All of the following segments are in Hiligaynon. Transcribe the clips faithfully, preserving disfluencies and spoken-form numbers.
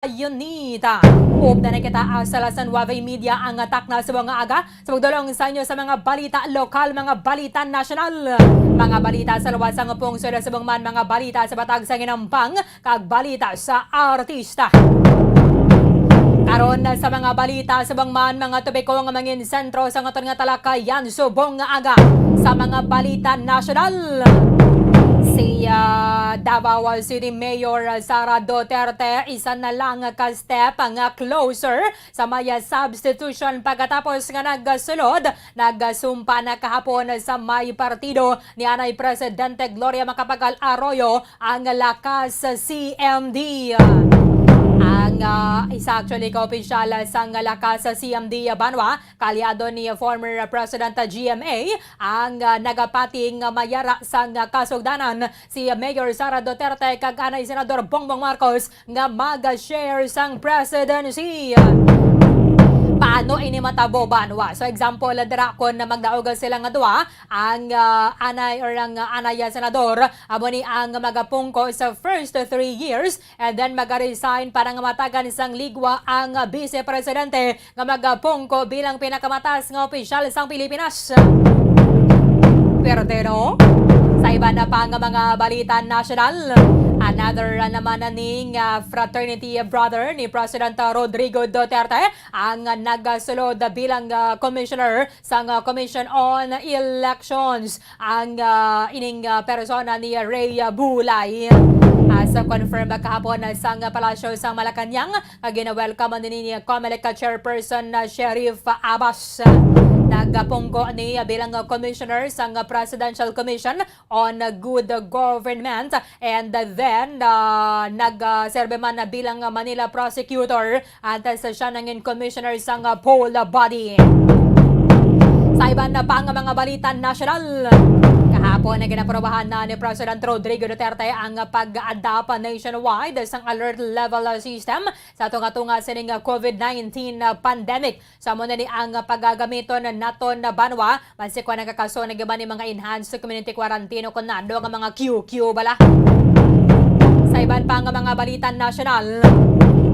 Unita. Upda na kita, ah, sa Las Nueve Media, ang takna sa mga aga sa pagdulong sa inyo sa mga balita lokal, mga balita nasyonal, mga balita sa luwas sang pungsod sa Bungman, mga balita sa Batag sa Ginampang, kag balita sa artista. Karon na sa mga balita sa Bungman, mga topiko nga mangin sentro sa aton nga talakayan subong nga aga sa mga balita nasyonal. Si, ah, Davao City Mayor Sara Duterte, isa na lang ka step nga closer sa may substitution pagkatapos nga nagsulod, nagsumpa na kahapon sa may partido ni anay Presidente Gloria Macapagal Arroyo ang Lakas C M D. Ang, ah, isa actually ka opisyal sang Lakas C M D Banwa, kaalyado ni former President G M A, ang, ah, nagapati nga mayara sang kasugdanan si Mayor Sara Duterte kag anay Senador Bongbong Marcos nga mag-share sang presidency. Paano ini matabo, Banwa? So, example, dira kon magdaog sila nga duha, ang, ah, anay or ang, ah, anay, ah, senador, amo ni ang magapungko sa first three years, and then magaresign para nga matagan sang ligwa ang, ah, vice presidente nga magapungko bilang pinakamataas nga opisyal sang Pilipinas. Pero tino, sa iban na pa nga mga balita nasyonal, another, ah, naman na ning, ah, fraternity brother ni President Rodrigo Duterte ang nagasulod bilang, ah, commissioner sang, ah, Commission on Elections. Ang, ah, ining, ah, persona ni Rey Bulay, as confirmed kahapon sang Palasyo sang Malacañang, nga gina-welcome ni, ni Comelec Chairperson na Sheriff Abbas. Nagapungko ni bilang commissioner sang Presidential Commission on Good Government, and then, ah, nagserbe man bilang Manila prosecutor antes siya nangin commissioner sang poll body. Sa iban na pa nga mga balita nasyonal, kahapon na ginaprobahan na ni President Rodrigo Duterte ang pag-adapt nationwide sang alert level system sa tunga-tunga sining COVID nineteen pandemic. Sa amo na ni ang pagagamiton naton na Banwa, basi kon nagakasunog man ni mga enhanced community quarantine o kon ano nga mga Q Q bala. Sa iban pa nga mga balita nasyonal,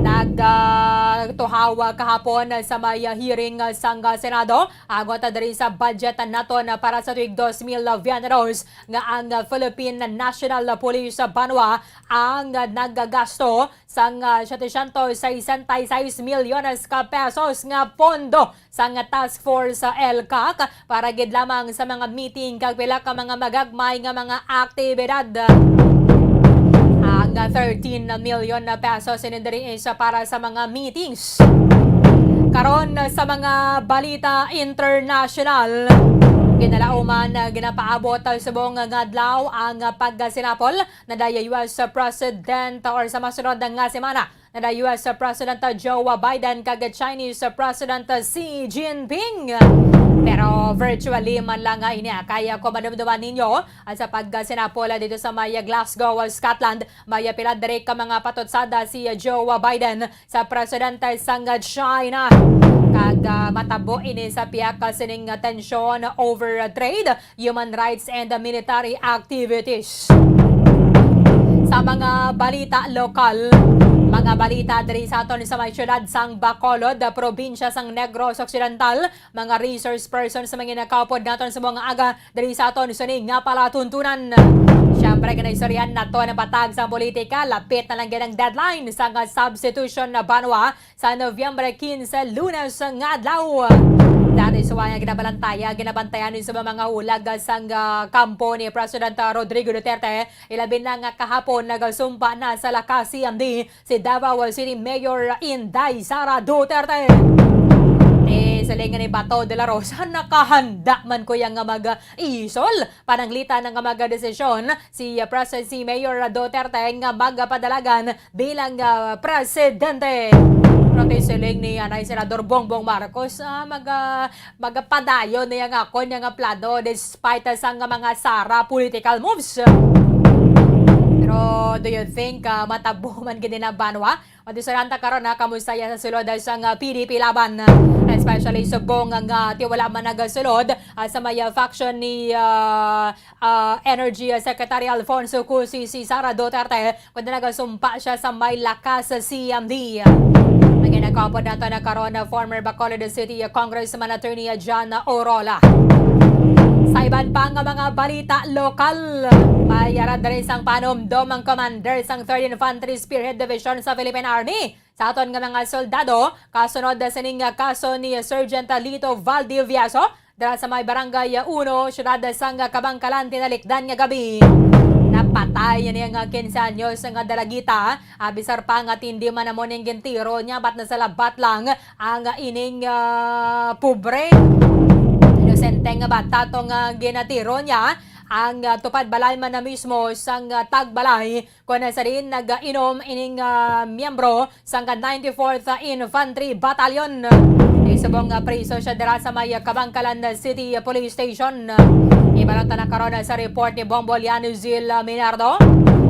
nagtuhawa kahapon sa may hearing sang Senado agod diri sa budget naton para sa tuig dos mil veintidos nga ang Philippine National Police Banwa ang nagagasto sang, ah, setecientos sesenta y seis milyones ka pesos nga pondo sang task force sa ELCAC para gid lamang sa mga meeting kag pila ka mga magagmay nga mga aktibidad. Ang thirteen million na pesos ini diri is para sa mga meetings. Karon sa mga balita international, kinalauman, ah, ginapaabot subong nga adlaw ang pagsinapol na day U S President, or sa masunod nga semana, na day U S President Joe Biden kag Chinese President Xi Jinping. Pero virtually man lang nga ini, ah, kaya ko madumduman ninyo, ah, sa pagsinapol dito sa may Glasgow, Scotland. May pila diri ka mga patutsada si Joe Biden sa presidente sang China. Kag, ah, matabo ini sa pihak sining tensyon over trade, human rights, and military activities. Sa mga balita lokal, mga balita diri sa aton sa may siyudad sang Bacolod, probinsya sang Negros Occidental, mga resource person sa mga nakaupod naton sa mga aga diri sa aton sini nga palatuntunan. Siyempre, ganaistoryahan naton ang patag sa politika. Lapit na lang gid ang deadline sang substitution na Banwa sa Nobyembre quince, Lunes nga adlaw. That is why ang ginabalantaya, ginabantayan sa mga hulag sang, ah, kampo ni President, ah, Rodrigo Duterte, ilabi na nga kahapon nagasumpa na sa Lakas C M D si Davao City Mayor Inday Sara Duterte. Eh, siling ni Bato de la Rosa, nakahanda man ko yang nga mag-isol. Pananglitan nga magdesisyon si, ah, President, si Mayor Duterte nga magpadalagan bilang, ah, presidente. Pero ti siling ni anay Senador Bongbong Marcos, ah, mag-, ah, magapadayon niya nga akon niya nga plano despite sang mga Sara political moves. Pero do you think, ah, matabo man gid na, Banwa? Matusaran ta karon, ha, kamusta ya sa sulod, ah, sang, ah, P D P laban, ah, especially subong nga, ah, ti wala man nagasulod, ah, sa may, ah, faction ni, ah, ah, Energy, ah, Secretary Alfonso Cusi, si Sara Duterte, kundi nagasumpa siya sa may Lakas C M D. Ang ginakapod nato na karon na former Bacolod City Congressman Attorney John Orola. Sa iban pa nga mga balita lokal, may yara diri sang panumdom ang commander sang Third Infantry Spearhead Division sa Philippine Army sa aton nga mga soldado, kasunod sining kaso ni Sergeant Lito Valdivieso, dira sa may Barangay Uno, siyudad sang Kabangkalan, tinalikdan nga gabi. Napatay niya nga quince anyos nga dalagita, ah, bisar pa nga tindi man amo ning gintiro niya, bat na sa labat lang ang ining, ah, pobre inosente nga bata to nga ginatiro niya. Ang, ah, tupad balay man na mismo sang, ah, tagbalay, kon sa diin nag-inom ining, ah, miyembro sang ninety-fourth Infantry Battalion. Isubong nga priso siya dira sa may Kabangkalan City Police Station. Ibalot na karon sa report ni Bombo Liano Zil Minardo.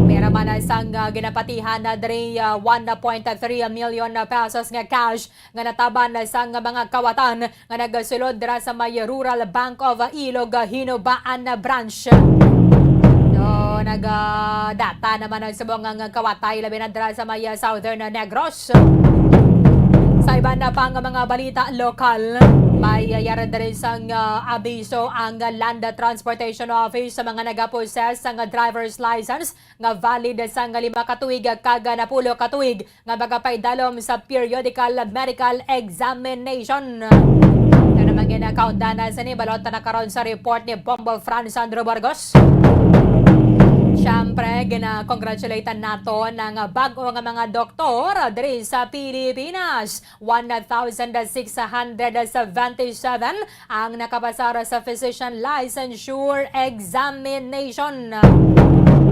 Pera man sang, ah, ginapatihan na diri, ah, one point three million pesos nga cash nga nataban sang mga kawatan nga nagasulod dira sa may Rural Bank of Ilog Hinubaan Branch. So, nagadata naman ang subong nga kawatay, labi na dira sa may Southern Negros. Sa iban na pa nga mga balita lokal, may yara diri sang, ah, abiso ang Land Transportation Office sa mga nagaposes sang driver's license nga valid sang lima ka tuig kag napulo ka tuig nga magapaidalom sa periodical medical examination. Ito naman ginakaundanan sa nibalot na karon sa report ni Bombo Franz Sandro Burgos. Siyempre, gina-congratulate nato ang bag-o nga mga doktor diri sa Pilipinas. One thousand six hundred seventy-seven ang nakapasar sa physician licensure examination.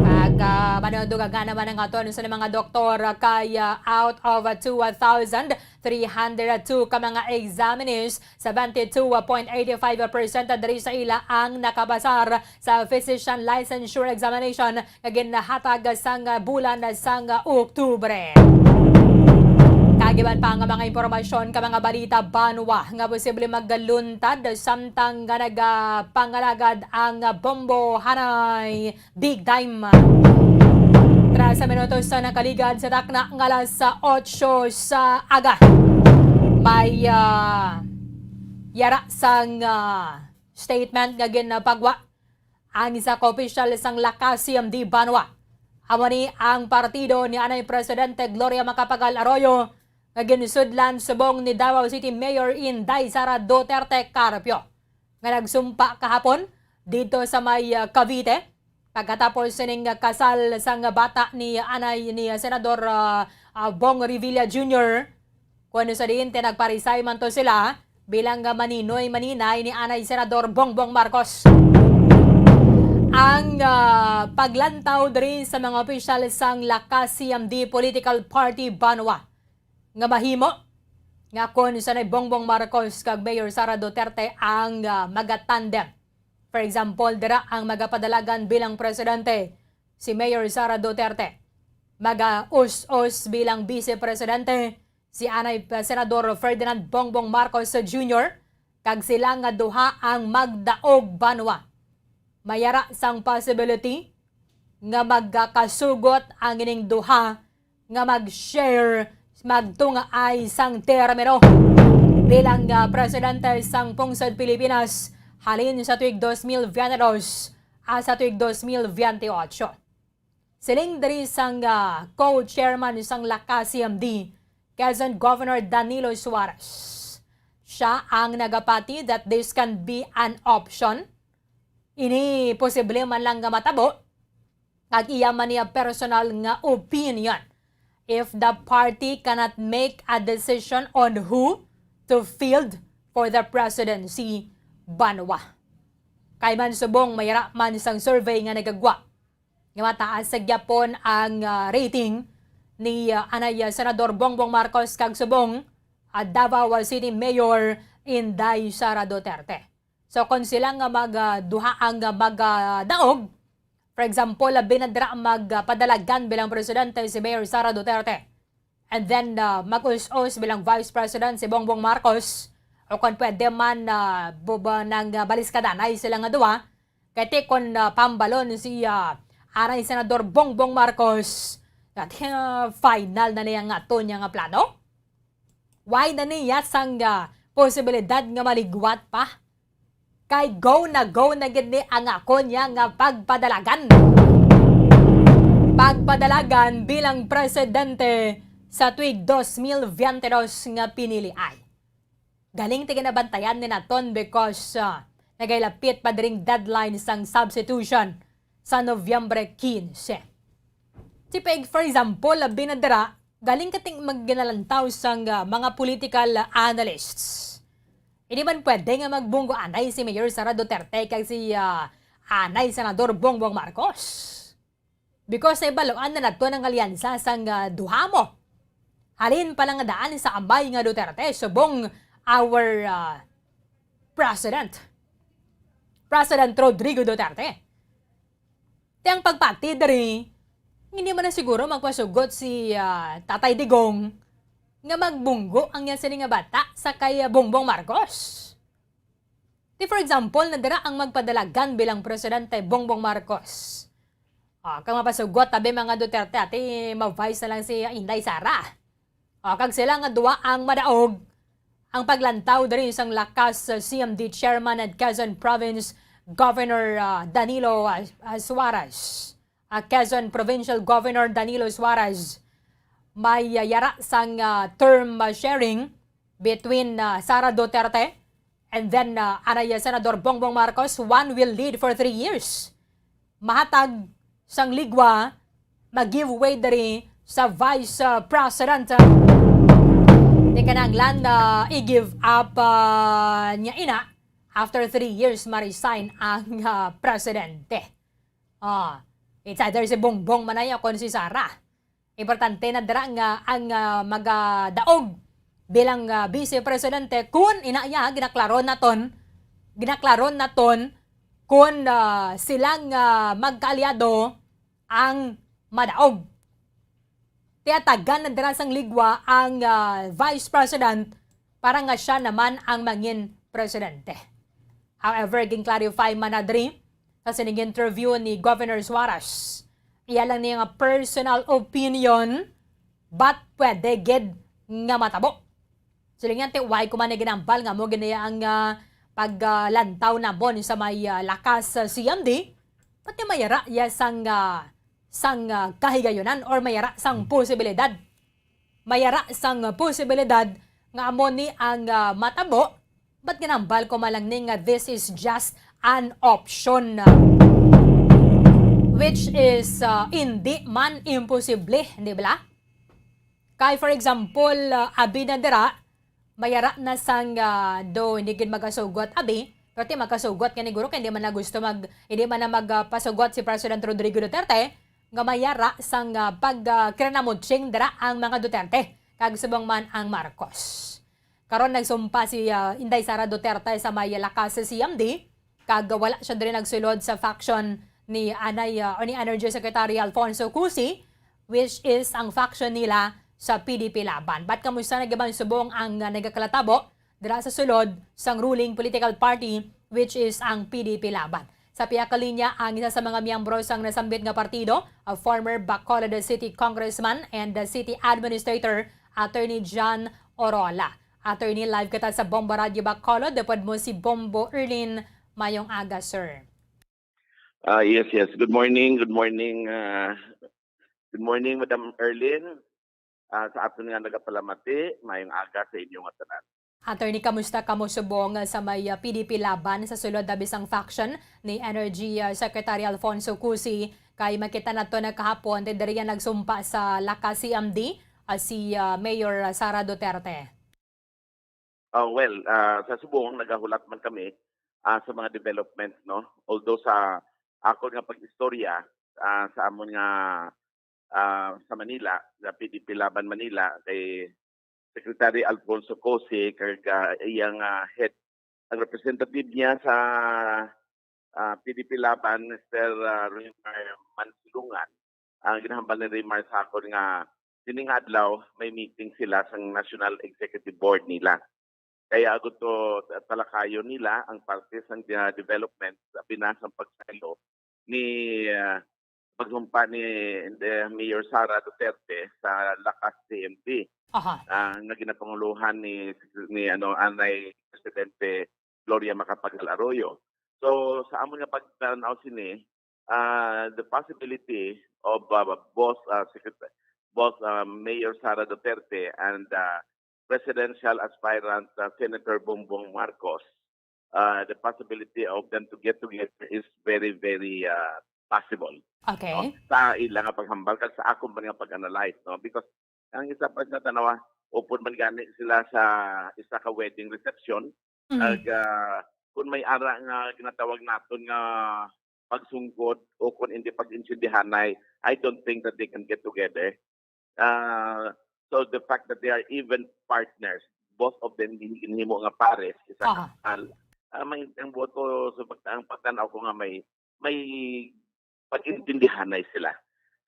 Kag, ah, manudugagan naman ang aton sa mga doktor kay, ah, out of two thousand three hundred two ka mga examinees, seventy-two point eight five percent diri sa ila ang nakapasar sa physician licensure examination nga ginahatag sang bulan sang Oktubre. Kag iban pa nga mga impormasyon ka mga balita, banwa nga posible magluntad samtang nga nagapangalagad ang bombo hanay big time. Tres minutos sa nakaligad sa takna nga alas otso sa aga. May, ah, yara sang, ah, statement nga ginpagwa ang isa ka opisyal sang Lakas C M D banwa. Amo ni ang partido ni anay Presidente Gloria Macapagal Arroyo nga ginsudlan subong ni Davao City Mayor Inday Sara Duterte Carpio nga nagsumpa kahapon dito sa may, ah, Cavite pagkatapos sining kasal sang bata ni anay ni Senador, ah, ah, Bong Revilla Junior. Kuno sa diin ti nagparisay man to sila bilang, ah, maninoy maninay ni anay Senador Bongbong Marcos. Ang, ah, paglantaw diri sa mga opisyal sang Lakas C M D Political Party banwa nga mahimo nga kon sanay Bongbong Marcos kag Mayor Sara Duterte ang, ah, magatandem. For example, dira ang magapadalagan bilang presidente, si Mayor Sara Duterte. Mag-us-os bilang vice presidente, si anay pa Senador Ferdinand Bongbong Marcos Junior, kag sila nga duha ang magdaog banwa. Mayara sang possibility nga magkakasugot ang ining duha nga mag-share, magtungaay sang termino bilang, ah, presidente sang Pungsod Pilipinas halin sa tuig dos mil veinte dos hasta tuig dos mil veinte ocho. Siling diri sang, ah, co-chairman sang Lakas C M D, Quezon Governor Danilo Suarez. Siya ang nagapati that this can be an option. Ini posible man lang nga matabo, kag iya man niya personal nga opinion, if the party cannot make a decision on who to field for the presidency, banwa. Kay man subong mayara man sang survey nga nagagwa nga mataas sa gyapon ang, ah, rating ni, ah, anay, ah, Senador Bongbong Marcos kag subong, ah, Davao City Mayor Inday Sara Duterte. So, kon sila nga mag, ah, duha ang, ah, magdaog, For example, labi na dira magpadalagan bilang presidente si Mayor Sara Duterte. And then, ah, mag-us-us bilang Vice President si Bongbong Marcos. O kung pwede man, ah, buba nang, ah, baliskadanay sila nga duwa. Kay ti kon, ah, pambalon si, ah, anay Senador Bongbong Marcos, that, ah, final na niya nga ato niya nga plano. Why na niya sang, ah, posibilidad nga maligwat pa? Kay go na go na gid ni ang ako niya nga pagpadalagan. Pagpadalagan bilang presidente sa tuig dos mil veinte dos nga pinili ay. Galing ti ginabantayan ni naton because, ah, nagailapit pa diring deadline sang substitution sa Nobyembre quince. Si pag, for example, labi na dira, galing ka ting magginalantaw sang, ah, mga political analysts. Hindi man pwede nga magbunggo anay si Mayor Sara Duterte kag si, ah, anay Senador Bongbong Marcos. Because nahibaluan na nato ang alyansa sang, ah, duha mo. Halin pa lang daan sa amay nga Duterte, subong our, ah, President. President Rodrigo Duterte. Ti ang pagpati diri, hindi man na siguro magpasugot si, ah, Tatay Digong nga magbunggo ang iya sini nga bata sa kay, ah, Bongbong Marcos. Ti, for example, na dira ang magpadalagan bilang Presidente Bongbong Marcos. Ah, kang mapasugot tabi mga Duterte, ati ma-vice na lang si Inday Sara. Ah, kag sila nga duwa ang madaog ang paglantaw diri sang lakas sa C M D Chairman and Quezon Province Governor, ah, Danilo, ah, ah, Suarez. Ah, Quezon Provincial Governor Danilo Suarez, may, ah, yara sang, ah, term, ah, sharing between, ah, Sara Duterte and then, ah, anay Senador Bongbong Marcos, one will lead for three years. Mahatag sang ligwa, mag-give way diri sa Vice, ah, President. Di kinahanglan na i-give up, ah, niya ina after three years ma-resign ang, ah, presidente. Ah, it's either si Bongbong man ay kon si Sara. Importante na dira nga ang, ah, magadaog bilang, ah, vice presidente kun ina iya ginaklaro naton, ginaklaro naton kun, ah, sila nga magkaalyado ang madaog. Tiyatagan na dira sang ligwa ang, ah, vice president para nga siya naman ang mangin presidente. However, gin-clarify man na diri sa sining interview ni Governor Suarez, iya lang niya nga personal opinion, but pwede gid nga matabo. Siling niya, ti, why ko man ginambal nga mo gid niya ang, ah, paglantaw namon sa may, ah, lakas sa C M D? Pati mayara iya sang, ah, sang, ah, kahigayunan or mayara sang posibilidad. Mayara sang posibilidad nga amo ni ang, ah, matabo, but ginambal ko man lang ni nga this is just an option, ah, which is, ah, hindi man imposible, di ba? Kay, for example, ah, abi na dira, mayara na sang, ah, do hindi gid magasugot abi, pero ti magkasugot nga ni guro kay hindi man na gusto mag, hindi man na mag, ah, pasugot si President Rodrigo Duterte nga mayara sang, ah, pag, ah, kiranamutsing dira ang mga Duterte kag subong man ang Marcos. Karon nagsumpa si, ah, Inday Sara Duterte sa may lakas sa C M D, kag wala siya diri nagsulod sa faction ni Anay, ah, o ni Energy Secretary Alfonso Cusi, which is ang faction nila sa P D P Laban. But kamusta na gid man subong ang, ah, nagakalatabo dira sa sulod sang ruling political party, which is ang P D P Laban? Sa pihak ka linya ang isa sa mga miyembro sang nasambit nga partido, a former Bacolod City Congressman and the City Administrator, Attorney John Orola. Attorney, live kita sa Bomba Radyo Bacolod. Pwede mo si Bombo Erlin. Mayong aga, sir. Ah, yes, yes. Good morning, good morning, ah, good morning, Madam Erlin. Ah, sa aton nga nagapalamati, mayong aga sa inyo nga tanan. Attorney, kamusta kamo subong sa may, ah, P D P Laban sa sulod na bisang faction ni Energy, ah, Secretary Alfonso Cusi? Kay makita nato na kahapon, diri yan nagsumpa sa lakas C M D, ah, si, ah, Mayor Sara Duterte. Ah, well, ah, sa subong, nagahulat man kami, ah, sa mga development, no? Although sa akon nga pag-istorya, ah, sa amon nga, ah, sa Manila, sa P D P Laban Manila, kay Secretary Alfonso Cose, kag, ah, iyang, ah, head, ang representative niya sa, ah, P D P Laban, Mister, ah, Roymar Mansilungan, ang ginahambal ni Roymar sa akon nga sining adlaw may meeting sila sa National Executive Board nila. Kaya gusto talakayon nila ang parte sang, ah, development sa pinasang pagsaylo ni, ah, pagsumpa ni, eh, Mayor Sara Duterte sa Lakas C M D, Aha. ah, nga ginapanguluhan ni, ni, ano, anay Presidente Gloria Macapagal Arroyo. So, sa amon nga pagtanaw sini, ah, the possibility of, ah, both, ah, Secret-, both, ah, Mayor Sara Duterte and, ah, presidential aspirant, ah, Senator Bongbong Marcos, ah, the possibility of them to get together is very, very, ah, possible, no? Okay. Sa ila nga paghambal kag sa akon man nga pag-analyze, no? Because ang isa pa sa tanawa, upod man gani sila sa isa ka wedding reception, Mhm. kag, ah, kung may ara nga ginatawag naton nga pagsungkod o kung hindi pag-intindihanay, I don't think that they can get together. Ah, so the fact that they are even partners, both of them gin-, ginhimo nga pares, isa Aha. ka kasal, ah, may, ang buot ko sa pagta-, ang pagtanaw ko nga may, may pag-intindihanay sila.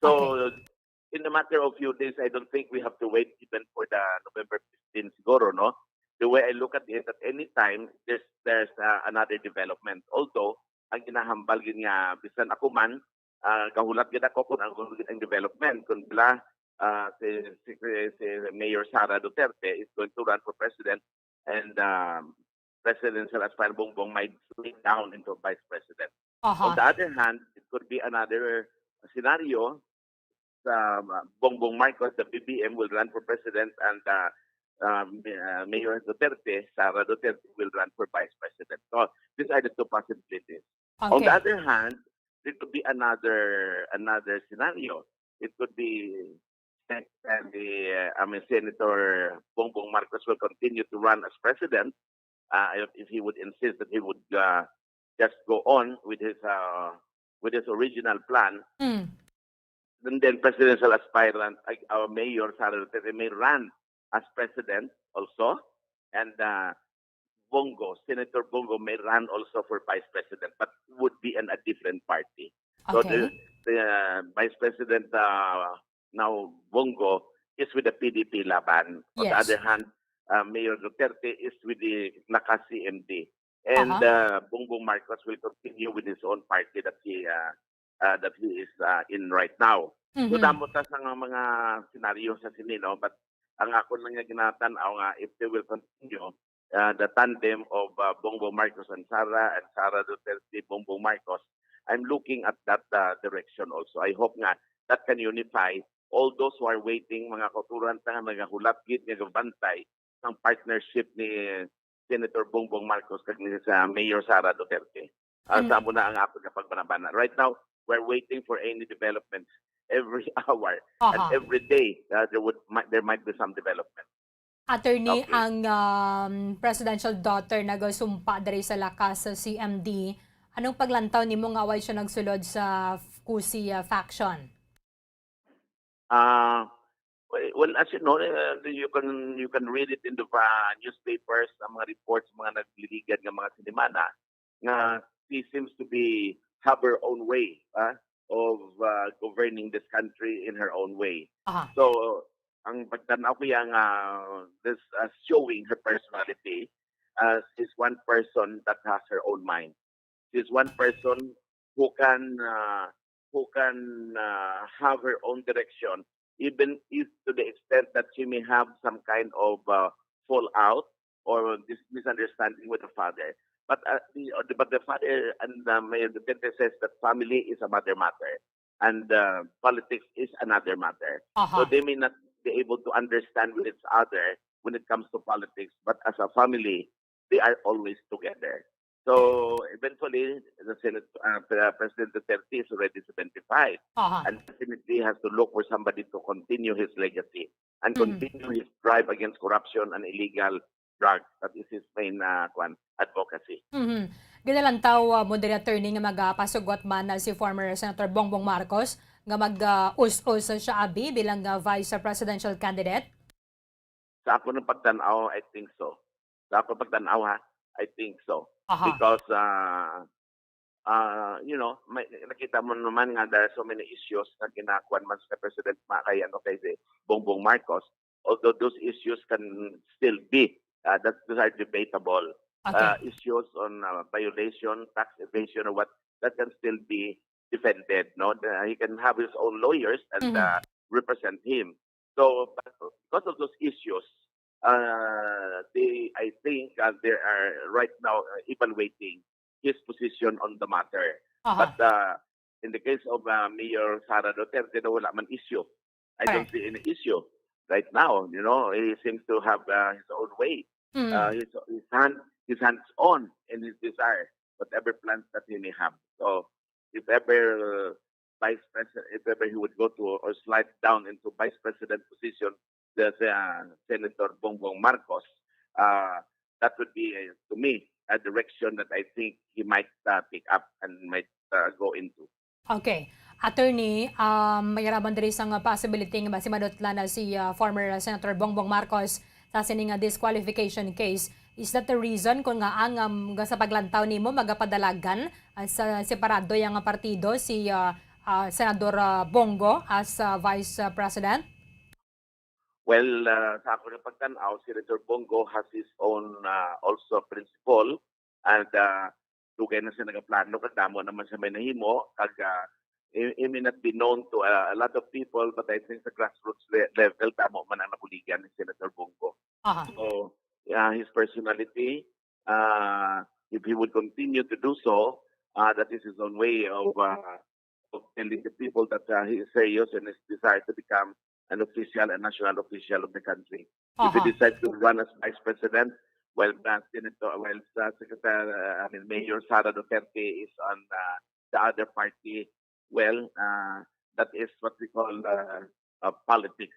So, Okay. in a matter of few days, I don't think we have to wait even for the November fifteen siguro, no? The way I look at it, at any time, there's, there's, uh, another development. Although, ang ginahambal gid nga, bisan ako man, ah, kahulat gid ako kung ano gid ang development, kung sila, ah, si, si, si Mayor Sara Duterte is going to run for president and, um, presidential aspirant Bongbong might slip down into vice president. Aha. On the other hand, it could be another scenario sa, uh, Bongbong Marcos, the B B M will run for president, and, uh, um, uh, Mayor Duterte, Sara Duterte, will run for vice president. So, these are the two possibilities. On the Okay. other hand, there could be another, another scenario. It could be Sen-, and the, uh, I mean, Senator Bongbong Marcos will continue to run as president, uh, if, if he would insist that he would, uh, just go on with his, uh, with his original plan. Mm. And then presidential aspirant, uh, uh, Mayor Sara Duterte may run as president also. And, uh, Bongo, Senator Bongo may run also for vice president, but would be in a different party. So the, Okay. the, uh, Vice President, uh, now Bongo is with the P D P Laban. On the Yes. other hand, uh, Mayor Duterte is with the Lakas C M D. And, Aha. uh, Bongbong Marcos will continue with his own party that he, uh, uh, that he is, uh, in right now. So, Mhm. damo ta sa nga mga senaryo sa sini, no? But ang ako lang nga ginatan-aw nga, if they will continue, uh, the tandem of, uh, Bongbong Marcos and Sara, and Sara Duterte, Bongbong Marcos, I'm looking at that, uh, direction also. I hope nga that can unify all those who are waiting, mga kauturan ta nga nagahulat gid nga gabantay sang partnership ni Senator Bongbong Marcos kag ni sa Mayor Sara Duterte. Ah, Mm. sa amo na ang akon nga pagbanabana. Right now, we're waiting for any developments every hour and Aha. every day, uh, there would, mi-, there might be some development. Attorney, Okay. ang, um, presidential daughter nagasumpa diri sa Lakas sa C M D. Anong paglantaw nimo nga way siya nagsulod sa F-, Cusi, uh, faction? Ah, well, well, as you know, uh, you can, you can read it in the, uh, newspapers, ang mga reports, mga nagliligad nga mga sinimana, nga she seems to be, have her own way, ah, of, uh, governing this country in her own way. Aha. So, ang pagtanaw ko yang, uh, this, uh, showing her personality, uh, she's one person that has her own mind. She's one person who can, uh, who can, uh, have her own direction, even if to the extent that she may have some kind of, uh, fallout or dis-, misunderstanding with the father. But, uh, the, uh, but the father and, uh, Mayor Duterte says that family is a mother matter and, uh, politics is another matter. Aha. So they may not be able to understand with each other when it comes to politics, but as a family, they are always together. So eventually, the Senate, uh, Pre-, President Duterte is already seventy-five Aha. and definitely has to look for somebody to continue his legacy and Mm. continue his drive against corruption and illegal drugs. That is his main, uh, kwan, advocacy. Mhm. Ginalantaw, uh, mo diri, attorney, nga magapasugot man na si former Senator Bongbong Marcos nga mag, uh, us-us siya abi bilang, uh, vice presidential candidate? Sa ako ng pagtanaw, I think so. Sa ako pagtanaw, ha, I think so. Aha. Because, uh, Ah, you know, may, nakita mo naman nga there are so many issues na kinakuan man sa President ma-, kay, ano, kay si Bongbong Marcos, although those issues can still be, uh, that, those are debatable. Okay. Uh, issues on, uh, violation, tax evasion, or what, that can still be defended, no? The, he can have his own lawyers and, Mhm. uh, represent him. So, but because of those issues, uh, they, I think, uh, they are right now, uh, evaluating his position on the matter. Aha. But, uh, in the case of, uh, Mayor Sara Duterte, no, wala man issue. I don't Correct. see any issue right now. You know, he seems to have, uh, his own way. Mm. Uh, his, his hand, his hands on in his desire, whatever plans that he may have. So, if ever, uh, vice president, if ever he would go to or slide down into vice president position, the, uh, Senator Bongbong Marcos, uh, that would be, uh, to me, a direction that I think he might, uh, pick up and might, uh, go into. Okay. Attorney, um, may raman diri sang possibility nga basi madutlan na si, uh, former Senator Bongbong Marcos sa sini nga disqualification case. Is that the reason kung nga ang, um, nga sa paglantaw nimo magapadalagan, uh, sa separado yang partido si, uh, uh, Senador, uh, Bongo as, uh, Vice, uh, President? Well, uh, sa ako na pagtan-aw, Senator Bongo has his own, uh, also principle, and, uh, dugay na siya nagaplano, kag damo naman siya may nahimo, kag, uh, he, he may not be known to, uh, a lot of people, but I think sa grassroots le-, level, damo man ang nabuligan ni Senator Bongo. Aha. So, yeah, his personality, uh, if he would continue to do so, uh, that is his own way of, uh, of telling the people that, uh, he is serious and his desire to become an official and national official of the country. If he Aha. decides to run as vice president, while, uh, Senator, while, uh, Secretary, uh, I mean, Mayor Sara Duterte is on, uh, the other party, well, uh, that is what we call, uh, uh, politics.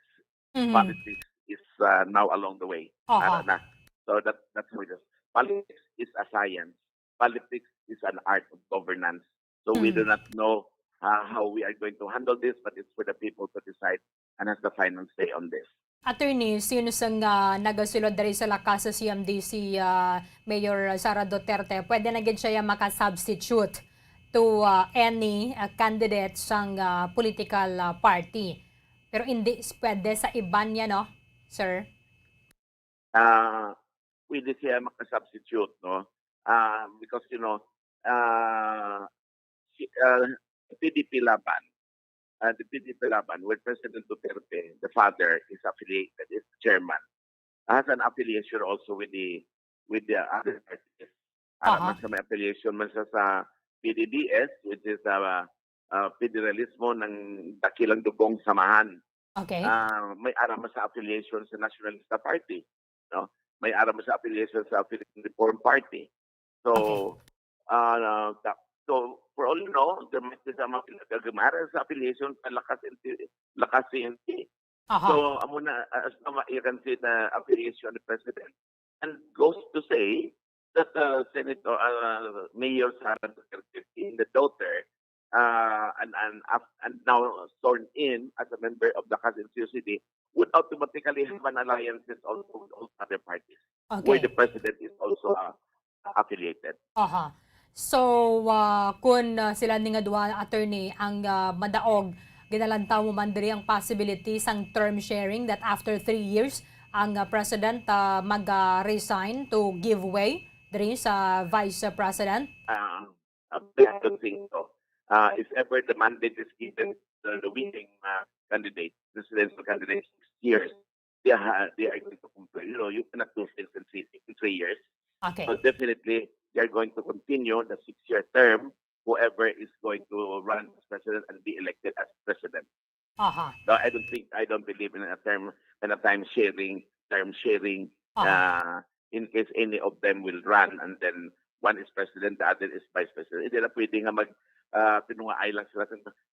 Mhm. Politics is, uh, now along the way. Aha. Ara na. So that, that's how it is. Politics is a science. Politics is an art of governance. So we do Mhm. not know, uh, how we are going to handle this, but it's for the people to decide and has the final say on this. Attorney, since nga nagasulod diri sa lakas sa C M D si, ah, Mayor Sara Duterte, pwede na gid siya maka-substitute to, ah, any, ah, candidate sang, ah, political, ah, party. Pero hindi s-, pwede sa iban niya, no, sir? Ah, pwede siya maka-substitute, no? Ah, because, you know, ah, si, ah, P D P Laban, ah, the P D P Laban, where President Duterte, the father, is affiliated, is chairman, has an affiliation also with the, with the other parties. Ara Aha. man sa may affiliation man sa, sa P D D S, which is, ah, ah, Federalismo ng Dakilang Dugong Samahan. Okay. Ah, may ara man sa affiliation sa Nationalista Party, no? May ara man sa affiliation sa Philippine Reform Party. So, Okay. ah, ta-, so, for all you know, there might be some affili-, gamara sa affiliation sa Lakas N T, Lakas C N T. Aha. So, amo na, uh, as na ma-, you can see the affiliation of the president. And goes to say that, uh, Senator, uh, Mayor Sara Duterte and the daughter, uh, and, and, af-, and now sworn in as a member of the Lakas N C O C D, would automatically have an alliances also with all other parties where Okay. the president is also, uh, affiliated. Aha. So, ah, kun, ah, sila ni nga duha, attorney, ang, ah, madaog, ginalantaw mo man diri ang possibility sang term sharing that after three years ang, ah, president, ah, mag, ah, resign to give way diri sa vice president? Ah, ah, I don't think so. Ah, if ever the mandate is given to the winning, ah, candidate, presidential candidate, six years, they are, they are going to comply. You know, you cannot do things in three, in three years. Okay. So definitely, they are going to continue the six-year term, whoever is going to run as president and be elected as president. Aha. So I don't think, I don't believe in a term, in a time sharing, term sharing, Aha. uh, in case any of them will run and then one is president, the other is vice president. Hindi na pwede nga mag, ah, tinungaay lang sila.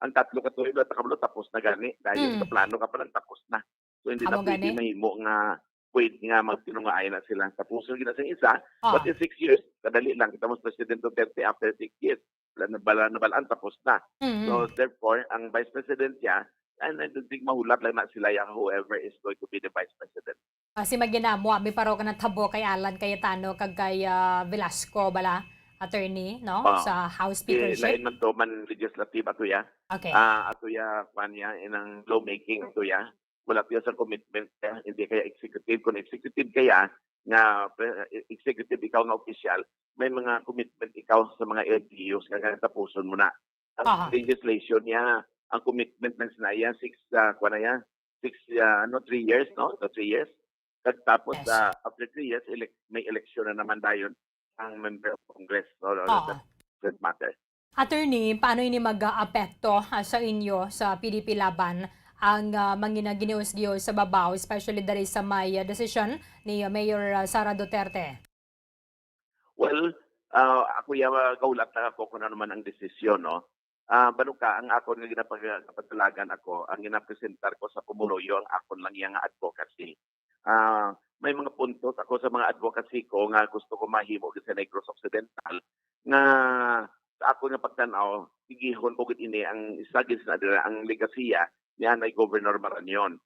Ang tatlo ka tuig, wala ka, tapos na gani. Dahil Mm. sa plano ka pa lang, tapos na. So, hindi na Amo pwede gani. mahimo nga, pwede nga magtinungaay na sila. Tapos, yung ginasang isa, Ah. but in six years, kadali lang. Kita mo si President Duterte after six years. Wala na, bala, nabalaan, tapos na. Mm. So, therefore, ang vice president niya, and I don't think mahulat lang na sila yung whoever is going to be the vice president. Ah, si Maginamo, abi paro ka natabo kay Alan Cayetano kag kay, ah, Velasco bala. attorney, no? Ah, sa House eh, speakership? Lain man to, man legislative ato ya. Okay. Ah, ato ya, kwan ya, inang lawmaking ato ya. Wala to ya sa commitment ya, hindi kaya executive. Kung executive kaya, nga pre-, executive ikaw nga official, may mga commitment ikaw sa mga L G Us nga tapuson mo na. Ang Aha. legislation niya, ang commitment ng sinaya, six, ah, kwan na yan, six, ah, ano, three years, no? So, three years. Kag tapos, Yes. ah, after three years, elec-, may election na naman dayon ang member of Congress. So, Oo. that doesn't matter. Attorney, paano ini mag-aapekto, ah, sa inyo sa P D P Laban ang, ah, mga ginaginiusgiyo sa babaw, especially diri sa may, ah, desisyon ni, ah, Mayor, ah, Sara Duterte? Well, ah, ako ya, ah, gaulat lang ako kung ano man ang desisyon, no? Ah, balo ka, ang akon nga ginapag-, ginapagdalagan ako, ang ginapresentar ko sa pumuluyo, ang akon lang ya nga advocacy. Ah, may mga puntos ako sa mga advocacy ko nga gusto ko mahimo gid sa Negros Occidental, nga sa akon nga pagtan-aw, tigihon ko gid ini ang isa gid sa dira ang legasiya ni anay Governor Marañon.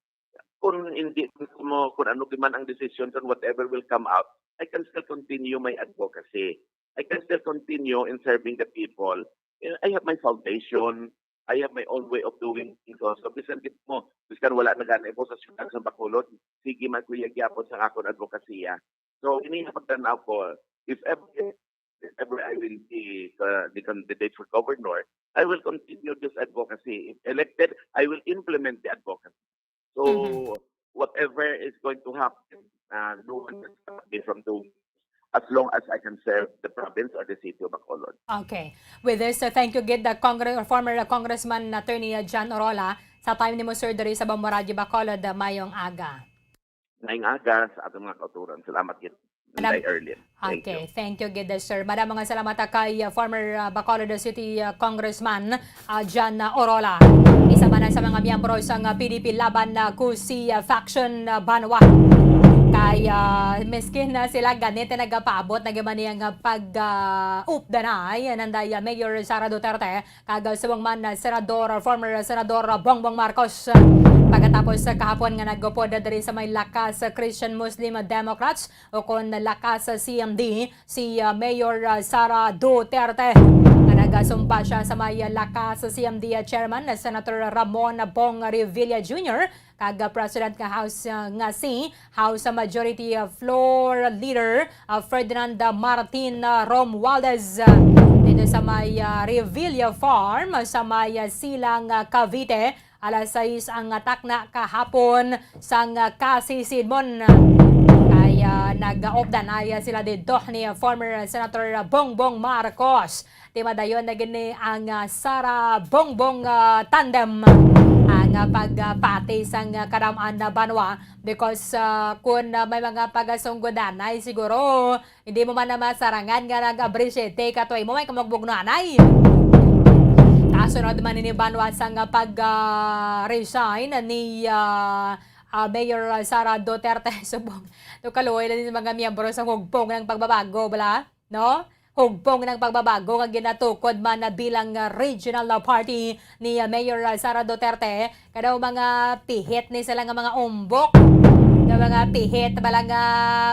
Kung hindi mo, kung ano gid man ang desisyon, kung whatever will come out, I can still continue my advocacy. I can still continue in serving the people. Eh, I have my foundation. I have my own way of doing things also. Bisan gid mo, bisan wala na gani ko sa siyudad sa Bacolod, sige man ko iya gyapon sa akon advokasya. So, ini ang pagtan-aw ko, if ever, if ever I will be, uh, the candidate for governor, I will continue this advocacy. If elected, I will implement the advocacy. So, Mhm. whatever is going to happen, uh, no one can stop me from doing as long as I can serve the province or the city of Bacolod. Okay. With this, uh, thank you gid, the Congre-, former, uh, Congressman Attorney, uh, John Orola, sa time nimo, sir, diri sa Bambo Radio Bacolod, uh, mayong aga. Maayong aga sa atong mga kauturan. Salamat gid, Madam, Inday Erlyn. Thank Okay, you. Thank you gid, sir. Madam, mga salamat, ah, kay, ah, former, ah, Bacolod City, ah, Congressman, ah, John, ah, Orola. Isa man na sa mga miyembro sang, ah, P D P Laban, ah, Kusi, ah, faction, ah, Banwa. Kay, ah, miskin na sila ganit, eh, nagapaabot na gyud man niya nga pag, ah, updanay, nanday, ah, Mayor Sara Duterte, kag, ah, subong man, ah, Senador, or former, ah, Senador, ah, Bongbong Marcos. Pagkatapos sa kahapon nga nagupod na diri sa may Lakas, ah, Christian Muslim, ah, Democrats, o kon Lakas, ah, C M D, si, ah, Mayor, ah, Sara Duterte, nga nagasumpa siya sa may, ah, Lakas C M D, ah, Chairman na Senator Ramon Bong Revilla Junior, kag, ah, President nga House, ah, nga si House Majority, ah, Floor Leader, ah, Ferdinand Martin, ah, Romualdez, ah, dito sa may, ah, Revilla Farm, sa may, ah, Silang, ah, Cavite, alas sais ang takna kahapon sang kasisidmon. Kay, ah, nag-updanay sila didto ni former Senator Bongbong Marcos. Ti madayon na gini ang, ah, Sara Bongbong, ah, tandem ang, ah, pagpati sang, ah, kadam-an na banwa because, ah, kun, ah, may mga pagasunggodanay siguro, hindi mo man na masarangan nga nag-appreciate ka, tuay mo may kamugbog no anay. Kasunod man ini banwa sang pag, ah, resign ni, ah, ah, Mayor Sara Duterte subong. To kaluoy lang sa mga miyembro sa Hugpong ng Pagbabago, bala, no? Hugpong ng Pagbabago nga ginatukod man na bilang, ah, regional, ah, party ni, ah, Mayor, ah, Sara Duterte. Kadaw mga pihit ni sila nga mga umbok. Nga mga pihit, bala nga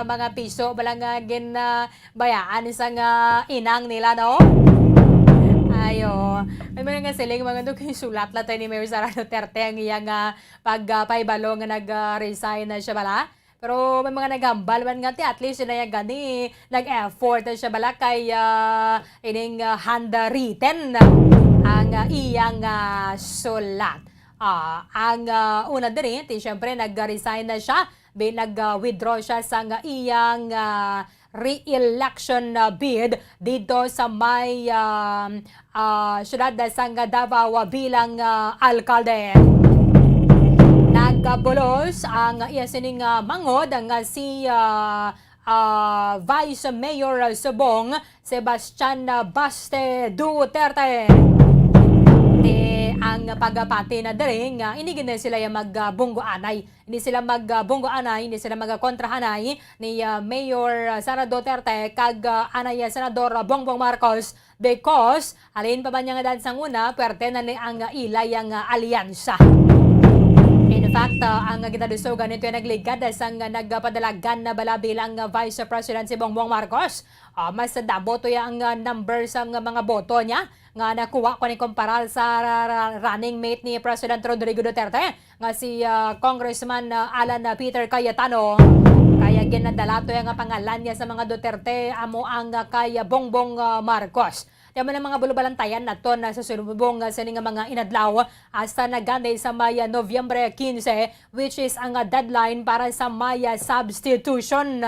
mga piso, bala nga gin, ah, bayaan sa nga inang nila, no? Ayo. May mga nga siling, mga dugay sulat la tayo ni Mayor Sara Duterte ang iya nga pag, ah, pahibalo nga nag, ah, resign na siya, bala. Pero may mga naghambal man nga, ti, at least, yun na yan gani, nag-effort na siya, bala, kay, ah, ining, ah, handwritten ang, ah, iyang, ah, sulat. Ah, ang, ah, una diri, ti, syempre, nag-resign na siya, bi-, nag, ah, withdraw siya sa nga iyang, ah, re-election, ah, bid dito sa may, ah, ah, siyudad sang Davao bilang, ah, alkalde. Nagkabulos ang iya sining, ah, mangod nga si, ah, ah, Vice Mayor Subong Sebastian, ah, Baste Duterte. Ti ang pagpati na diri nga ini gid na sila yung magbunggo anay. Hindi sila magbunggo anay, hindi sila magkontrahanay ni, ah, Mayor, ah, Sara Duterte kag, ah, anay, ah, Senador, ah, Bongbong Marcos because halin pa man niya nga daan sang una, puwerte na ni ang, ah, ila yang, ah, alyansa. Kay Fact, ah, ang ginadusugan nito ay nagligad sang nagpadalagan na bala bilang, ah, Vice President si Bongbong Marcos. Ah, mas damo to ang, ah, number sang mga boto niya nga nakuha kung ikumparar sa ra-, ra-, running mate ni President Rodrigo Duterte nga si, ah, Congressman, ah, Alan, ah, Peter Cayetano. Kaya ginadala to ang pangalan niya sa mga Duterte, amo ang, ah, kay Bongbong, ah, Marcos. Kaya man ang mga bulubalantayan naton na sa sulubong, ah, sini nga mga inadlaw, hasta na gani sa may, ah, Nobyembre quince, which is ang, ah, deadline para sa may, ah, substitution.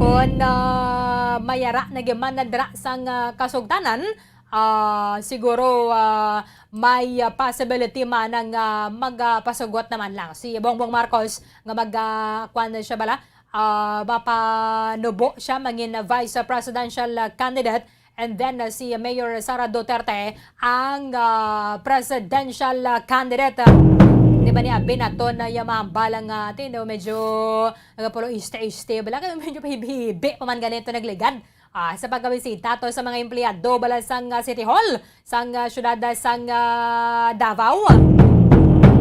Kon, ah, mayara na giman na dira sang, ah, kasugtanan, ah, siguro, ah, may, ah, possibility man nga magpasugot naman lang si Bongbong Marcos nga mag, ah, kuwan na siya bala, ah, mapanubo siya mangin vice presidential candidate, and then, ah, si Mayor Sara Duterte ang, ah, presidential candidate. Di ba ni abi naton na yung mahambal ang, ah, tino, medyo nagapulo este-este, bala ka medyo pahibi-hibi pa man ganito nagligad. Ah, sa pagkabisita to sa mga empleyado bala sang, ah, City Hall sang, ah, siyudad, ah, sang, ah, Davao.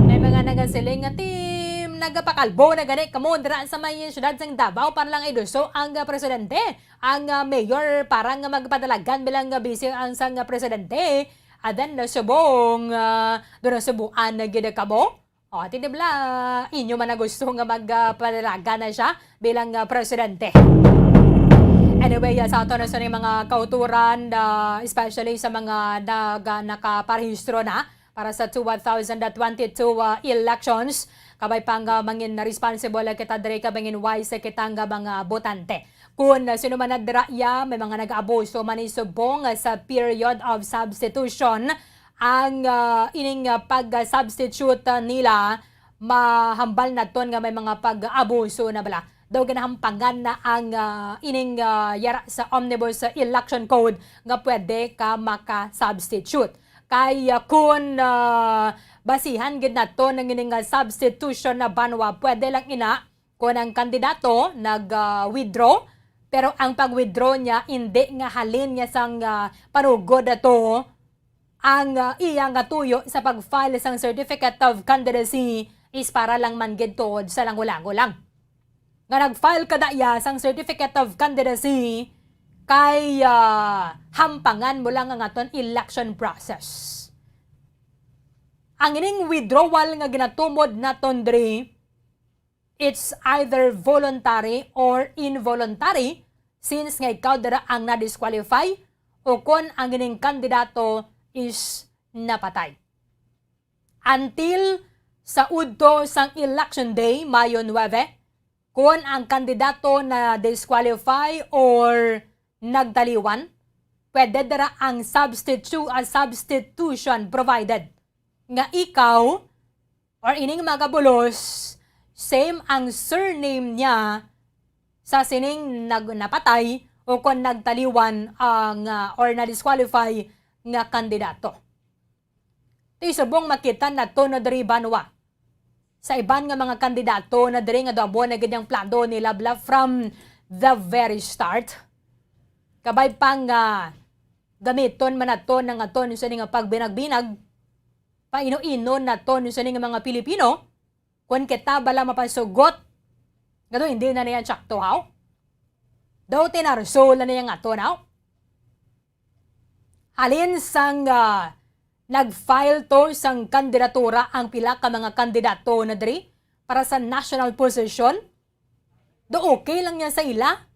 May mga nagasiling nga, "Team, nagapakalbo na gani kamo dira sa may siyudad sang Davao para lang iduso ang, ah, presidente, ang, ah, mayor para nga magpadalagan bilang, ah, busy ang sang, ah, presidente." And then, ah, subong, ah, doon subuan na gid kamo. O, ati di bala, inyo man na gusto nga mag, ah, padalagan na siya bilang, ah, presidente. Anyway, ah, sa ato na sa mga kauturan, ah, especially sa mga nag, ah, nakaparehistro na para sa two thousand twenty-two, ah, elections, kabay pang, ah, mangin responsible kita diri, kag mangin wise kita nga mga botante. Kung, ah, sino man na dira iya, may mga nag-abuso man ni subong, ah, sa period of substitution, ang, ah, ining, ah, pag-substitute, ah, nila, mahambal naton nga may mga pag-abuso na bala. Daw ginahampangan na ang, ah, ining, ah, yara sa Omnibus Election Code nga pwede ka maka-substitute. Kay, ah, kun, ah, basihan gid naton ang ining, ah, substitution na banwa, pwede lang ina kon ang kandidato nag, ah, withdraw, pero ang pag-withdraw niya indi nga halin niya sang, ah, panugod ato ang, ah, iya nga tuyo sa pag-file sang Certificate of Candidacy is para lang man gid tuod sa lango-lango lang. Nga nag-file ka da iya sang Certificate of Candidacy kay, ah, hampangan mo lang ang aton election process. Ang ining withdrawal nga ginatumod naton diri, it's either voluntary or involuntary, since nga ikaw dira ang na-disqualify o kon ang ining kandidato is napatay. Until sa udto sang election day, Mayo nuebe, kon ang kandidato na-disqualify or nagtaliwan, pwede dira ang substitu-, ah, substitution, provided nga ikaw or ining magabulos, same ang surname niya sa sining nag-, napatay o kon nagtaliwan ang, ah, or na-disqualify nga kandidato. Ti subong makita nato na diri banwa sa iban nga mga kandidato na diri nga daw amo na gid ang plano nila bala from the very start. Kabay pa nga gamiton man nato ang aton sini nga pagbinag-binag, paino-ino naton sini nga mga Pilipino, kon kita bala mapasugot nga daw hindi na niya tsakto, haw? Daw tinarso na niya nga aton, haw? Halin sang, ah, nag-file to sang kandidatura ang pila ka mga kandidato na diri para sa national position, do okay lang niya sa ila?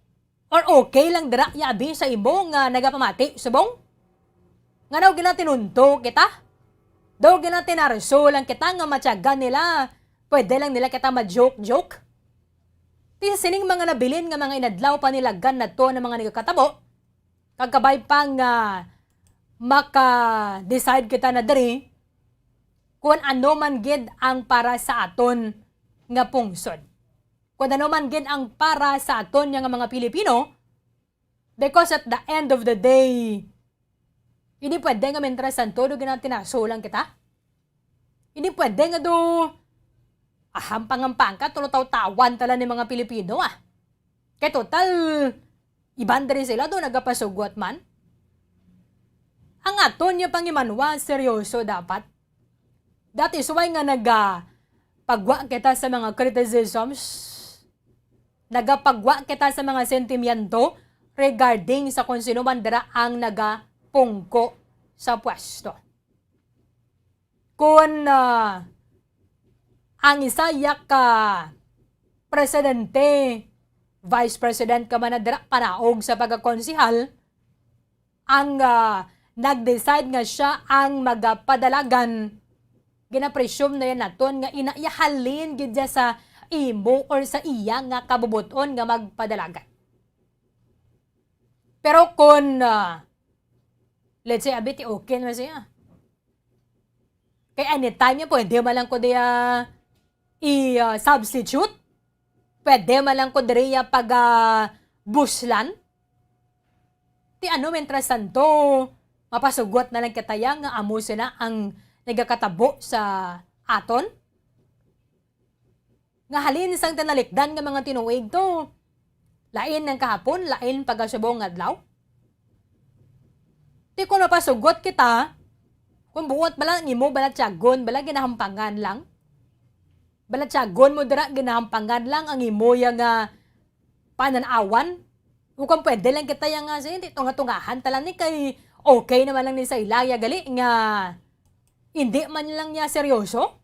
Or okay lang dira iya abi sa imo nga nagapamati subong? Nga daw ginatinunto kita? Daw ginatinarso lang kita nga matyagan nila, pwede lang nila kita ma-joke-joke? Ti sa sining mga nabilin nga mga inadlaw, panilagan nato na mga nagakatabo, kag kabay pa nga maka-decide kita na diri kung ano man gid ang para sa aton nga pungsod. Kung ano man gid ang para sa aton nga mga Pilipino, because at the end of the day, hindi pwede nga mientras tanto do ginatinarso lang kita. Hindi pwede nga do, ah, hampang-hampang ka, tulo taw-tawan tala ni mga Pilipino, ah. Kay total, iban diri sila do nagapasugot man. Ang aton nga pangimanwa, seryoso dapat. That is why nga nagapagwa kita sa mga criticisms, nagapagwa kita sa mga sentimiento regarding sa kung sino man dira ang nagapungko sa pwesto. Kung, ah, ang isa ya ka presidente, vice president ka man na dira panaog sa pagkakonsehal, ang, ah, nag-decide nga siya ang magapadalagan, ginapresume na yan naton nga ina iya halin gid siya sa imo or sa iya nga kabubuton nga magpadalagan. Pero kung, ah, let's say, abi, ti okay naman siya. Kay anytime niya, pwede man lang ko diya i, ah, substitute. Pwede man lang ko diri ya pag, ah, buslan. Ti ano, mientras tanto, mapasugot na lang kita ya nga amo sila ang nagakatabo sa aton. Nga halin sang tinalikdan nga mga tinuig to. Lain ang kahapon, lain pagkasubong nga adlaw. Ti kung mapasugot kita, kung buot bala ang imo balatyagon, bala ginahampangan lang. Balatyagon mo dira, ginahampangan lang ang imo ya nga panan-awan. Ug kung pwede lang kita ya nga, sige, tunga-tungahan ta lang ni kay okay naman lang ni sa ila ya gali nga hindi man lang niya seryoso.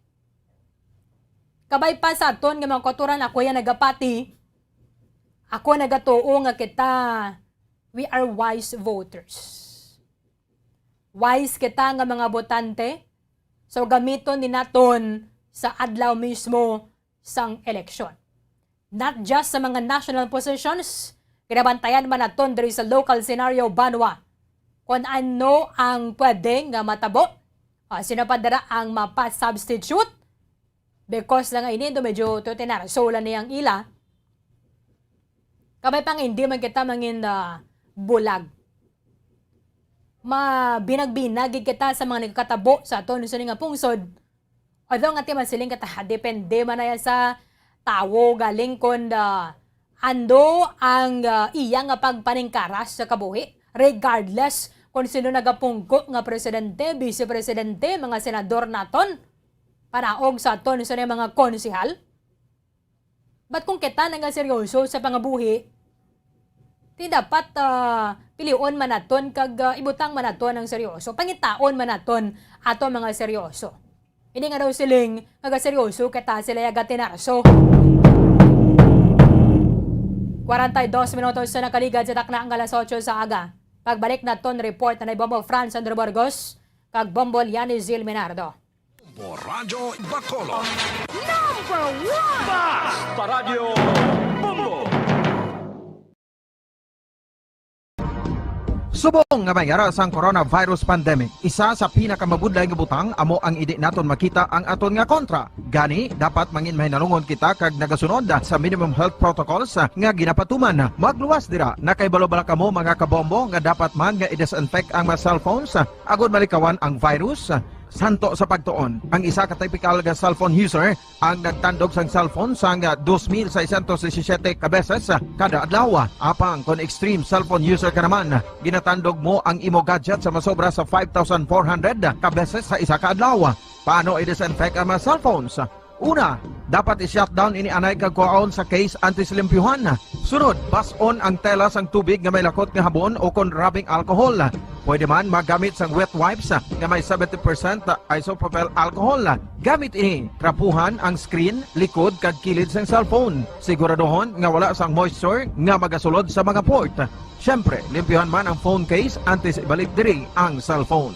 Kabay pa sa aton nga mga kauturan, ako ya nagapati, ako nagatuo nga kita, we are wise voters. Wise kita nga mga botante, so gamiton ni naton sa adlaw mismo sang eleksyon. Not just sa mga national positions, ginabantayan man naton diri sa local scenario, banwa. Kung ano ang pwede nga matabo, ah, sino pa dira ang mapa-substitute? Because lang ini do medyo to tinarso lang niyang ila. Kabay pa nga hindi man kita mangin, ah, bulag. Mabinag-binag gid kita sa mga nagkatabo sa aton sini nga pungsod. Although nga ti man siling kita, depende man na yan sa tawo galing kon, ah, ando ang, ah, iya nga pagpaningkaras sa kabuhi, regardless kon sino nagapungko nga presidente, vice presidente, mga senador naton, panaog sa aton sa mga konsehal. But kung kita nagaseryoso sa pangabuhi, ti dapat, ah, pilion man naton kag, ah, ibutang man naton ang seryoso. Pangitaon man naton ato mga seryoso. Hindi nga daw siling, nagaseryoso kita sila ya gatinarso. Kwarenta y dos minutos sa nakaligad sa takna nga alas otso sa aga. Pagbalik naton report na ni Bombo Franz Andrew Burgos kag Bombo Liani Zil Menardo. Bombo Radyo Bacolod. Number one! Basta Radyo Bombo! Subong nga may yara sang coronavirus pandemic, isa sa pinakamabudlay nga butang amo ang hindi naton makita ang aton nga kontra. Gani, dapat mangin mahinalungon kita kag nagasunod sa minimum health protocols nga ginapatuman. Magluwas dira, nakahibalo bala kamo, mga kabombo, nga dapat man nga i-disinfect ang mga cellphones agod malikawan ang virus? Santo sa pagtuon, ang isa ka typical nga cellphone user ang nagtandog sang cellphone sang dos mil seiscientos disisiete ka beses kada adlaw. Apang kon extreme cellphone user ka naman, ginatandog mo ang imo gadget sa masobra sa five thousand four hundred ka beses sa isa ka adlaw. Paano i-disinfect ang mga cellphones? Una, dapat i-shutdown ini anay kag kuhaon sa case antes limpyuhan. Sunod, bas-on ang tela sang tubig nga may lakot nga habon o kon rubbing alcohol. Pwede man magamit sang wet wipes nga may seventy percent isopropyl alcohol. Gamit ini, trapuhan ang screen, likod kag kilid sang cellphone. Siguraduhon nga wala sang moisture nga magasulod sa mga port. Siyempre, limpyuhan man ang phone case antes ibalik diri ang cellphone.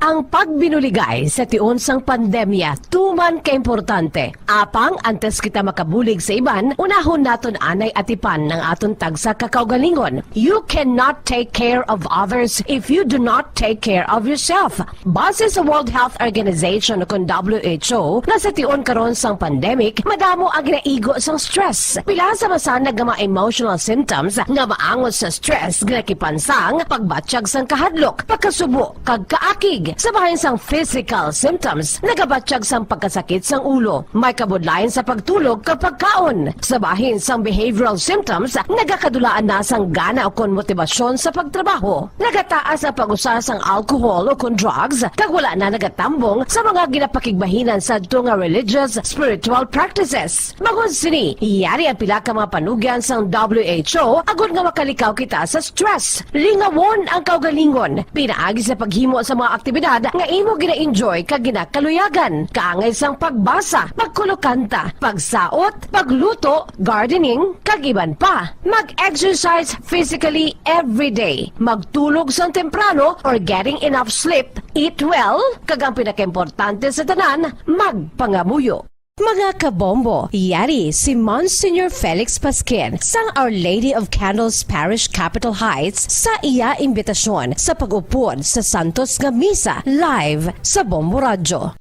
Ang pagbinuligay sa tion sang pandemya tuman ka importante. Apang antes kita makabulig sa iban, unahon naton anay atipan ang aton tagsa ka kaugalingon. You cannot take care of others if you do not take care of yourself. Base sa World Health Organization o kon W H O, nga sa tion karon sang pandemic, madamo ang ginaigo sang stress. Pila sa masanag nga mga emotional symptoms nga maangot sa stress ginakipan sang pagbatyag sang kahadlok, pagkasubo, kag kaakig. Sa bahin sang physical symptoms, nagabatyag sang pagkasakit sang ulo, may kabudlayan sa pagtulog kag pagkaon. Sa bahin sang behavioral symptoms, nagakadulaan na sang gana ukon motibasyon sa pagtrabaho. Nagataas ang pag-usar sang alcohol ukon drugs, kag wala na nagatambong sa mga ginapakigbahinan sadto nga religious, spiritual practices. Bangod sini, yari ang pila ka mga panugyan sang W H O agod nga makalikaw kita sa stress. Lingawon ang kaugalingon pinaagi sa paghimo sa mga aktibidad nga imo gina-enjoy kag ginakaluyagan, kaangay sang pagbasa, pagkulokanta, pagsaot, pagluto, gardening, kag iban pa. Mag-exercise physically every day. Magtulog sang temprano or getting enough sleep. Eat well, kag ang pinakaimportante sa tanan, magpangamuyo. Mga kabombo, yari si Monsignor Felix Pasquin sang Our Lady of Candles Parish, Capitol Heights, sa iya imbitasyon sa pag-upod sa santos nga misa live sa Bombo Radyo.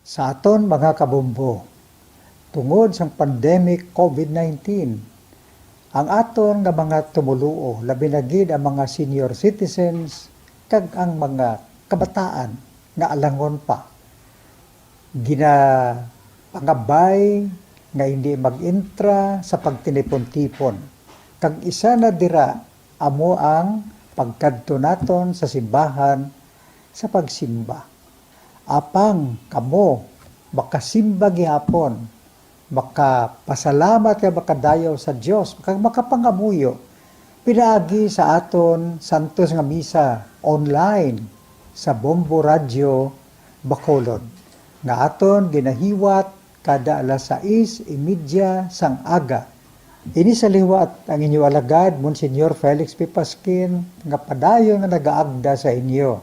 Sa aton mga kabombo, tungod sang pandemic covid nineteen, ang aton nga mga tumoluo, labi na gid ang mga senior citizens kag ang mga kabataan nga alangon pa, ginapangabay nga hindi mag-intra sa pagtinipon-tipon. Kag isa na dira amo ang pagkadto naton sa simbahan sa pagsimba. Apang kamo makasimba gihapon, makapasalamat kag makadayaw sa Dios, kag makapangamuyo pinaagi sa aton santos nga misa online sa Bombo Radyo Bacolod, nga aton ginahiwat kada alas sais y media sang aga. Ini sa liwat ang inyo alagad, Monsignor Felix P. Pasquin, nga padayon nga nagaagda sa inyo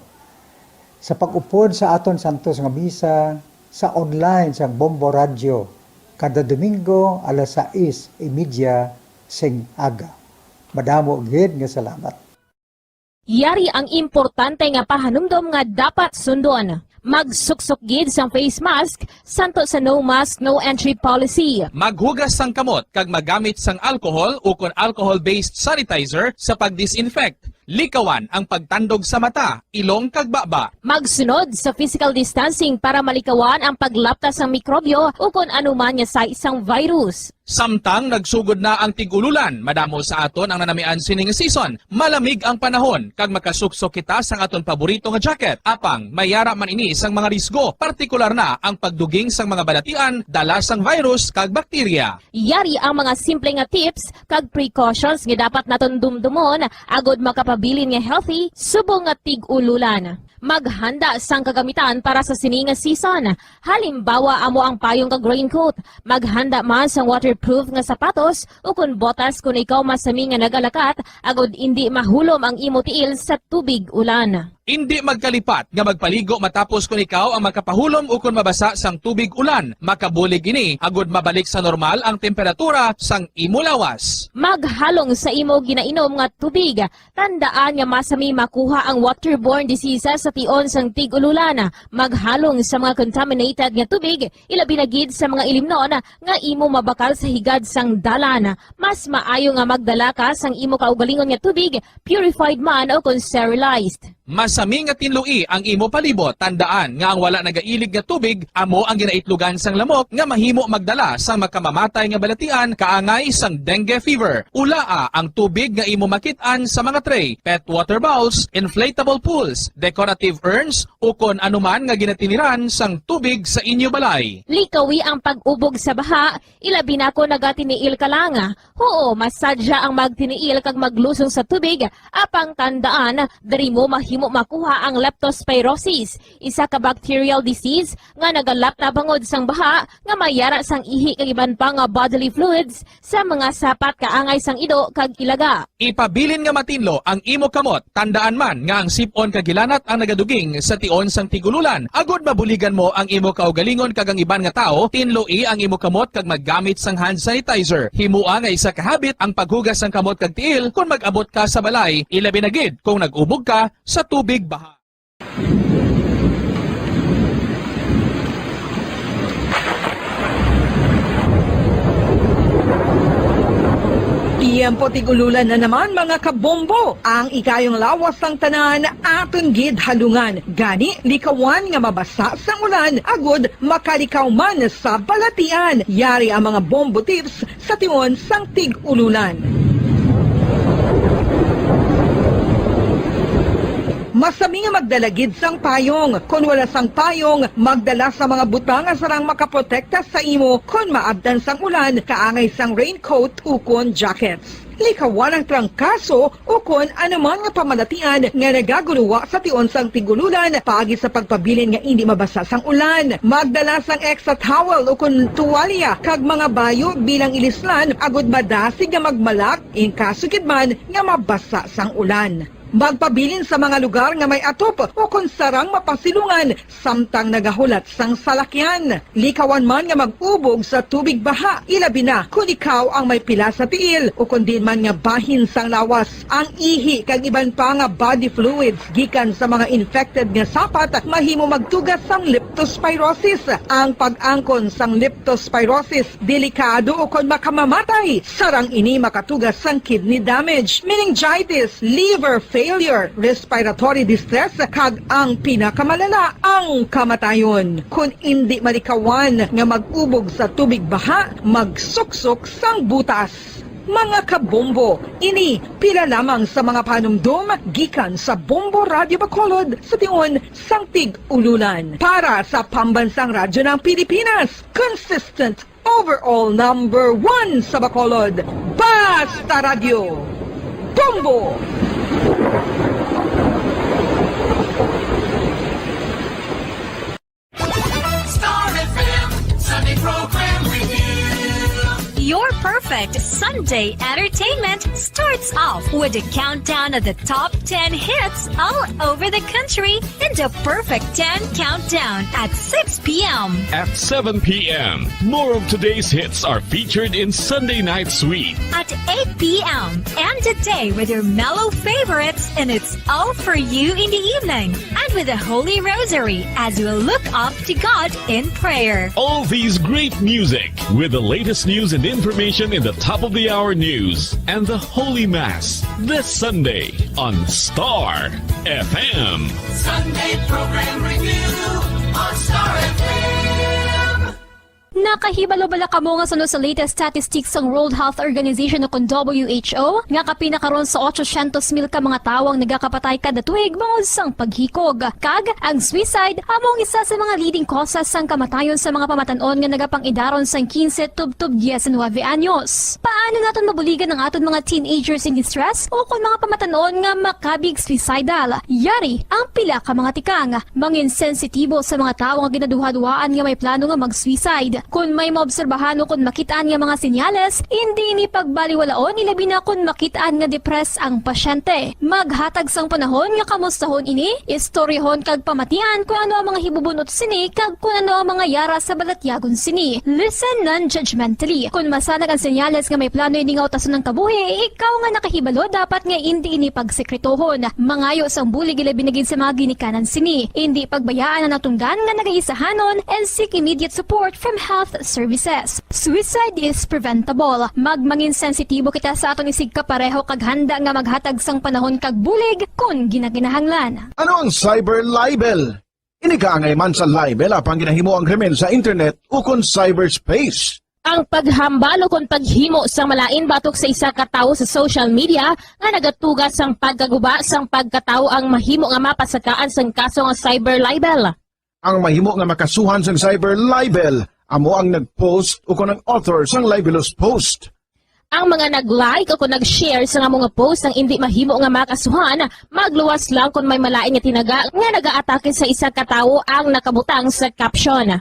sa pag-upod sa aton santos nga misa sa online sang Bombo Radyo kada Domingo alas sais y media sing aga. Madamo gid nga salamat. Yari ang importante nga pahanumdom nga dapat sundon. Magsuksok gid sang face mask, santo sa no mask, no entry policy. Maghugas sang kamot kag magamit sang alcohol ukon alcohol-based sanitizer sa pag-disinfect. Likawan ang pagtandog sa mata, ilong kag baba. Magsunod sa physical distancing para malikawan ang paglapta sang mikrobyo ukon anuman nga sahi sang virus. Samtang nagsugod na ang tig-ululan, madamo sa aton ang nanamian sining season. Malamig ang panahon, kag makasuksok kita sang aton paborito nga jacket. Apang, may yara man ini sang mga risgo, partikular na ang pagduging sang mga balatian, dala sang virus kag bakterya. Yari ang mga simple nga tips kag precautions nga dapat naton dumdumon agod makapabilin nga healthy subong nga tig-ululan. Maghanda sang kagamitan para sa sini nga season. Halimbawa, amo ang payong kag raincoat. Maghanda man sang waterproof nga sapatos ukon botas kon ikaw masami nga nagalakat agod indi mahulom ang imo tiil sa tubig ulan. Indi magkalipat nga magpaligo matapos kon ikaw ang makapahulom ukon mabasa sang tubig ulan. Makabulig ini agod mabalik sa normal ang temperatura sang imo lawas. Maghalong sa imo ginainom nga tubig. Tandaan nga masami makuha ang waterborne diseases sa tion sang tig-ululan. Maghalong sa mga contaminated nga tubig, ilabi na gid sa mga ilimnon nga imo mabakal sa higad sang dalan. Mas maayo nga magdala ka sang imo kaugalingon nga tubig, purified man o kon sterilized. Masami nga tinloi ang imo palibot. Tandaan nga ang wala nagailig nga tubig amo ang ginaitlogan sang lamok nga mahimo magdala sang makamamatay nga balatian kaangay sang dengue fever. Ulaa ang tubig nga imo makit-an sa mga tray, pet water bowls, inflatable pools, decorative urns, ukon anuman nga ginatiniran sang tubig sa inyo balay. Likawi ang pag-ubog sa baha, ilabi na kon nagatiniil ka lang. Huo, masadya ang magtiniil kag maglusong sa tubig, apang tandaan, diri mo mahimo makuha ang leptospirosis, isa ka bacterial disease nga nagalapta bangod sang baha nga may yara sang ihi kag iban pa nga bodily fluids sa mga sapat kaangay sang ido kag ilaga. Ipabilin nga matinlo ang imo kamot. Tandaan man nga ang sip-on kag hilanat ang nagaduging sa tion sang tig-ululan. Agod mabuligan mo ang imo kaugalingon kag ang iban nga tawo, tinloi ang imo kamot kag maggamit sang hand sanitizer. Himoa nga isa ka habit ang paghugas sang kamot kag tiil kon mag-abot ka sa balay, ilabi na gid kon nag-ubog ka sa tubig baha. Iya Ang putig ululan na naman, mga kabombo. Ang ikayong lawas sang tanan aton gid halungan. Gani, likawan nga mabasa sang ulan agud makalikaw man sa balatian. Yari ang mga bombo tips sa tion sang tig-ululan. Masami nga magdala gid sang payong. Kon wala sang payong, magdala sa mga butang nga sarang makaprotekta sa imo kon maabtan sang ulan, kaangay sang raincoat ukon jackets. Likawan ang trangkaso ukon anuman nga pamalatian nga nagaguluwa sa tion sang tig-ululan paagi sa pagpabilin nga indi mabasa sang ulan. Magdala sang extra towel ukon tuwalya kag mga bayo bilang ilislan agud madasig nga magmalak in kaso gid man nga mabasa sang ulan. Magpabilin sa mga lugar nga may atop ukon sarang mapasilungan samtang nagahulat sang salakyan. Likawan man nga mag-ubog sa tubig baha, ilabi na kon ikaw ang may pila sa tiil ukon diin man nga bahin sang lawas. Ang ihi kag iban pa nga body fluids gikan sa mga infected nga sapat mahimo magtuga sang leptospirosis. Ang pag-angkon sang leptospirosis delikado ukon makamamatay. Sarang ini makatuga sang kidney damage, meningitis, liver failure, respiratory distress, kag ang pinakamalala, ang kamatayon. Kon indi malikawan nga mag-ubog sa tubig baha, magsuksok sang butas. Mga kabombo, ini pila lamang sa mga panumdom gikan sa Bombo Radyo Bacolod sa tion sang tig-ululan. Para sa Pambansang Radyo ng Pilipinas, consistent overall number one sa Bacolod, Basta Radyo, Bombo! Star F M Sunday Program Review. Your perfect Sunday entertainment starts off with a countdown of the top ten hits all over the country in the Perfect ten Countdown at six p m. At seven p m, more of today's hits are featured in Sunday Night Sweet. At eight p m, end the day with your mellow favorites, and it's all for you in the evening. And with the Holy Rosary as you look up to God in prayer. All these great music with the latest news and information in the top of the hour news and the Holy Mass this Sunday on Star F M. Sunday Program Review on Star F M. Nakahibalo bala kamo nga suno sa latest statistics sang World Health Organization o kon W H O, nga kapin na karon sa otsosyentos mil ka mga tawo ang nagakapatay kada tuig bangod sang paghikog? Kag ang suicide amo ang isa sa mga leading causes sang kamatayon sa mga pamatan-on nga nagapang-idaron sang quince tubtob diecinuebe anyos. Paano naton mabuligan ang aton mga teenagers in distress o kon mga pamatan-on nga makabig suicidal? Yari ang pila ka mga tikang. Mangin sensitibo sa mga tawo nga ginaduhaduhaan nga may plano nga mag-suicide. Kon may maobserbahan o kon makit-an nga mga senyales, indi ini pagbaliwalaon, ilabi na kon makit-an nga depressed ang pasyente. Maghatag sang panahon nga kamustahon ini, istoryahon kag pamatian kon ano ang mga hibubun-ot sini kag kon ano ang mga yara sa balatyagon sini. Listen non-judgmentally. Kon masanag ang senyales nga may plano ini nga utason ang kabuhi, ikaw nga nakahibalo dapat nga indi ini pagsekretohon. Mangayo sang bulig ilabi na gid sa mga ginikanan sini. Indi pagbayaan ang natunggan nga nagaisahanon and seek immediate support from health services. Suicide is preventable. Magmangin sensitibo kita sa aton isigkapareho kag handa nga maghatag sang panahon kag bulig kon ginakinahanglan. Ano ang cyber libel? Ini kaangay man sa libel apang ginahimo ang krimen sa internet ukon cyberspace. Ang paghambal ukon paghimo sang malain batok sa isa ka tawo sa social media nga nagatuga sang pagkaguba sang pagkatawo ang mahimo nga mapasakaan sang kaso nga cyber libel. Ang mahimo nga makasuhan sang cyber libel amo ang nag-post ukon ang author sang libelous post. Ang mga nag-like ukon nag-share sang amo nga post ang indi mahimo nga makasuhan, magluwas lang kon may malain nga tinaga nga nagaatake sa isa ka tawo ang nakabutang sa caption.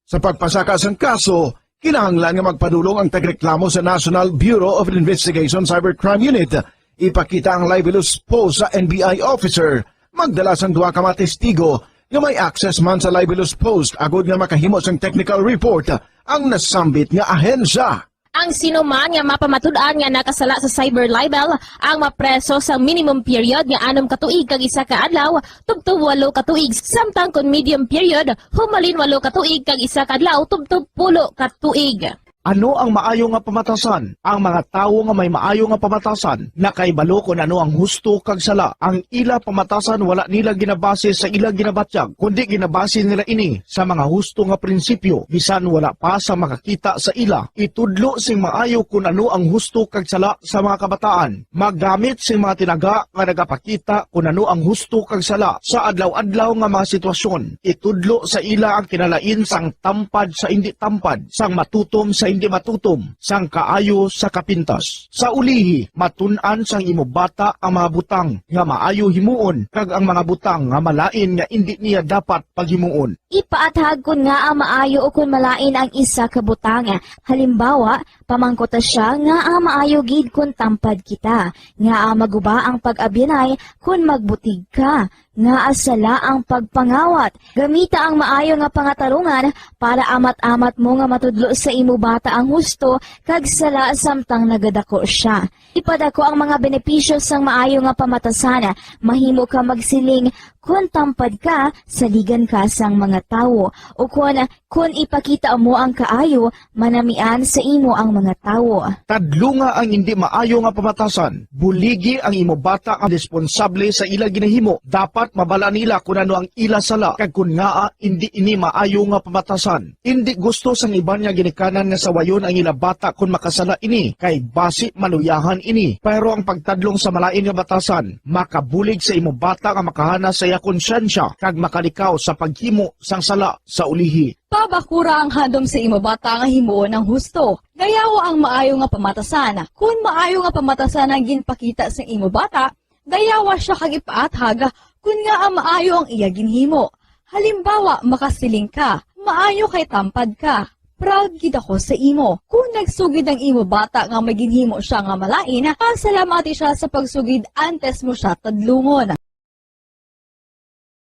Sa pagpasaka sang kaso, kinahanglan nga magpadulong ang tagreklamo sa National Bureau of Investigation Cybercrime Unit. Ipakita ang libelous post sa N B I officer. Magdala sang duha ka mga testigo nga may access man sa libelous post agod nga makahimo sang technical report ang nasambit nga ahensya. Ang sino man nga mapamatud-an nga nakasala sa cyber libel ang mapreso sa minimum period nga anom ka tuig kag isa ka adlaw, tubtob walo ka tuig, samtang kon medium period, humalin walo ka tuig kag isa ka adlaw, tubtob pulo ka tuig. Ano ang maayo nga pamatasan? Ang mga tawo nga may maayo nga pamatasan nakahibalo kon ano ang husto kag sala. Ang ila pamatasan wala nila ginabase sa ila ginabatyag, kundi ginabase nila ini sa mga husto nga prinsipyo, bisan wala pa sa makakita sa ila. Itudlo sing maayo kon ano ang husto kag sala sa mga kabataan. Maggamit sing mga tinaga nga nagapakita kon ano ang husto kag sala sa adlaw-adlaw nga mga sitwasyon. Itudlo sa ila ang kinalain sang tampad sa indi tampad, sang matutom sa indi matutom, sang kaayo sa kapintas. Sa ulihi, matun-an sang imo bata ang mga butang nga maayo himuon kag ang mga butang nga malain nga indi niya dapat paghimuon. Ipaathag kon ngaa maayo ukon malain ang isa ka butang. Halimbawa, pamangkuta sia ngaa maayo gid kon tampad kita, ngaa maguba ang pag-abyanay kon magbutig ka, ngaa sala ang pagpangawat. Gamita ang maayo nga pangatarungan para amat-amat mo nga matudlo sa imo bata ang husto kag sala samtang nagadako sia. Ipadako ang mga benepisyo sang maayo nga pamatasan. Mahimo ka magsiling, "Kon tampad ka, saligan ka sang mga tawo," ukon, "Kon ipakita mo ang kaayo, manamian sa imo ang mga tawo." Tadlunga ang indi maayo nga pamatasan. Buligi ang imo bata nga responsable sa ila ginahimo. Dapat mabala nila kon ano ang ila sala kag kon ngaa indi ini maayo nga pamatasan. Indi gusto sang iban nga ginikanan nga sawayon ang ila bata kon makasala ini, kay basi maluyahan ini. Pero ang pagtadlong sa malain nga batasan makabulig sa imo bata nga makahana sa iya konsyensya kag makalikaw sa paghimo sang sala sa ulihi. Pabakura ang handom sa imo bata nga himuon ang husto. Dayawa ang maayo nga pamatasan. Kon maayo nga pamatasan ang ginpakita sa imo bata, dayawa sia kag ipaathag kon ngaa maayo ang iya ginhimo. Halimbawa, makasiling ka, "Maayo kay tampad ka. Proud gid ako sa imo." Kon nagsugid ang imo bata nga may ginhimo sia nga malain, pasalamati sia sa pagsugid antes mo sia tadlungon.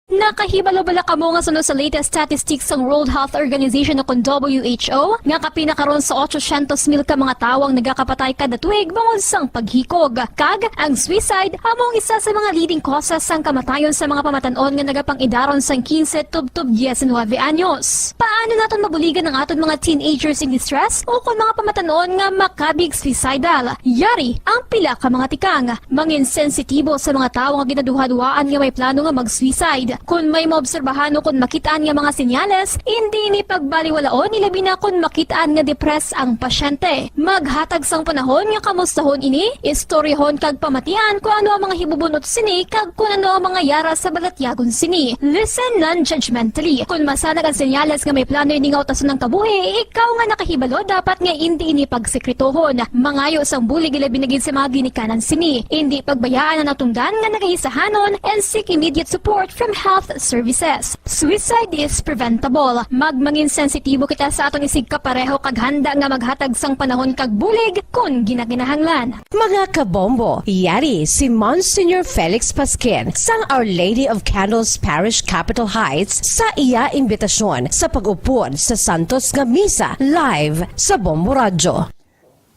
Nakahibalo bala kamo nga suno sa latest statistics sang World Health Organization o kon W H O, nga kapin na karon sa otso syentos mil ka mga tawo ang nagakapatay kada tuig bangod sang paghikog, kag ang suicide amo ang isa sa mga leading causes sang kamatayon sa mga pamatan-on nga nagapang-idaron sang quince tubtob diecinuebe anyos. Paano naton mabuligan ang aton mga teenagers in distress o kon mga pamatan-on nga makabig suicidal? Yari ang pila ka mga tikang. Mangin sensitibo sa mga tawo nga ginaduhaduhaan nga may plano nga mag-suicide. Kon may maobserbahan o kon makit-an nga mga senyales, indi ini pagbaliwalaon, ilabi na kon makit-an nga depressed ang pasyente. Maghatag sang panahon nga kamustahon ini, istoryahon kag pamatian kon ano ang mga hibubun-ot sini kag kon ano ang mga yara sa balatyagon sini. Listen non-judgmentally. Kon masanag ang senyales nga may plano ini nga utason ang kabuhi, ikaw nga nakahibalo dapat nga indi ini pagsekretohon. Mangayo sang bulig, ilabi na gid sa mga ginikanan sini. Indi pagbayaan ang natungdan nga nagahisahanon and seek immediate support from health services. Suicide is preventable. Magmangin sensitibo kita sa aton isigkapareho kag handa nga maghatag sang panahon kag bulig kon ginakinahanglan. Mga kabombo, yari si Monsignor Felix Pasquin sang Our Lady of Candles Parish, Capitol Heights, sa iya imbitasyon sa pag-upod sa Santos nga Misa live sa Bombo Radyo.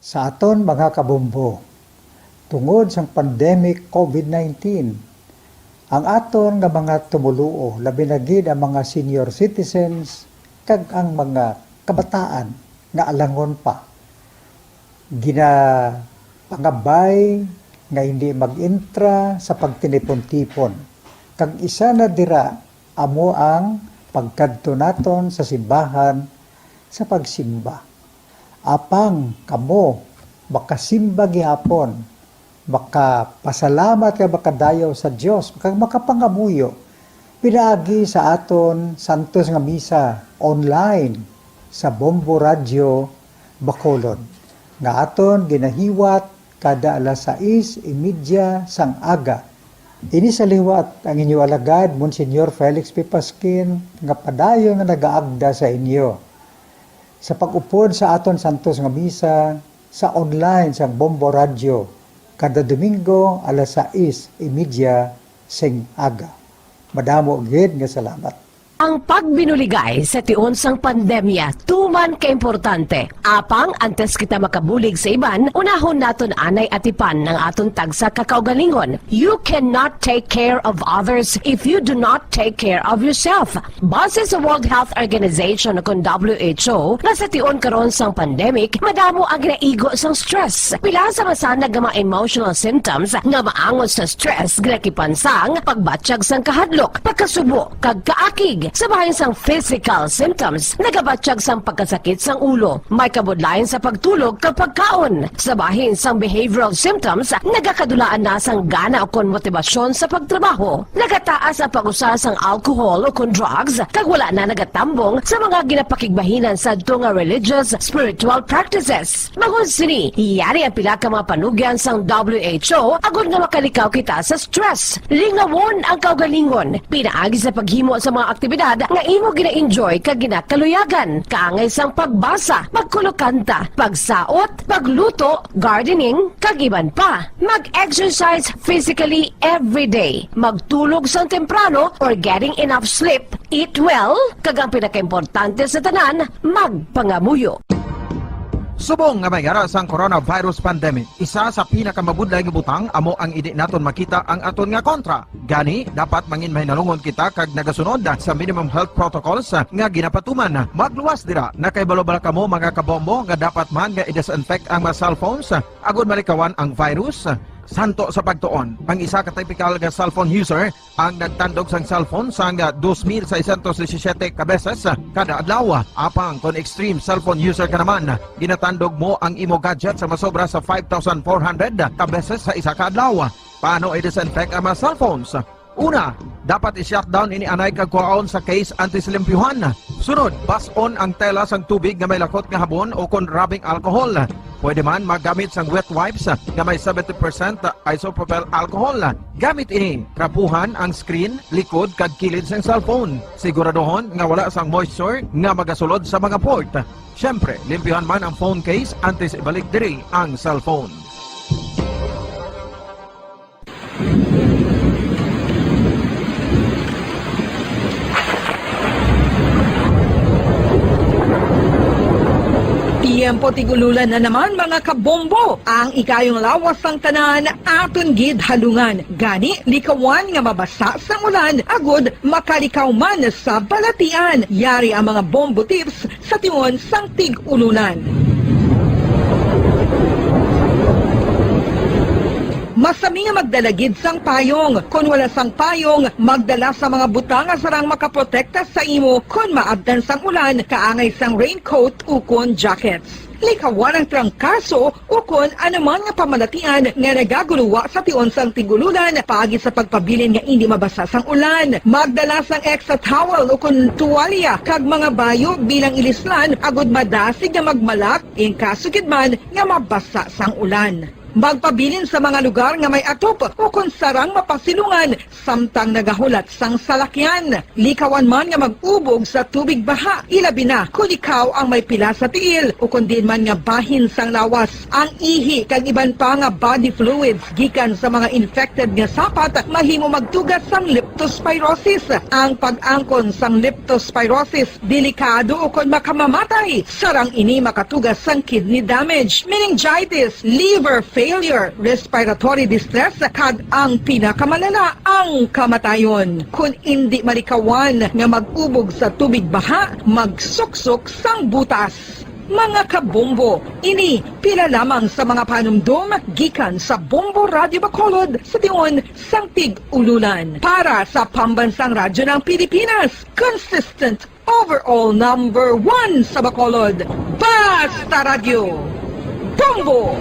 Sa aton mga kabombo, tungod sang pandemic covid nineteen, ang aton nga mga tumoluo, labi na gid ang mga senior citizens kag ang mga kabataan nga alangon pa, ginapangabay nga hindi mag-intra sa pagtinipon-tipon. Kag isa na dira amo ang pagkadto naton sa simbahan sa pagsimba. Apang kamo makasimba gihapon, makapasalamat kag makadayaw sa Dios, kag makapangamuyo pinaagi sa aton Santos nga Misa online sa Bombo Radyo Bacolod, nga aton ginahiwat kada alas sais y media sang aga. Ini sa liwat ang inyo alagad, Monsignor Felix P. Pasquin, nga padayon nga nagaagda sa inyo sa pag-upod sa aton Santos nga Misa sa online sang Bombo Radyo kada Domingo alas sais y media sing aga. Madamo gid nga salamat. Ang pagbinuligay sa tion sang pandemya tuman ka importante. Apang antes kita makabulig sa iban, unahon naton anay atipan ang aton tagsa ka kaugalingon. You cannot take care of others if you do not take care of yourself. Base sa World Health Organization, kon W H O, nga sa tion karon sang pandemic, madamo ang ginaigo sang stress. Pila sa masanag nga mga emotional symptoms nga maangot sa stress ginakipan sang pagbatyag sang kahadlok, pagkasubo, kag kaakig. Sa bahin sang physical symptoms, nagabatyag sang pagkasakit sang ulo, may kabudlayan sa pagtulog kag pagkaon. Sa bahin sang behavioral symptoms, nagakadulaan na sang gana ukon motibasyon sa pagtrabaho. Nagataas ang pag-usa sang alcohol ukon drugs, kag wala na nagatambong sa mga ginapakigbahinan sadto nga religious, spiritual practices. Bangod sini, yari ang pila ka mga panugyan sang W H O agod nga makalikaw kita sa stress. Lingawon ang kaugalingon pinaagi sa paghimo sa mga aktibidad nga imo gina-enjoy kag ginakaluyagan, kaangay sang pagbasa, pagkulokanta, pagsaot, pagluto, gardening, kag iban pa. Mag-exercise physically every day. Magtulog sang temprano or getting enough sleep. Eat well, kag ang pinakaimportante sa tanan, magpangamuyo. Subong nga may ara sang coronavirus pandemic, isa sa pinakamabudlay nga butang amo ang indi naton makita ang aton nga kontra. Gani, dapat mangin mahinalungon kita kag nagasunod sa minimum health protocols nga ginapatuman. Magluwas dira, nakahibalo bala kamo, mga kabombo, nga dapat man nga i-disinfect ang mga cellphones agod malikawan ang virus? Santo sa pagtuon, ang isa ka typical nga cellphone user ang nagtandog sang cellphone sang dos mil seiscientos disisiete ka beses kada adlaw. Apang kon extreme cellphone user ka naman, ginatandog mo ang imo gadget sa masobra sa five thousand four hundred ka beses sa isa ka adlaw. Paano i-disinfect ang mga cellphones? Una, dapat i-shutdown ini anay kag kuhaon sa case antes limpyuhan. Sunod, bas-on ang tela sang tubig nga may lakot nga habon o kon rubbing alcohol. Pwede man maggamit sang wet wipes nga may seventy percent isopropyl alcohol. Gamit ini, trapuhan ang screen, likod, kag kilid sang cellphone. Siguraduhon nga wala sang moisture nga magasulod sa mga port. Siyempre, limpyuhan man ang phone case antes ibalik diri ang cellphone. Tiyempo tig-ululan na naman, mga kabombo. Ang ikayong lawas sang tanan aton gid halungan. Gani, likawan nga mabasa sang ulan agud makalikaw man sa balatian. Yari ang mga bombo tips sa tion sang tig-ululan. Masami nga magdala gid sang payong. Kon wala sang payong, magdala sa mga butang nga sarang makaprotekta sa imo kon maabtan sang ulan, kaangay sang raincoat ukon jackets. Likawan ang trangkaso ukon anuman nga pamalatian nga nagaguluwa sa tion sang tig-ululan paagi sa pagpabilin nga indi mabasa sang ulan. Magdala sang extra towel ukon tuwalya kag mga bayo bilang ilislan agud madasig nga magmalak in kaso gid man nga mabasa sang ulan. Magpabilin sa mga lugar nga may atop ukon sarang mapasilungan samtang nagahulat sang salakyan. Likawan man nga mag-ubog sa tubig baha, ilabi na kon ikaw ang may pila sa tiil ukon diin man nga bahin sang lawas. Ang ihi kag iban pa nga body fluids gikan sa mga infected nga sapat mahimo magtuga sang leptospirosis. Ang pag-angkon sang leptospirosis delikado ukon makamamatay. Sarang ini makatuga sang kidney damage, meningitis, liver failure, respiratory distress, kag ang pinakamalala, ang kamatayon. Kon indi malikawan nga mag-ubog sa tubig baha, magsuksok sang butas. Mga kabombo, ini pila lamang sa mga panumdom gikan sa Bombo Radyo Bacolod sa tion sang tig-ululan. Para sa Pambansang Radyo ng Pilipinas, consistent overall number one sa Bacolod, Basta Radyo, Bombo!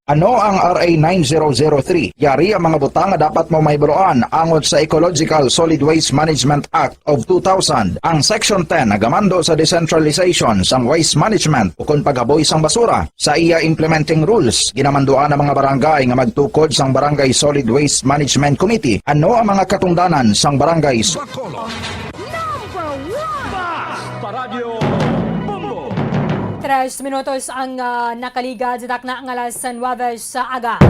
Ano ang R A nine zero zero three? Yari ang mga butang nga dapat mo mahibaluan angot sa Ecological Solid Waste Management Act of two thousand. Ang Section ten nagamando sa decentralization sang waste management ukon paghaboy sang basura. Sa iya implementing rules, ginamanduan ang mga barangay nga magtukod sang Barangay Solid Waste Management Committee. Ano ang mga katungdanan sang barangay? Bacolod. Number one. Basta Radyo Bombo. Tres minutos ang, ah, nakaligad sa takna nga alas nuebe sa aga.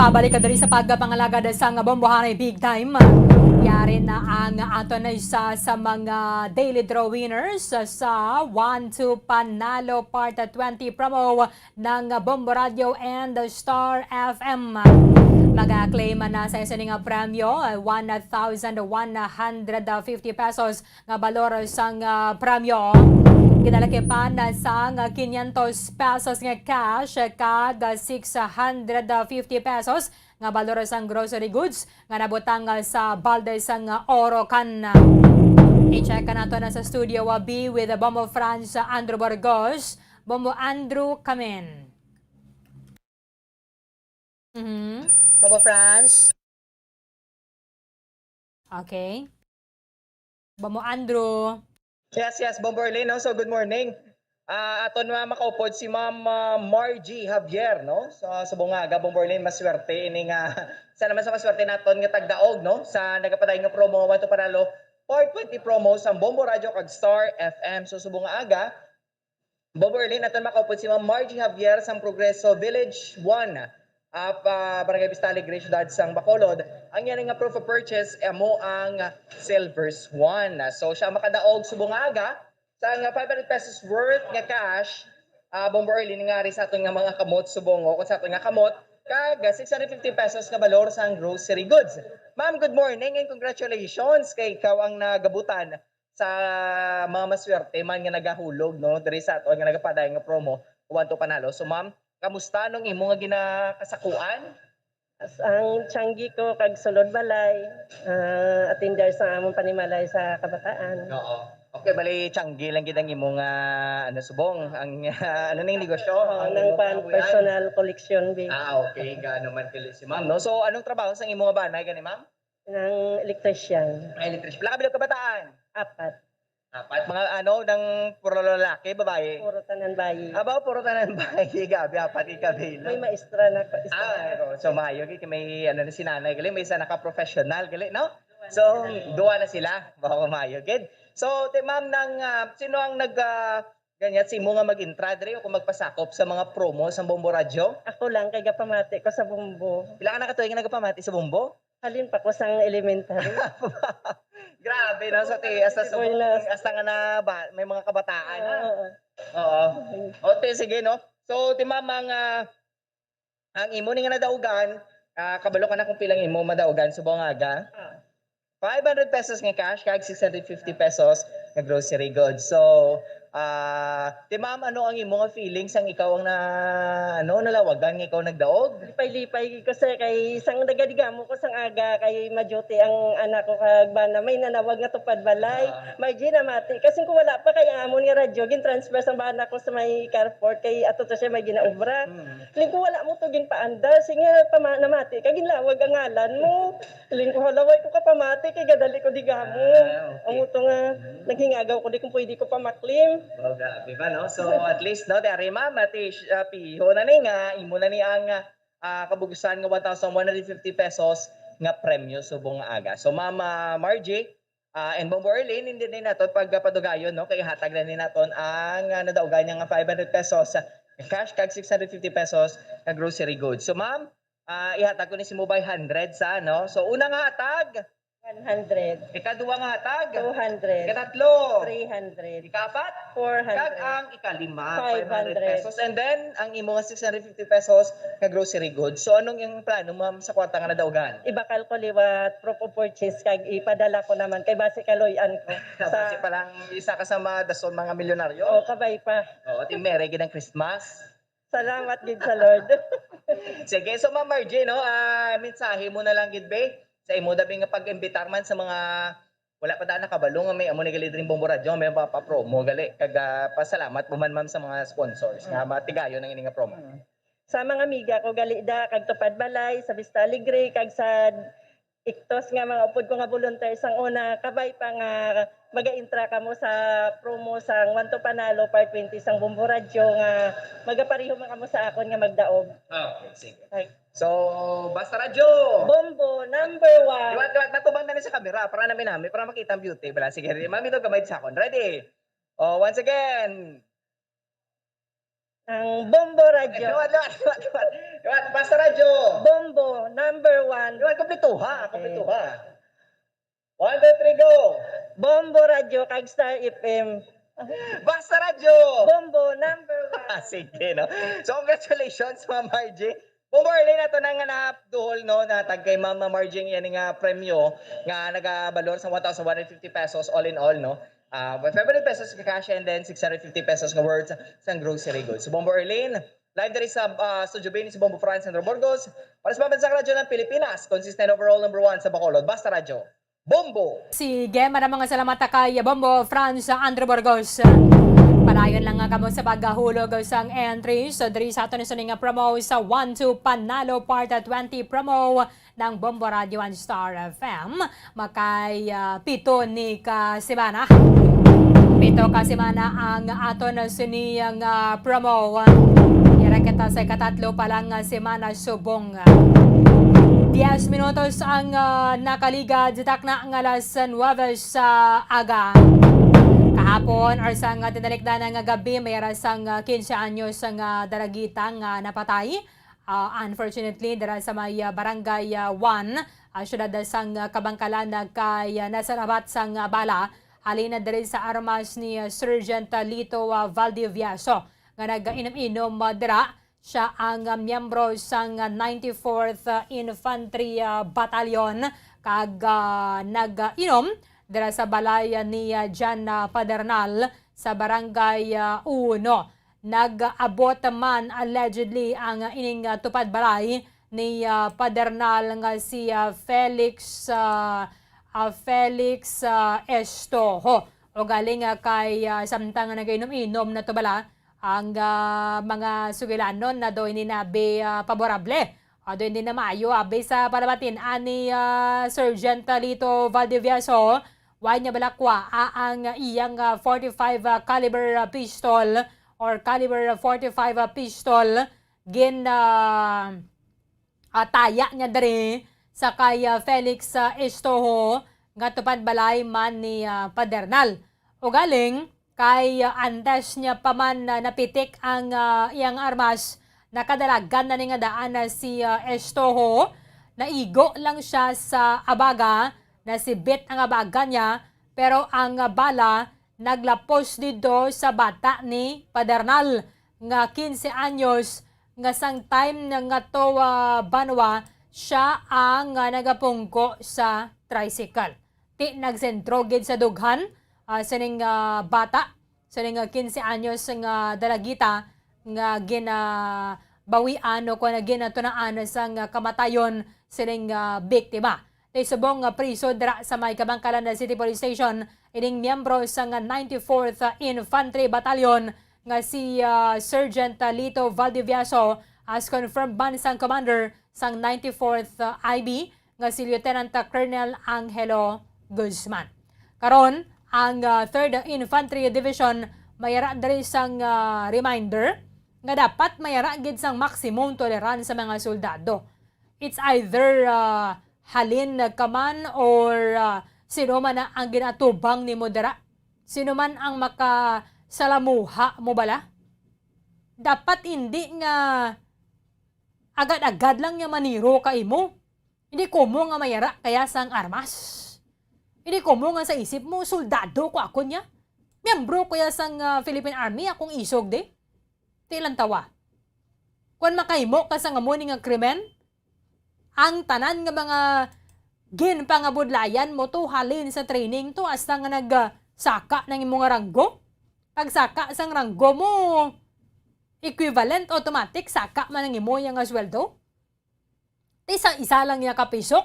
Balik ka diri sa pagpangalagad sang Bombohanay Big Time. Yari na ang aton isa sa mga daily draw winners sa One to Panalo Part twenty promo ng Bombo Radio and Star F M. Mag-claim na sa isa nga premyo, one thousand one hundred fifty pesos nga balor sang, ah, premyo. Ginalakipan sang quinientos pesos nga cash kag six hundred fifty pesos nga balor sang grocery goods nga nabutang sa balde sang Orocan. I-check nato na sa studio, ah, B with Bombo Franz, Andrew Burgos. Bombo Andrew, come in. Mhm. Bombo Franz. Okay. Bombo Andrew. Yes, yes, Bombo Erlin, no? So, good morning. Ah, aton nga makaupod si Ma'am, ah, Margie Javier, no? So, subong nga aga, Bombo Erlin, maswerte ini nga, isa naman sa maswerte naton nga tagdaog, no? Sa nagapadayon nga promo nga One to Panalo, Part twenty promo sa Bombo Radio kag Star F M. So, subong nga aga, Bombo Erlin, aton makaupod si Ma'am Margie Javier sang Progreso Village one, ah, pa Barangay Vista Alegre, Siyudad sang Bacolod. Ang iya nga proof of purchase, amo ang silver swan. So, siya makadaog subong nga aga sang five hundred pesos worth nga cash, ah, Bombo Erlin, nga ari sa aton nga mga kamot subong, o kung sa aton nga kamot, kag six hundred fifty pesos nga balor sang grocery goods. Ma'am, good morning and congratulations kay ikaw ang nagabutan sa mga maswerte man nga nagahulog, no, diri sa aton nga nagapadayon nga promo, One to Panalo. So, ma'am, kamusta anong imo nga ginakasakuan? As ang tiyanggi ko kag sulod balay, ah, attender sa among panimalay sa kabataan. Oo. Okay, bali, tiyanggi lang gid ang imo nga, ano, subong, ang, ano ning negosyo? Oo, ang nang imo pan-, kabuhian? Personal collection, bi. Ah, okay. Gaano man kali si ma'am, no? So, anong trabaho sang imo nga bana gani, ma'am? Nang electrician. Ay, electrician. Pila ka bilog kabataan? Apat. Apat. Mga ano, nang puro lalaki, babae? Puro tanan bayi. Aba, puro tanan bayi. Gabi, apat ikabilog. May maestra na ko. Ah, oo. So, maayo, kay may, ano, na si nanay, gali, may isa naka-professional, gali, no? So, duwa na sila. Bako maayo, gid. So, ti, ma'am, nang, ah, sino ang nag, ah, ganyan, si mo nga mag-intra diri o kung magpasakop sa mga promo sa Bombo Radyo? Ako lang, kay gapamati ko sa Bombo. Pila ka na ka tuig nga nagapamati sa Bombo? Halin pa ko sang elementary. Grabe, no? So, ti, hasta sa Boy, nas- hasta nga na ba, may mga kabataan, ha? Oo. Oo. Mm. O, ti, sige, no? So, ti, ma'am, ang, ah, ang imo ni nga nadaugan, ah, kabalo ka na kung pilang imo madaugan subong nga aga? Ah. Five hundred pesos nga cash, kag six hundred fifty pesos nga grocery goods. So, ah, ti, ma'am, ano ang imo nga feelings ang ikaw ang na, ano, nalawagan nga ikaw nagdaog? Lipay-lipay ko, sir, kay sang nagadigamo ko sang aga, kay ma-duty ang anak ko kag bana, may nanawag nga tupad balay. Ah. May ginamati. Kasi kung wala pa kay amon nga radyo, gin-transfer sang bana ko sa may carport, kay ato to siya may ginaobra. Mm. Ling ko wala mo to ginpaandar, sige, pama-, namati ka, ginlawag ang ngalan mo. Ling ko, "Hala, way ko kapamati, kay gadali ko digamo." Ah, okay. Amo to nga, mm, naghingagaw ko di kung pwede ko pamaklim. Oh, grabe ba, no? So, at least, no, ti ari, ma'am, ati, ah, piho na ni nga, imo na ni ang, ah, kabugusan nga one thousand one hundred fifty pesos nga premyo subong nga aga. So, Ma'am, ah, Margie, ah, and Bombo Erlin, hindi din naton pagpadugayon, no? Kay hatag na ni naton ang, ah, nadaugan niya nga five hundred pesos, ah, cash kag six hundred fifty pesos nga grocery goods. So, ma'am, ah, ihatag ko ni si Mobile hundred sa, no? So, una nga hatag, one hundred. Ikaduha nga hatag, two hundred. Ikatatlo, three hundred. Ikaapat, four hundred. Kag ang ikalima, five hundred. Five hundred pesos. And then, ang imo nga six hundred fifty pesos nga grocery goods. So, anong iyang plano, ma'am, sa kwarta nga nadaugan? Ibakal ko liwat proof of purchase kag ipadala ko naman kay basi kaloy-an ko. Sa basi pa lang isa ka sa madason mga milyonaryo? Oh, kabay pa. Oh, ti mere gid ang Christmas. Salamat gid sa Lord. Sige, so Ma'am Margie, no, ah, mensahe mo na lang gid, be, sa imo dabi nga pag-imbitar man sa mga wala pa da nakabalo nga may amo ni gali diri Bombo Radyo, may mapapromo gali. Kag, ah, pasalamat mo man, ma'am, sa mga sponsors nga, mm, matigayon ang ini nga promo. Mm. Sa mga amiga ko gali da kag Tupad Balay, sa Vista Alegre, kag sa Iktos nga mga upod ko nga volunteer sang una, kabay pa nga maga-intra kamo sa promo sang One to Panalo Part twenty sang Bombo Radyo nga magapareho man kamo sa akon nga magdaog. Okay, sige. Ay. So, Basta Radyo! Bombo, number one! Liwat, liwat, matubang na ni sa kamera para namin namin, para makita ang beauty. Bala, sige, mami, ito gamay sa akon. Ready? Oh, once again. Ang Bombo Radyo. Liwat, liwat, liwat, liwat. Liwat, Basta Radyo. Bombo, number one. Liwat, kompletuha, Okay. kompletuha. One, two, three, go. Bombo Radyo kag Star F M. Basta Radyo. Bombo, number one. Ah, sige, no? So, congratulations, Ma'am Margie. Bombo Arlene, ato na nga naduhol, no, na tag kay Ma'am Margie ang iyang, ah, premyo nga nagabalor sa one thousand one hundred fifty pesos all in all, no? Ah, five hundred pesos nga cash and then six hundred fifty pesos nga worth sang grocery goods. So, Bombo Arlene, live diri sa, ah, Studio B ni si Bombo Franz Sandro Burgos. Para sa Pambansang Radyo ng Pilipinas, consistent overall number one sa Bacolod. Basta Radyo. Bombo! Sige, maraming mga salamat kay Bombo Franz Andrew Burgos. Padayon lang nga kamo sa paghulog sang entries diri sa aton sa nga promo sa One two Panalo Part twenty promo ng Bombo Radio and Star F M. Makay, ah, pito ni ka semana. Pito ka semana ang aton sini nga promo. Yara kita sa ikatatlo pa lang nga semana subong. Diez minutos ang, ah, nakaligad sa takna nga alas nuwebe sa aga. Kahapon, or sa nga tinalikdan nga gabi, may ara sang, ah, quince anyos nga dalagita nga napatay. Ah, unfortunately, dira sa may, ah, Barangay, ah, one, ah, siyudad sang, ah, Kabangkalan, ah, kay, ah, nasalabat sang, ah, bala halin na diri sa armas ni, ah, Sergeant, ah, Lito, ah, Valdivieso nga nag-inom-inom, ah, dira. Siya ang, ah, miyembro sang, ah, ninety-fourth, ah, Infantry, ah, Battalion kag, ah, nag-inom dira sa balay, ah, ni, ah, Jan, ah, Padernal sa Barangay, ah, uno. Nag-abot man allegedly ang ining, ah, tupad balay ni, ah, Padernal nga si, ah, Felix, ah, ah, Felix, ah, Estoho. Ugaling, ah, kay, ah, samtang nagainom-inom na to bala ang, ah, mga sugilanon na daw hindi na abi, ah, paborable. Ah, daw hindi na maayo abi sa palabatin ani, ah, Sergeant Lito Valdivieso. Wa niya bala kwa, ah, ang iyang, ah, forty-five, ah, caliber, ah, pistol or caliber forty-five, ah, pistol gin, ah, ah, taya niya diri sa kay, ah, Felix, ah, Estoho nga tupad balay man ni, ah, Padernal. Ugaling kay, ah, antes niya pa man, ah, napitik ang, ah, iyang armas, nakadalagan na ni nga daan na si, ah, Estoho. Naigo lang siya sa abaga, nasibit ang abaga niya, pero ang, ah, bala naglapos didto sa bata ni Padernal nga quince anyos, nga sang time na nga to, ah, banwa, siya ang, ah, nagapungko sa tricycle. Ti nagsentro gid sa dughan, ah, sining, ah, bata, sining, ah, quince anyos nga dalagita nga ginabawian o kung ginatunaan sang kamatayon sining, ah, biktima. Naisubong nga priso dira sa may Kabangkalan City Police Station ining miyembro sang ninety-fourth Infantry Battalion nga si, ah, Sergeant Lito Valdivieso, as confirmed man sang commander sang ninety-fourth I B nga si Lieutenant Colonel Angelo Guzman. Karon, ang, ah, Third Infantry Division may ara diri sang, ah, reminder nga dapat may ara gid sang maximum tolerance sa mga soldado. It's either, ah, halin ka man or, ah, sino man na ang ginatubang nimo dira. Sino man ang makasalamuha mo bala. Dapat hindi nga agad-agad lang niya maniro ka imo. Hindi komo nga mayara kaya sang armas. Hindi komo nga sa isip mo, soldado ko ako niya. Miyembro ko ya sang, ah, Philippine Army, akong isog di. Ti lang tawa. Kung makahimo ka sa nga mo ni nga krimen, ang tanan nga mga ginpangabudlayan mo to halin sa training to hasta nga nag, ah, saka ng imo nga ranggo. Pag saka sang ranggo mo, equivalent, automatic, saka man ang imo yang nga sweldo. Isa, isa lang niya kapisok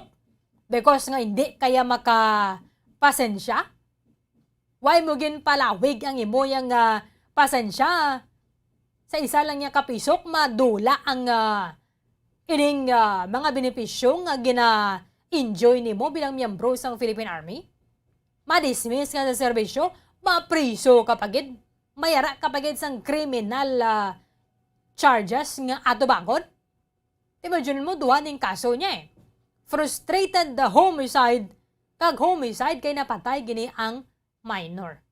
because nga hindi kaya makapasensya. Why mo ginpalawig ang imo yang, ah, pasensya? Sa isa lang niya kapisok, madula ang, ah, ining, ah, mga benepisyo nga gina-enjoy nimo bilang miyembro sang Philippine Army. Madismiss ka sa serbisyo, mapriso ka pa gid. Mayara ka pa gid sang criminal, ah, charges nga atubangon. Imagine mo, duha ning kaso niya eh. Frustrated the homicide, kag homicide kay napatay gini ang minor.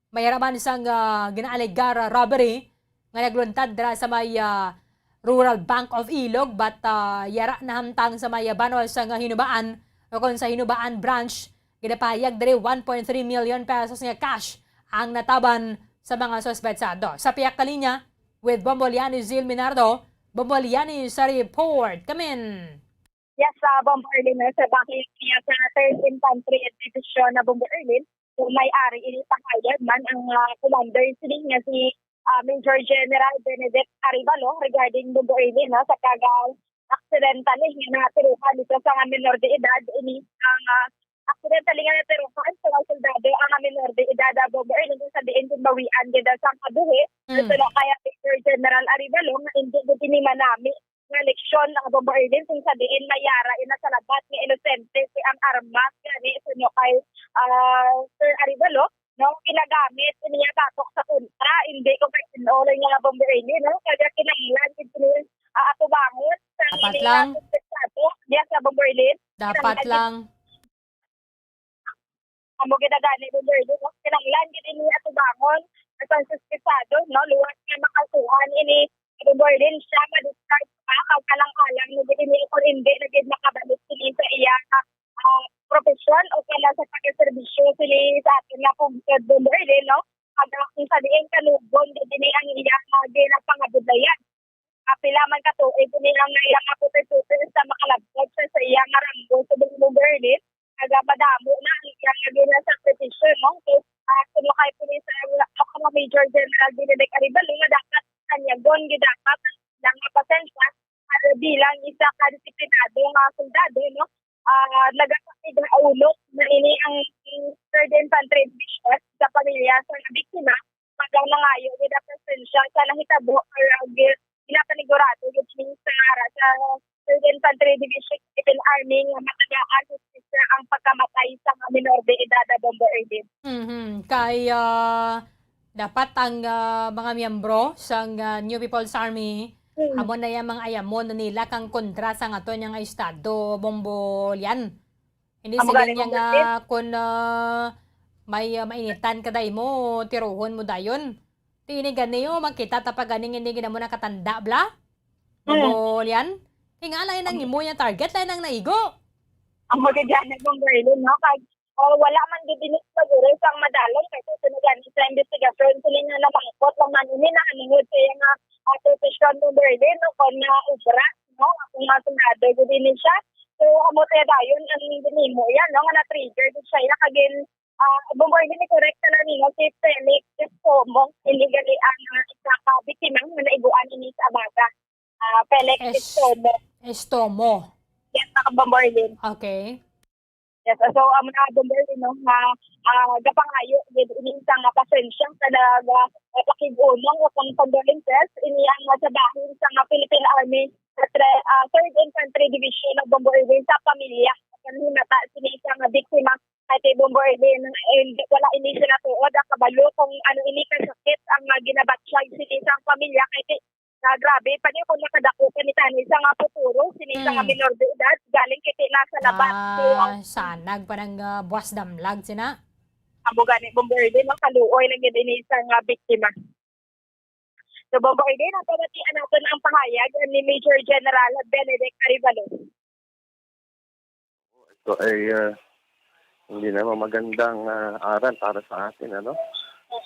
Mayara man sang, ah, ginaalegar robbery, nga nagluntad dira sa may, ah, Rural Bank of Ilog, but, ah, yara nahamtang sa may, ah, banwa sang Hinubaan, o kon sa Hinubaan Branch, ginapahayag diri one point three million pesos nga cash ang nataban sa mga suspetsado. Sa pihak kalinya, with Bombo Liani Zil Minardo, Bombo Liani sa report. Kamin! Yes, sa Bombo Erlin, no, sa bahin niya sa Third Infantry Division na Bombo Erlin, so may ari ini pahayag man ang, ah, commander sini nga si, ah, Major General Benedict Arevalo regarding Bombo Erlin, no, sa pag, ah, accidentally nga natiruhan dito sa nga minor de edad ini ang, ah, accidentally nga natiruhan sa mga soldado ang, ah, minor de edad, ah, Bombo Erlin, kung sa diin kung bawian gid sa kabuhi. Mm. Ito na kaya Major General Arevalo nga hindi gid ini manami nga leksyon ang Bombo Erlin kung sa diin may yara ina sa labat nga inosente si ang armas gani suno kay, ah, Sir Arevalo, no, ginagamit niya batok sa kontra, hindi ko kay sinulay nga Bombo Erlin, no, kaya kinahanglan gid ni, ah, atubangon sa Dapat ini lang. Nga suspetsado, yes, sa Bombo Erlin. Dapat Kinahanglan lang. Amo gid gani, Bombo Erlin, no? Kinahanglan gid ini atubangon sa suspetsado, no? Luwas nga makasuhan ini, Bombo Erlin, siya ma-discharge pa, kag alang-alang na gid ini, kung hindi na gid makabalik sini sa iya, ah, profesyon o kaya sa pagkaserbisyo sini sa aton nga pungsod, Bombo Erlin, no? Kag kung sa diin kanugon gid ini ang iya nga ginapangabudlayan. Ah, pila man ka tuig ini ang iya nga puter-puter sa makalagpot sa, sa iya nga ranggo sa Bombo Erlin, kag madamo na ang iya nga ginasakripisyo, no? So, ah, suno kay Police, ah, ako nga Major General Benedict Arevalo nga dapat tanyagon gid dapat ang ilang nga pasensya, ah, bilang isa ka disiplinado nga soldado, no? Ah, nagapakigaulo na ini ang Third Infantry Division sa pamilya sa biktima, pag nangayo gid ang pasensya sa nahitabo, kay ginapanigurado gid ni sa ara sa Third Infantry Division Philippine Army nga matagaan hustisya ang pagkamatay sa mga minor de edad na Bombo Erlin. Mhm. Kay, ah, dapat ang, ah, mga miyembro sang, ah, New People's Army, Mm. amo na yang mga ayamon nila kang kontra sa aton nga estado, Bombo Lian. Hindi, amo sige gani, niya nga Bombo Erlin. Kun, ah, may, ah, mainitan ka day mo, tiruhon mo dayon. Ti ini gani, oh, makita ta pa ganing hindi gid mo nakatanda, bla? Hmm. Bubol yan. Kay nga, lain ang imo yang target, lain ang naigo. Ang magagana kong Berlin, no? Kag, oh, wala man gid ini siguro sang madalom kay sa sunod gani sa investigasyon, sila nga namangkot lang man ini na anungod sa iya nga, ah, profesyon kong Berlin, no? Kon nga obra, no? Kung nga sundalo gid ini siya. So, amo tayo dayon ang ginimo yan, no? Nga na-trigger gid siya, ya, kagin, ah, Bombo Erlin, i-correct na lang nimo si Felix Estomo, hindi gali ang, ah, isa ka biktima nga naiguan ini sa Abaga. Ah, Felix Es-, Estomo. Estomo. Yes, mga Bombo Erlin. Okay. Yes, so, ang mga Bombo Erlin, no, nga, ah, gapangayo gid ini sa nga pasensya sa nag, ah, pakig-unong o kung condolences, ini ang, ah, sa bahin sa nga Philippine Army sa tre-, ah, Third Infantry Division ng Bombo Erlin sa pamilya. Ang himata sini sa nga biktima. Ate Bombo Erlin, and wala ini sila tuod ang kabalo kung ano ini kasakit ang, ah, ginabatyag sini sa pamilya. Kay ti-, ah, grabe pa niya kung nakadako pa ni tani sa nga futuro, sini sa nga Mm. minor de edad, galing kay ti nasa labat. So, ang Ah, sanag pa nang, ah, buwas damlag sina. Amo gani, Bombo Erlin, ang kaluoy lang gid ini sa nga biktima. So, Bombo Erlin, napamatian naton ang pahayag ni Major General Benedict Arevalo. Ito ay, ah, hindi naman magandang, ah, aral para sa atin, ano?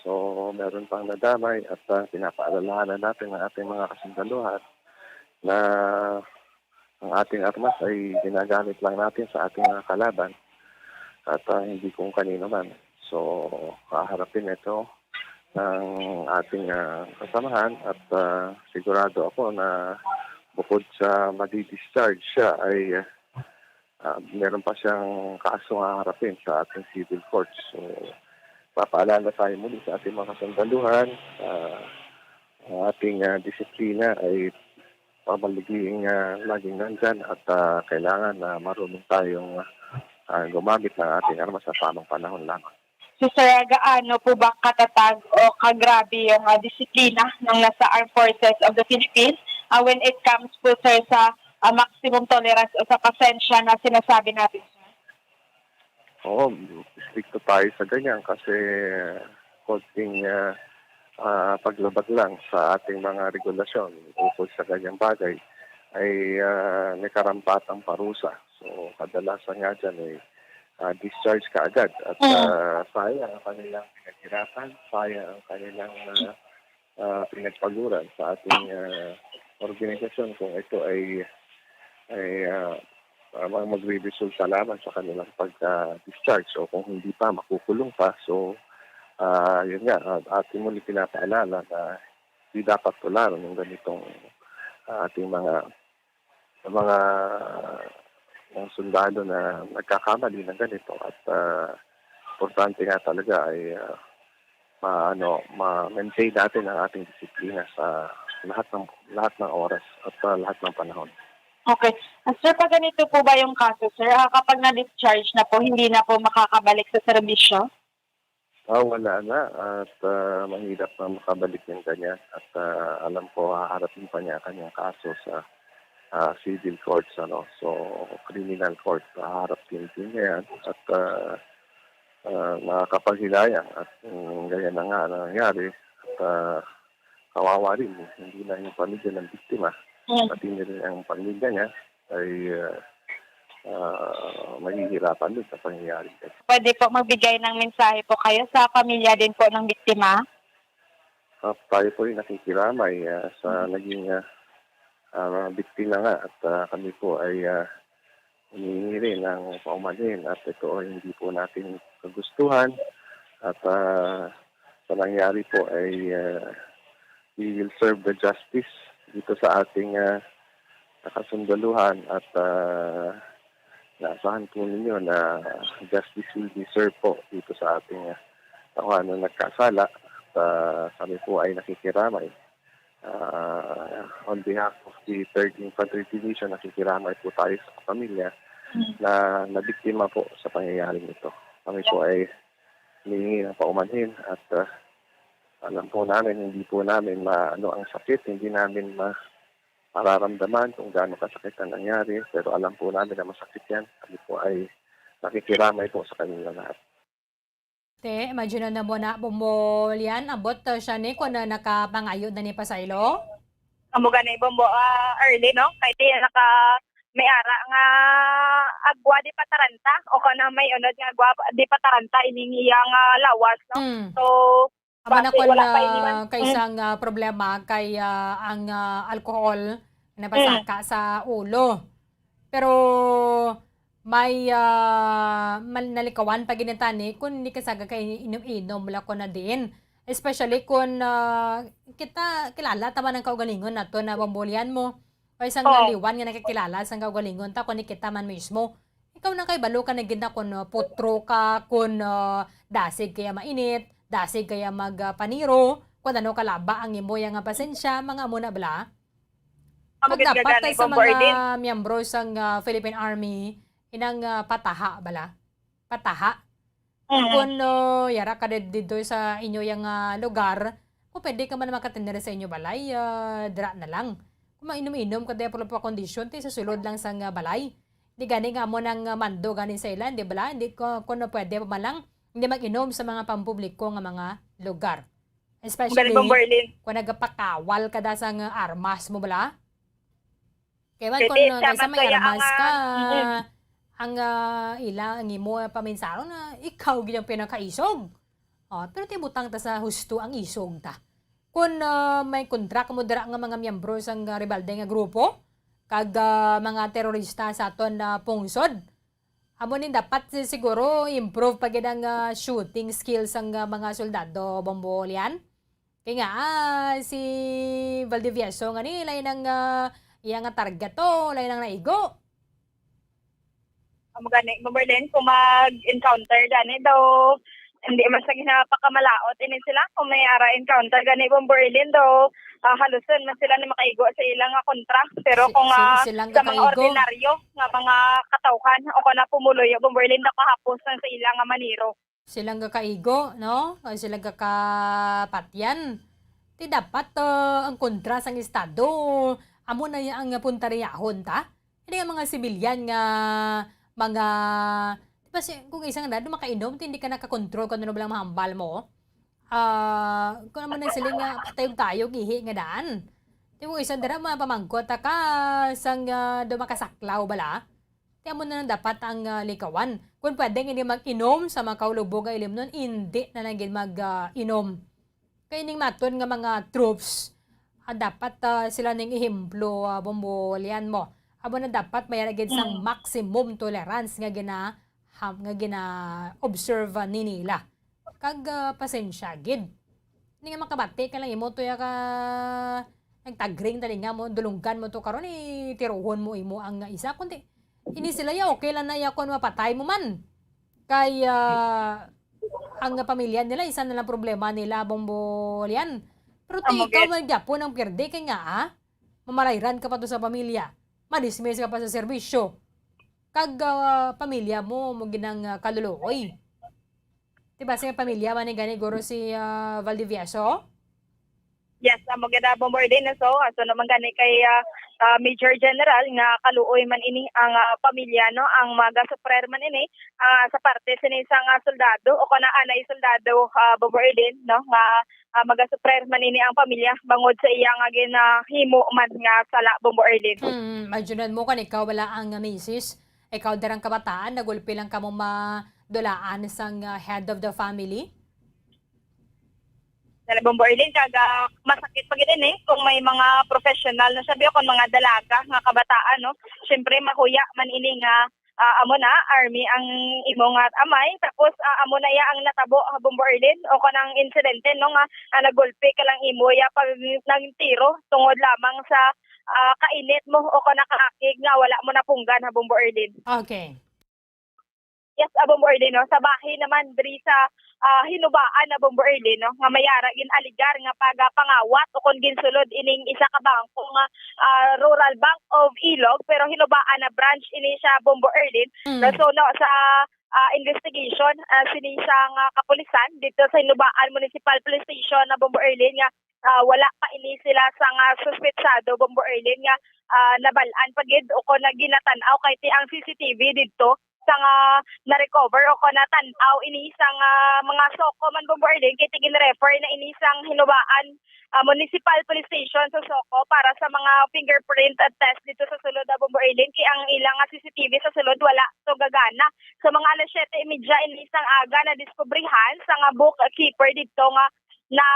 So, meron pang nadamay at, ah, pinapaalalahanan natin ang ating mga kasundaluhan na ang ating armas ay ginagamit lang natin sa ating mga kalaban at, ah, hindi kung kanino man. So, haharapin ito ng ating, ah, kasamahan at, ah, sigurado ako na bukod sa madi-discharge siya ay, ah, ah, meron pa siyang kaso nga harapin sa ating civil courts. So, papaalala tayo muli sa ating mga kasundaluhan, ah, ang ating, ah, disiplina ay pamaliging, ah, laging nandyan at, ah, kailangan na marunong tayong, ah, gumamit ng ating armas sa tamang panahon lamang. So, sir, gaano po ba katatag o kagrabe yung, ah, disiplina ng nasa Armed Forces of the Philippines, ah, when it comes po, sir, sa, ah, maximum tolerance o sa pasensya na sinasabi natin, sir? Oo, stricto tayo sa ganyan kasi konting, ah, ah, paglabag lang sa ating mga regulasyon ukol sa ganyang bagay ay, ah, may karampatang parusa. So, kadalasan nga dyan ay, ah, discharge kaagad at, Mm. ah, sayang ang kanilang pinaghirapan, sayang ang kanilang, ah, ah, pinagpaguran sa ating, ah, organisasyon kung ito ay, ay, ah, ah, mag-, magre-resulta lamang sa kanilang pagka-discharge o kung hindi pa, makukulong pa. So, ah, yun nga, ah, atin muli pinapaalala na di dapat tularan yung ganitong, ah, ating mga, mga, mga sundalo na nagkakamali ng ganito. At, ah, importante nga talaga ay, ah, ma-, ano, ma-maintain natin ang ating disiplina sa lahat ng, lahat ng oras at sa lahat ng panahon. Okay. Ah, sir, pag ganito po ba yung kaso, sir? Ah, kapag na-discharge na po, hindi na po makakabalik sa serbisyo? Ah, wala na at, ah, mahirap na makabalik yung kanya at, ah, alam ko haharapin pa niya ang kanyang kaso sa, ah, civil courts, ano. So, criminal court, haharap din, din niya yan at, ah, ah, nakakapaghinayang at, mm, ganyan na nga ang nangyari at, ah, kawawa rin, eh. Hindi lang yung pamilya ng biktima, Mm. pati na rin ang pamilya niya ay, ah, ah, mahihirapan din sa pangyayari. Pwede po magbigay ng mensahe po kayo sa pamilya din po ng biktima? Ah, tayo po ay nakikiramay, ah, sa Mm. naging, ah, ah, mga biktima nga at, ah, kami po ay, ah, humihingi rin ng paumanhin at ito ay hindi po natin kagustuhan at, ah, sa nangyari po ay, ah, we will serve the justice dito sa ating, ah, kasundaluhan at, ah, naasahan po ninyo na justice will be served po dito sa ating, ah, tauhan na nagkasala. At, ah, kami po ay nakikiramay. Ah, on behalf of the Third Infantry Division, nakikiramay po tayo sa pamilya Mm. na nabiktima po sa pangyayaring ito. Kami po ay humihingi ng paumanhin at, ah, alam po namin, hindi po namin maano ang sakit, hindi namin ma-, mararamdaman kung gaano kasakit ang nangyari, pero alam po namin na masakit yan. Kami po ay nakikiramay po sa kanila lahat. Te, imagine na mo na, Bombo Lian, abot, uh, siya ni kung, uh, nakapangayo na ni pasaylo? Amo gani, Bombo, ah, early, no? Kay di naka, may ara nga agwa di pataranta, o kana may unod nga agwa di pataranta ining iyang, ah, lawas, no? Mm. So, Amo na base, kun, wala pa ini man. Ah, kay Mm. isang, ah, problema kay, ah, ang, ah, alcohol Mm. napasaka sa ulo. Pero may, ah, mal-, nalikawan pa gid tani kun hindi ka saga kay inom-inom la ko na din. Especially kun, ah, kita kilala ta man ang kaugalingon nato na Bombo Lian mo. O isang Oh. liwan nga nakikilala sang kaugalingon ta kun kita man mismo. Ikaw na kay balo ka na gid na kun, ah, putro ka, kun, ah, dasig kaya mainit, dasig kaya mag, ah, paniro, kun ano kalaba ang imo yang, ah, pasensya, mga amo na bala. Amo Kag gid dapat gani, sa Bombo mga Arlene. miyembro sang, ah, Philippine Army, inang, ah, pataha bala. Pataha. Mm. Kung, ah, yara ka did-, dito sa inyo yang, ah, lugar, kung pwede ka man makatener sa inyo balay, ah, dira na lang. Kung mainom-inom ka, di pa kondisyon, ti sa sulod lang sang, ah, balay. Di gani nga amo nang, ah, mando gani sa ila, di bala? Hindi ko, kung pwede pa man lang, hindi mag-inom sa mga pampubliko nga mga lugar. Especially Magaling, Bombo Arlene. kung nagapakawal ka da sang, ah, armas mo bala. Kay man Pwede, kung, uh, sa kaysa may Matoya armas ang, ka, ah, mm. ang, ah, ila, ang imo, ah, paminsaron na ikaw gid ang pinakaisog. Oh, pero tibutang ta sa husto ang isog ta. Kung, ah, may kontra kamo dira nga mga miyembro sang, ah, rebelde nga grupo, kag, ah, mga terorista sa aton, ah, pungsod, amo ni dapat si-, siguro improve pa gid ang, ah, shooting skills sang, ah, mga soldado, Bombo Lian. Kay nga, ah, si Valdivieso nga ni, lain ang, ah, iya nga target to, lain ang naigo. Amo gani, Bombo Arlene, kung mag-encounter gani daw, hindi man sa ginapakamalaot ini sila. Kung may ara encounter gani, Bombo Arlene, daw, ah, haluson man sila ni makaigo sa ilang nga kontra. Pero Si-, kung, si-, ah, silang sa mga kakaigo. ordinaryo nga mga katawhan o kana pumuloy, Bombo Arlene, daw kahapos lang sa ilang nga maniro. Silang gakaigo, no? O silang gakapatyan. Ti dapat, ah, ang kontra sang Estado, amo na ya ang puntariyahon ta. Hindi nga mga sibilyan nga mga, di ba, si-, kung isang dado makainom, ti hindi ka nakakontrol kung ano ba lang mahambal mo. Ah, kung naman ang siling nga patayog-tayog ihi nga daan. Ti mo isa dira mapamangkot ta ka sang, ah, daw makasaklaw bala. Ti amo na lang dapat ang, ah, likawan. Kung pwede nga hindi mag-inom sa mga kaulubog nga ilimnon, hindi na lang gid mag, ah, inom. Kay ning maton nga mga troops, ah, dapat, ah, sila ning ehemplo, ah, Bombo Lian mo. Amo na dapat may gid sang maximum tolerance nga gina-, ham-, nga gina-observe ni nila. Kag, ah, pasensya gid. Hindi nga makabati ka lang imo to ya ka nagtagring talinga mo, dulunggan mo to karon, eh, tiruhon mo imo ang isa. Kundi, ini sila ya, okay lang na ya kung mapatay mo man. Kay, ah, ang pamilya nila, isa na lang problema nila, Bombo Lian. Pero ti Amo ikaw gid. Man gyapon ang pierde kay nga, ah, mamarayran ka pa to sa pamilya. Madismiss ka pa sa serbisyo. Kag, ah, pamilya mo, mo ginang, ah, kaluluoy. Diba, si pamilya man ni gani guro si, ah, Valdivieso? Yes, amo gid, ah, Bombo Erdin. So, aso naman gani kay, ah, ah, Major General nga kaluoy man ini ang, ah, pamilya, no, ang magasufrer man ini, ah, sa parte sini sang, ah, soldado o kana anay soldado, ah, Bombo Erdin, no, nga, ah, magasufrer man ini ang pamilya bangod sa iya nga ginahimo man nga sala, Bombo Erdin. Hmm, imagine mo kan ikaw wala ang, ah, misis, ikaw darang kabataan, nagulpi lang kamo madulaan sang, ah, head of the family? Dala, Bombo Erlin, kag, ah, masakit pa gid ini kung may mga professional na sabi o kung mga dalaga nga kabataan, no? Siyempre, mahuya man ini nga, ah, amo na, army ang imo nga amay, tapos, ah, amo na iya ang natabo, ah, Bombo Erlin, o kanang insidente, no, nga, ah, nagulpi ka lang imo iya pag nagtiro tungod lamang sa, ah, kainit mo o kanang kaakig nga wala mo napunggan, ha, Bombo Erlin. Okay. Yes, ah, Bombo Erlin, no? Sa bahin naman diri sa, ah, Hinubaan, ah, Bombo Erlin, no, nga may ara gin-aligar nga pagapangawat o kon ginsulod ining isa ka bangko nga, ah, Rural Bank of Ilog, pero Hinubaan na branch ini siya, Bombo Erlin. Mm. So, no, sa, ah, investigation, ah, sini sa nga kapulisan dito sa Hinubaan Municipal Police Station na, Bombo Erlin, nga, ah, wala pa ini sila sa nga suspetsado, Bombo Erlin, nga, ah, nabal-an pa gid o kon na ginatan-aw kay ti ang C C T V didto sa nga na-recover o kon natan-aw ini sa nga mga SOCO man, Bombo Erlin, kay ti gin-refer na ini sang Hinubaan, ah, Municipal Police Station sa SOCO para sa mga fingerprint at test dito sa sulod, ah, Bombo Erlin, kay ang ilang nga C C T V sa sulod wala to gagana. Sa mga alas siyete y media ini sang aga, nadiskubrihan sa nga bookkeeper dito nga na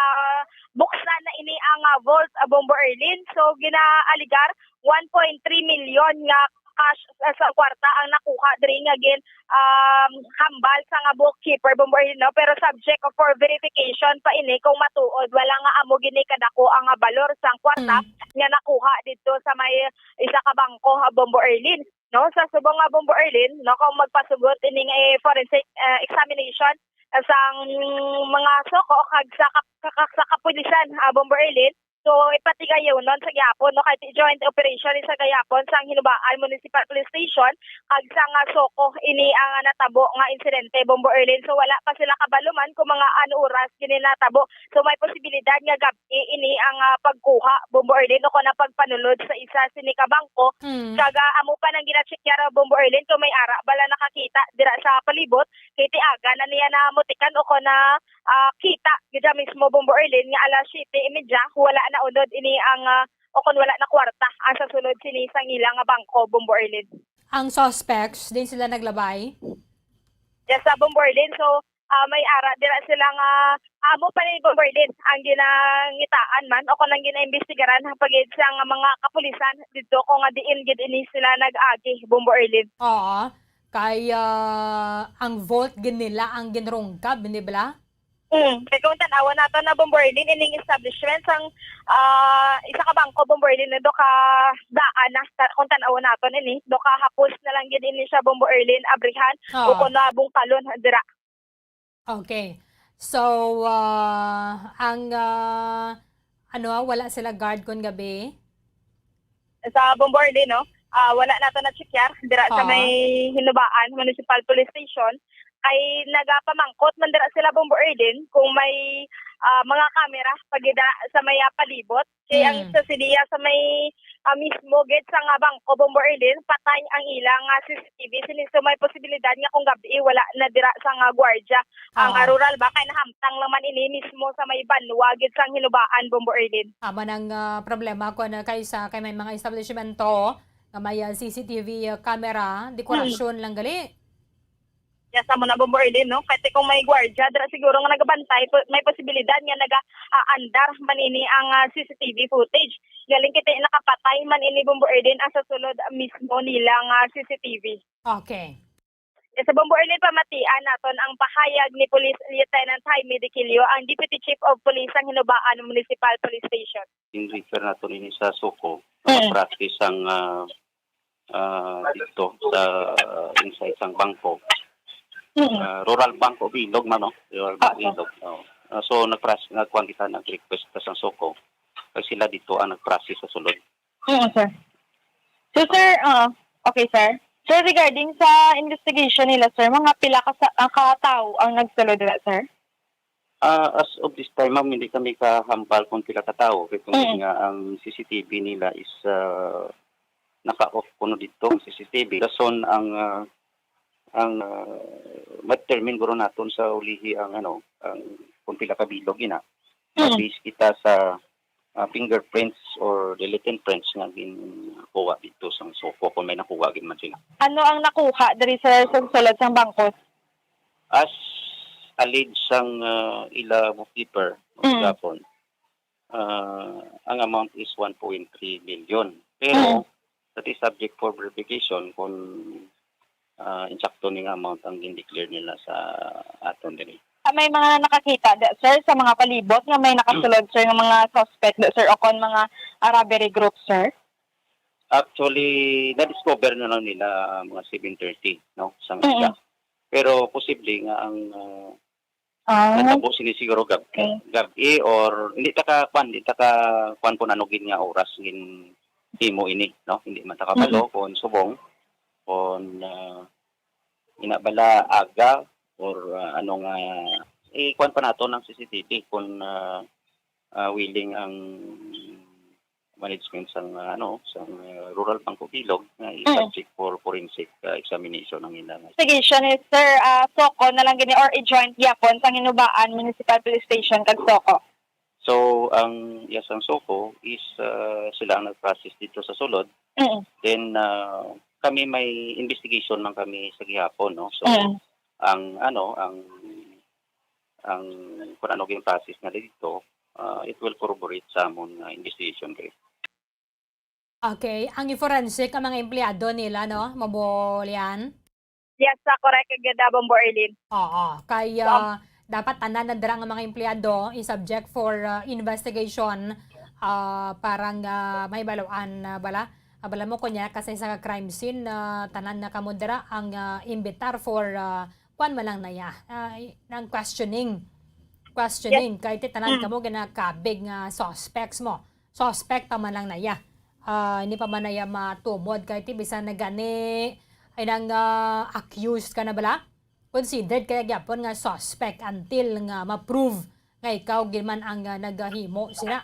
buksan na ini ang, ah, vault, ah, Bombo Erlin. So, ginaaligar one point three million nga cash sa, sa kwarta ang nakuha diri nga gin, um, hambal sa nga bookkeeper, Bombo Erlin, no? Pero subject for verification pa ini kung matuod wala nga amo gini kadako ang, ah, balor sang kwarta Mm. nga nakuha didto sa may isa ka bangko, ha, Bombo Erlin. No, sa subong nga, Bombo Erlin, no, kung magpasugot ining, eh, forensic, eh, examination, eh, sang mga SOCO kag sa kap-, sa, sa kapulisan, ah, Bombo Erlin, so ipatigayonon sa gyapon, no, kay ti joint operation sa gayapon sang Hinubaan Municipal Police Station kag sa nga SOCO ini ang natabo nga insidente, Bombo Erlin. So wala pa sila kabalo man kung mga ano oras gini natabo. So may posibilidad nga gab-i ini ang, ah, pagkuha, Bombo Erlin, o kon ang pagpanulod sa isa sini ka bangko. Mm. Kag, ah, amo pa nang gina-check niya ra, Bombo Erlin, kung may ara bala nakakita dira sa palibot, kay ti aga na niya namutikan o kon na, ah, kita gid mismo, Bombo Erlin, nga alas siyete y media, wala na unod ini ang, ah, o kon wala na kwarta ang sa sulod sini sang ila nga bangko, Bombo Erlin. Ang suspects, din sila naglabay? Yes, sa Bombo Erlin. So, ah, may ara dira sila nga amo pa ni Bombo Erlin ang ginangitaan man o kung ang ginaimbestigaran ang pagid sa nga mga kapulisan didto kung nga diin gid ini sila nag-agi, Bombo Erlin. Oo. Kay, ah, ang vault gid nila ang ginrungkab, hindi bala? Mm. Kay kung tan-awon nato na, Bombo Erlin, ining establishment sang, ah, isa ka bangko, Bombo Erlin, do ka daan na, ta-, kung tan-awon nato ini, do ka hapos na lang gid ini siya, Bombo Erlin, abrihan, Oo. o kung nabungkalon, dira. Okay. So, ah, ang, ah, ano, ah, wala sila guard kon gabi? Sa Bombo Erlin, no? Ah, wala nato na-check-yar dira sa Oo. may Hinubaan Municipal Police Station. kay nagapamangkot man dira sila, Bombo Erlin, kung may, ah, mga kamera pa gid dira sa may, ah, palibot. Kay ang Mm. sa siniya sa may, ah, mismo gid sa nga bangko, Bombo Erlin, patay ang ilang, ah, C C T V. Sini, so may posibilidad nga kung gabi wala na dira sa nga gwardiya ang, ah, Ah. rural ba, kay nahamtang lang man ini mismo sa may banwa gid sang Hinubaan, Bombo Erlin. Amo nang, ah, problema kon, ah, kaysa kay may mga establishmento nga may, ah, C C T V, ah, camera, dekorasyon lang gali. Yes, amo na, Bombo Erlin, no? Kay kung may gwardiya dira siguro nga nagabantay, po, may posibilidad nga naga, ah, andar man ini ang, ah, C C T V footage. Galing kita nakapatay man ini, Bombo Erlin, ang sa sulod mismo nila nga C C T V. Okay. Sa Bombo Erlin, pamatian naton ang pahayag ni Police Lieutenant Jaime Diquilio, ang Deputy Chief of Police sang Hinubaan Municipal Police Station. In-refer naton ini sa SOCO, Mm. nakapractice ang, ah, ah, dito sa, ah, inside sang bangko. Mm. Ah, Rural Bank of Ilog man, no? Rural Bank of Opo. Ilog, oo. Ah, so, nagpras-, nagkuhan kita, nag-request kita sa SOCO. Kay sila dito ang nagpractice sa sulod. Oo, sir. So, sir, ah, okay, sir. Sir, regarding sa investigation nila, sir, mga pila ka sa, ah, ka tawo ang nagsulod dira, sir? Ah, as of this time, ma'am, hindi kami kahambal kung pila ka tawo. Kay tungod Mm. nga ang C C T V nila is, ah, naka-off kuno dito ang C C T V. Dason ang, ah, ang, ah, ma-determine guro naton sa ulihi ang, ano, ang kung pila ka bilog ina. Mm. Mag-base kita sa, ah, fingerprints or the written prints nga ginkuha dito sa SOCO kung may nakuha gid man sila. Ano ang nakuha diri, sir, sa sulod sang bangko? As alleged sang, ah, ila bookkeeper, Mm. gihapon, ah, ang amount is one point three million. Pero Mm. that is subject for verification kung, ah, insakto ning amount ang gin-declare nila sa aton diri. Ah, may mga nakakita, da, sir, sa mga palibot nga may nakasulod, sir, nga mga suspect, da, sir, o kon mga, ah, robbery group, sir? Actually, na-discover na lang nila, ah, mga seven thirty, no, sang Mm. aga. Pero posible nga ang, ah, Ah. natabo sini siguro gab-, Okay. gab-i or hindi ta ka, kwan, hindi ta ka, kwan kung ano gid nga oras gin himo ini, no? Hindi man ta kabalo Mm. kung subong, kung, ah, ina bala aga or, ah, ano nga, eh, kwan pa nato ng C C T V kung, ah, ah, willing ang management sang, ah, ano, sang, ah, Rural Bank of Ilog nga Mm. i-subject for forensic, ah, examination ang ilang. Sige, siya ni Sir, ah, SOCO na lang gini or i-joint gyapon sang Hinubaan Municipal Police Station kag SOCO. So, ang, yes, ang SOCO is, ah, sila ang nag-process dito sa sulod. Mm. Then, ah, kami may investigation man kami sa gihapon, no? So, Mm. ang, ano, ang, ang kung ano yung process na dito, ah, it will corroborate sa amon nga investigation, kay. Okay, ang i-forensic ang mga empleyado nila, no? Mabulian? Yes, sa correct, gid, ah, Bombo Erlin. Oo, kay, So, ah, dapat tanan na dira nga mga empleyado i-subject for, ah, investigation, ah, para nga may baluan, ah, bala. Ah, bala mo, kunya, kasi sa crime scene, ah, tanan na kamo dira ang, ah, imbitar for, ah, kwan man lang na ya, ah, i-, ng questioning. Questioning, Yes. kay ti tanan Mm. kamo ginakabig nga suspects mo. Suspect pa man lang na ya. Ah, hindi pa man na ya matumod kay ti bisan na gani ay nang, ah, accused ka na bala. Considered kaya gyapon nga suspect until nga ma-prove nga ikaw gid man ang, ah, naghimo sina.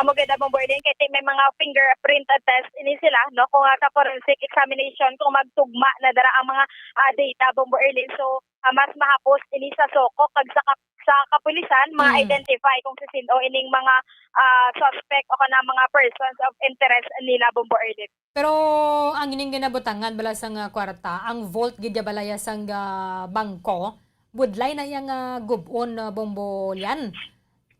Amo gid, Bombo Erlin, kay ti may mga fingerprint test ini sila, no? Kung, ah, sa forensic examination, kung magtugma na dira ang mga, ah, data, Bombo Erlin, so, ah, mas mahapos ini sa SOCO kag sa kap-, sa kapulisan, Mm. ma-identify kung si sino ining mga, ah, suspect o kana mga persons of interest nila, Bombo Erlin. Pero ang ining ginabutangan bala sang, ah, kwarta, ang vault gid ya balaya sang, ah, bangko, budlay na iya nga gub-on, ah, Bombo Lian.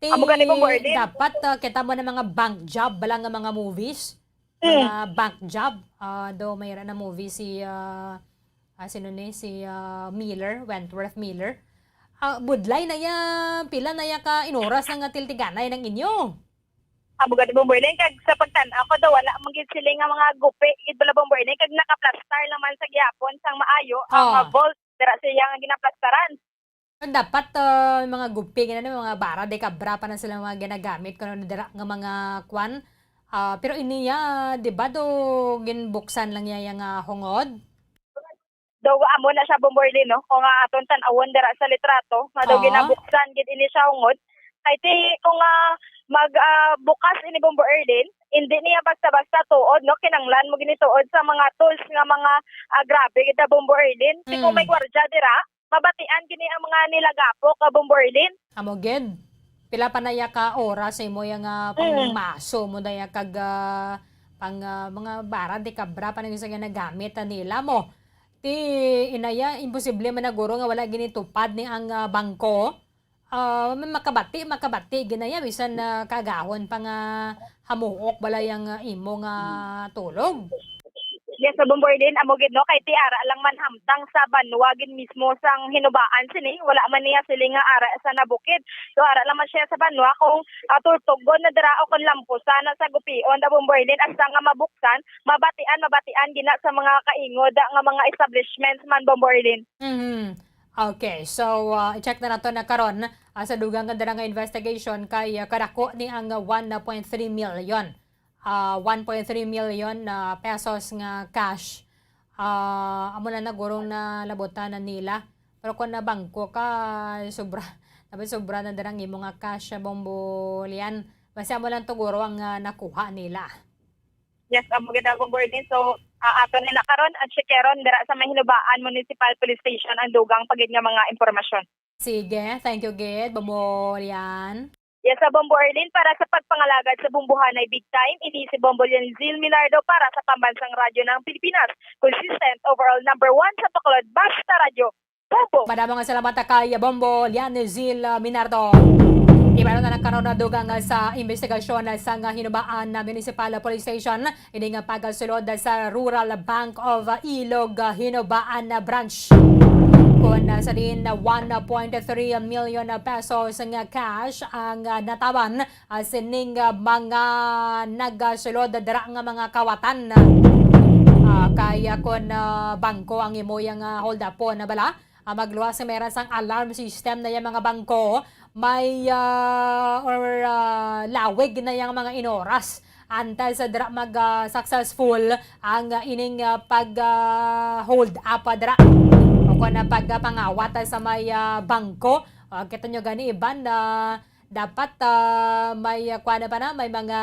Ti Amo gani, Bombo Erlin. Dapat, ah, kita mo na mga bank job bala nga mga movies. Mm. Mga bank job. Ah, do mayra na movie si, ah, ah, sino ni? Si, ah, Miller, Wentworth Miller. Ah, budlay na iya, pila na iya ka inoras na nga tiltiganay ng inyo? Amo gani, Bombo Erlin, kag sa pagtan-aw ko daw, wala man gid sila nga mga gupi gid bala, Bombo Erlin, kag nakaplastar lang man sa gihapon sang maayo ang, ah, vault dira sa iya nga ginaplastaran. Dapat, ah, mga gupi nga na, mga bara de cabra pa na sila mga ginagamit kuno dira nga mga kwan. Ah, pero iniya, di ba, do ginbuksan lang niya yang, ah, hungod? Daw amo na siya, Bombo Erlin, no? Kung, ah, aton tan-awon dira sa litrato, nga daw Oo. ginabuksan gid ini siya hungod. Kay ti, kung, ah, mag, ah, bukas ini, Bombo Erlin, hindi niya basta-basta tuod, no? Kinanglan mo gini tuod sa mga tools nga mga, ah, grabe gid na, Bombo Erlin. Ti kung may Mm. gwardya dira, mabatian gini ang mga nilagapok, ah, Bombo Erlin. Amo gid. Pila pa na ya ka oras sa imo ya nga Mm. pangmaso mo na ya kag, ah, pang, ah, mga bara de cabra pa na yung sa ginagamit na nila mo. Ti, inaya, imposible man na guro nga wala ginitupad ni ang, ah, bangko. Ah, may makabati, makabati ginaya, bisan na kagahon pa nga hamuok bala yang, ah, imo nga tulog. Yes, sa Bombo Erlin, amo gid, no, kay ti ara lang man hamtang sa banwa gid mismo sang hinubaan sini, wala man niya siling nga ara sa nabukid. So, ara lang man siya sa banwa kung, ah, tultugon na dira o kung lampusan na sa gupion, da Bombo Erlin, hasta nga mabuksan, mabatian, mabatian gina sa mga kaingod nga mga establishments man, Bombo Erlin. Mhm. Okay, so, ah, i-check na nato na karon, ah, sa dugang nga dira nga investigation kay, ah, kadako ni ang, ah, one point three million, ah, one point three million na pesos nga cash. Ah, amo na nagurong na labutan na nila. Pero kung na bangko ka, sobra, dapat sobra na dira ang imo nga cash, ah, Bombo Lian. Basta amo lang to guro ang, ah, nakuha nila. Yes, amo gid, Bombo Erlin. So, ah, ato ni na karon ang checkeron dira sa may Hinubaan Municipal Police Station ang dugang pa gid nga mga impormasyon. Sige, thank you gid, Bombo Lian. Yes, sa Bombo Erlin, para sa pagpangalagad sa bumbuhanay big time, ini si Bombo Lian Zil Minardo para sa Pambansang Radyo ng Pilipinas, consistent overall number one sa Bacolod, basta radyo. Bombo! Madamo nga salamat kay Bombo Lian Zil, ah, Minardo. Ibalo na lang karon na dugang, ah, sa investigasyon, ah, sa nga Hinubaan na Municipal Police Station, ini nga pagasulod, ah, sa Rural Bank of, ah, Ilog, ah, Hinubaan, ah, Branch. Kung, ah, sa din, ah, one point three million pesos nga cash ang, ah, nataban, ah, sining, ah, mga nagasulod dira nga mga kawatan. Ah, kaya kung, ah, bangko ang imo yang, ah, hold up po na bala, ah, magluwas nga meron sang alarm system na yung mga bangko, may, ah, or, ah, lawig na yung mga inoras. Antes sa dira mag, ah, successful ang, ah, ining, ah, pag, ah, hold up, ah, dira. O kung na pag, ah, pangawat, ah, sa may, ah, bangko. Ah, kita nyo gani iban na dapat, ah, may, ah, kuwan na pa na, may mga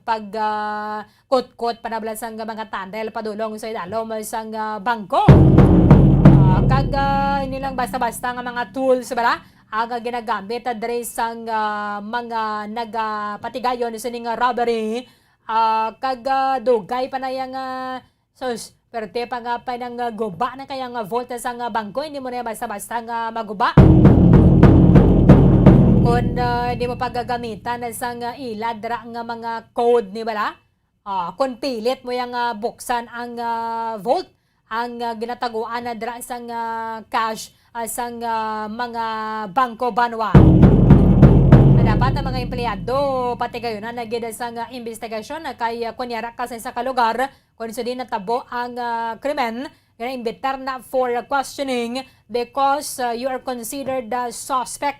pag, ah, kutkot pa na bala sang mga tunnel padulong sa idalom sang, ah, bangko. Ah, kag, ah, hindi lang basta-basta nga mga tools bala ang, ah, ginagamit, ah, diri sang, ah, mga nagapatigayon sining, ah, robbery. Ah, kag, ah, dugay pa na yang, ah, sus, perte pa nga pa nang, ah, guba na kaya nga vault sang, ah, bangko, hindi mo na basta-basta nga maguba. Kung, ah, hindi mo pagagamitan na sang, ah, ila dira nga mga code ni bala, ah, kung pilit mo yang, ah, buksan ang, ah, vault, ang, ah, ginataguan na dira sang, ah, cash, ah, sang, ah, mga bangko banwa. Na dapat ang mga empleyado, pati gayon na nagid sang, ah, investigasyon na kay, ah, kunyara ka sa isa ka lugar, kung sa di natabo ang, ah, krimen, gina-imbitar na for questioning because, ah, you are considered the suspect.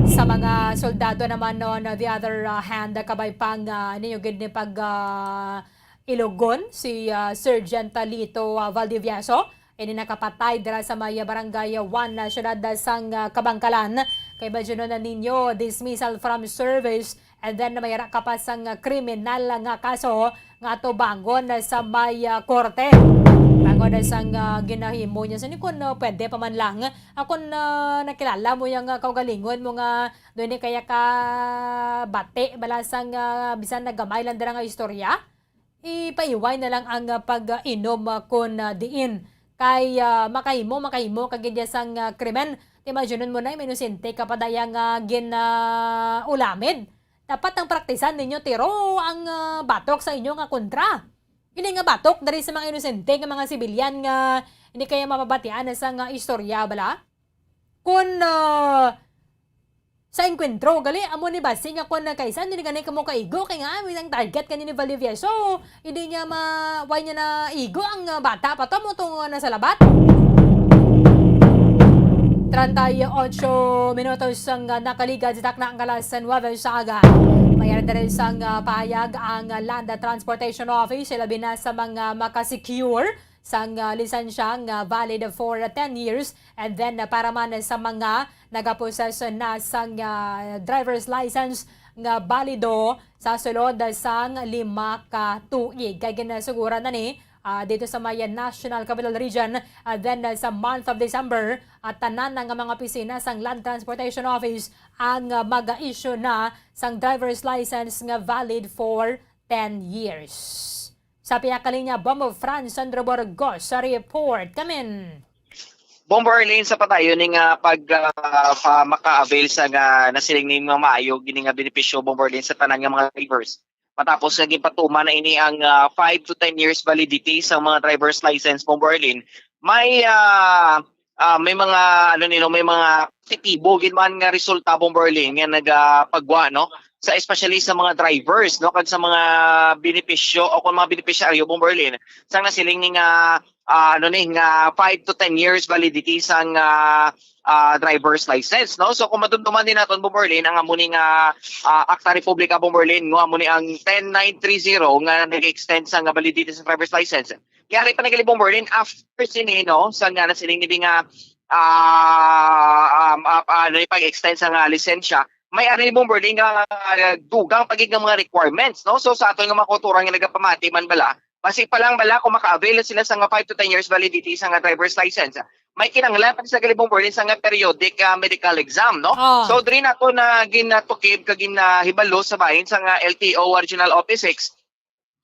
Sa mga soldado naman, on the other, ah, hand, kabay pang, ah, ninyo gid ni pag, ah, ilugon si, ah, Sergeant Lito, ah, Valdivieso. Ini nakapatay dira sa may barangay one na siyudad sang, ah, Kabangkalan. Kay imagine na ninyo, dismissal from service, and then may ra ka pa sang, ah, kriminal nga kaso nga tubangon sa may, ah, korte. Bangon na sang, ah, ginahimo niya. Sa ni kun, ah, pwede pa man lang. Akon, ah, nakilala mo yang, ah, kaugalingon mo nga doon ni kaya ka bati, bala sang, ah, bisan nagamay lang dira nga istorya. Ipaiway na lang ang, ah, pag-inom, ah, kun, ah, diin kay, ah, makahimo, makahimo ka gid sang, ah, krimen. Ti imagine mo na, inosente ka pa daya nga gin, ah, ulamid. Dapat ang praktisan ninyo tiro ang, ah, batok sa inyo nga kontra. Ini nga batok diri sa mga inosente nga mga sibilyan nga hindi kaya mapabatian sa nga istorya, bala? Kun, ah, sa engkwentro, gali, amo ni basi nga kun nagkaisa, hindi gani kamo kaigo, kay nga, may nang target kani ni Valdivieso, hindi niya ma-, why niya na igo ang, ah, bata pa to, mo tong, ah, nasa labat. Treinta y ocho minutos ang, ah, nakaligad sa takna ang alas nuwebe sa aga. Mayroon na rin sang, ah, pahayag ang, ah, Land Transportation Office, labi na sa mga makasecure sang, ah, lisensya nga valid for ten years, and then, ah, para man sa mga nagaposeso na sang, ah, driver's license nga balido sa sulod sang lima ka tuig. Kay ginasuguran na ni, ah, dito sa may National Capital Region, ah, then, ah, sa month of December, at tanan na nga mga opisina sang Land Transportation Office ang, ah, mag-issue na sang driver's license nga valid for ten years. Sa pinakalinya, Bombo Franz Sandro Burgos sa report. Kamin. Bombo Arlene, sa padayon ni nga pag ah, pa, maka-avail sa nga nasiling ni nga maayo gini nga benepisyo, Bombo Arlene, sa tanan nga mga drivers. Matapos nga ginpatuman na ini ang ah, five to ten years validity sa mga driver's license, Bombo Arlene, may ah, ah, may mga ano nino, may mga positibo gid man nga resulta, Bombo Arlene, nga nagapagwa, no, sa, especially sa mga drivers, no, kag sa mga benepisyo o kung mga benepisyaryo, Bombo Arlene, sang nasiling ni nga ah, ano ni, nga five to ten years validity sang ah, ah, driver's license, no? So kung madumduman din naton, Bombo Arlene, ang amo ni nga ah, Akta Republika, Bombo Arlene, nga amo ni ang ten nine three zero nga nag-extend sa nga validity sa driver's license. Kaya rin pa nagali, Bombo Arlene, after sini, no, sa nga nasiling ni nga ah, um, ah, ano, pag-extend sa nga lisensya, may ari, Bombo Arlene, nga ah, dugang pagig nga mga requirements, no? So sa aton nga mga kauturan nga nagapamati man bala, basi pa lang bala kung maka-avail na sila sa nga five to ten years validity sa nga driver's license, may kinahanglan pa sa gali, Bombo Arlene, sa nga periodic ah, medical exam, no? Ah. So diri nato na ginatukib kag ginahibalo sa bahin sa nga L T O Regional Office six,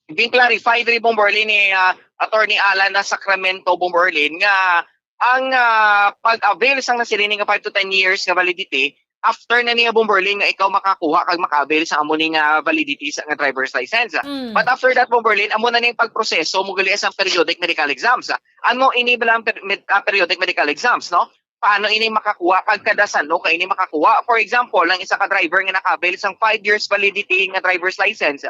gin-clarify diri, Bombo Arlene, ni ah, Attorney Alan na Sacramento, Bombo Arlene, nga ang ah, pag-avail sang nasiling nga five to ten years nga validity, after na niya, Bombo Arlene, nga ikaw makakuha kag maka-avail sa amo ni nga validity sa nga driver's license. Mm. But after that, Bombo Arlene, amo na ning pagproseso mo gali sa periodic medical exams. Ano ini bala ang per- med- ah, periodic medical exams, no? Paano ini makakuha kag kada sano ka ini makakuha? For example, ang isa ka driver nga naka-avail sang five years validity nga driver's license,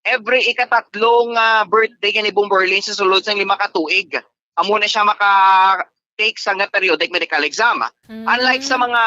every ikatatlo nga birthday gani, Bombo Arlene, sa sulod sang lima ka tuig, amo na siya maka-take sa nga periodic medical exam. Unlike sa mga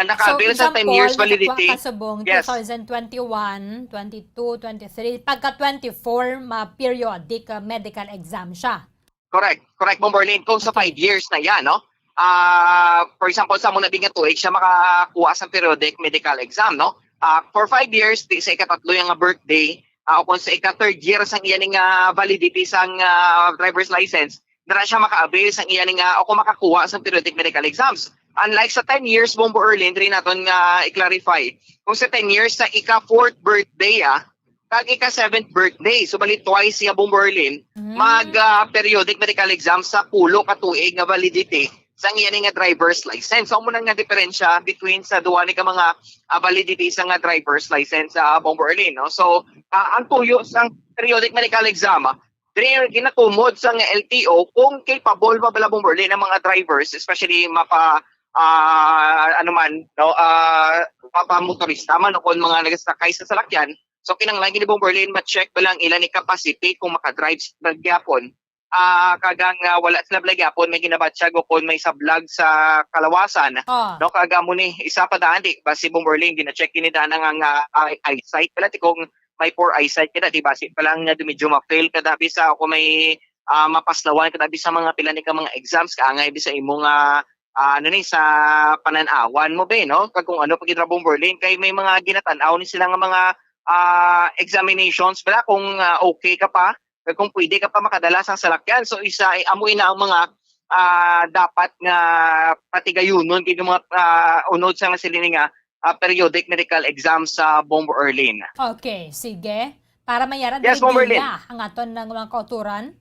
naka-avail sa ten years validity. Kasubong, Yes. Two thousand twenty-one, twenty-two, twenty-three, pagka twenty-four, ma-periodic uh, medical exam siya. Correct. Correct, Bombo Arlene. Kung sa five years na yan, no? Ah, for example, sa muna nga tuig siya makakuha sa periodic medical exam, no? Ah, for five years, di sa ikatatlo yung nga birthday, ah, o kung sa ika-third year sang iya ning ah, validity sang ah, driver's license, dara siya maka-avail sang iya ning ah, o kung makakuha sa periodic medical exams. Unlike sa ten years, Bombo Arlene, diri naton nga i-clarify. Kung sa ten years, sa ika-fourth birthday, ah, kag ika-seventh birthday, so bali twice siya, Bombo Arlene, Mm. mag ah, periodic medical exam sa pulo ka tuig nga validity sang iya ni nga driver's license. So, amo na nga diferensya between sa duha ni ka mga ah, validity sa nga driver's license sa, Bombo Arlene, no? So, ah, ang tuyo sang periodic medical exam, ah, diri ginatumod sa nga L T O kung capable ba bala, Bombo Arlene, ang mga drivers, especially mapa ah, ano man, no, ah, mapamotorista man o kung mga nagasakay sa salakyan. So kinahanglan gid, Bombo Arlene, ma-check bala ang ila ni capacity kung maka-drive sila gyapon. Ah, kag ang ah, wala sila bala gyapon may ginabatyag o kung may sablag sa kalawasan. Ah. No, kag amo ni isa pa daan di basi, Bombo Arlene, gina-check ini daan nga, nga eye- eyesight bala ti kung may poor eyesight ka, di basi pa lang nga medyo ma-fail ka dabi sa o kung may ah, mapaslawan ka dabi sa mga pila ni ka mga exams, kaangay bi sa imo nga ah, ano ni, sa panan-awan mo be, no? Kag kung ano pa gid ra, Bombo Arlene, kay may mga ginatan-aw ni sila nga mga ah, examinations bala kung ah, okay ka pa, kag kung pwede ka pa makadala sang salakyan. So isa, eh, amo ina ang mga ah, dapat nga patigayunon kay mga ah, unod sa nga sila ni nga ah, periodic medical exam sa, Bombo Arlene. Okay, sige. Para mayara Yes, Bombo Arlene. Ang aton nga mga kauturan.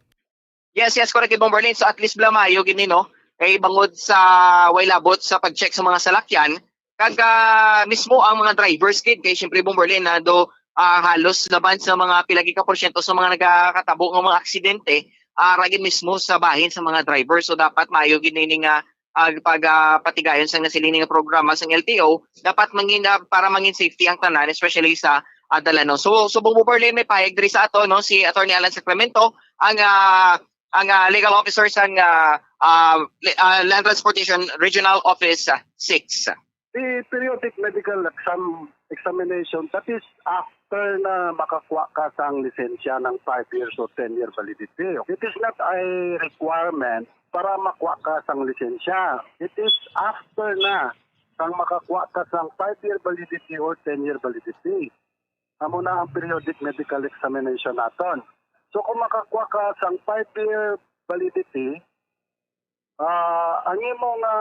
Yes, yes, correct, Bombo Arlene. So at least bala maayo gini, no? Kay bangod sa way labot sa pag-check sa mga salakyan, kag ah, mismo ang mga drivers gid, kay siyempre, Bombo Arlene, na do ah, halos laban sa mga pila gid ka porsyento sa mga nagakatabo nga mga aksidente, ah, ra gid mismo sa bahin sa mga driver. So dapat maayo gid ini nga ah, pag ah, patigayon sa nasiling nga programa sang L T O, dapat mangin ah, para mangin safety ang tanan, especially sa ah, dalanon. So, so Bombo Arlene, may pahayag diri sa ato, no, si Attorney Alan Sacramento, ang ah, ang ah, legal officer sang ah, ah, le- ah, Land Transportation Regional Office ah, six. The periodic medical exam examination, that is after after na makakuha ka sang lisensya ng five years or ten-year validity. It is not a requirement para makuha ka sang lisensya. It is after na sang makakuha ka sang five-year validity or ten-year validity. Amo na ang periodic medical examination naton. So kung makakuha ka sang five-year validity, ah, ang imo nga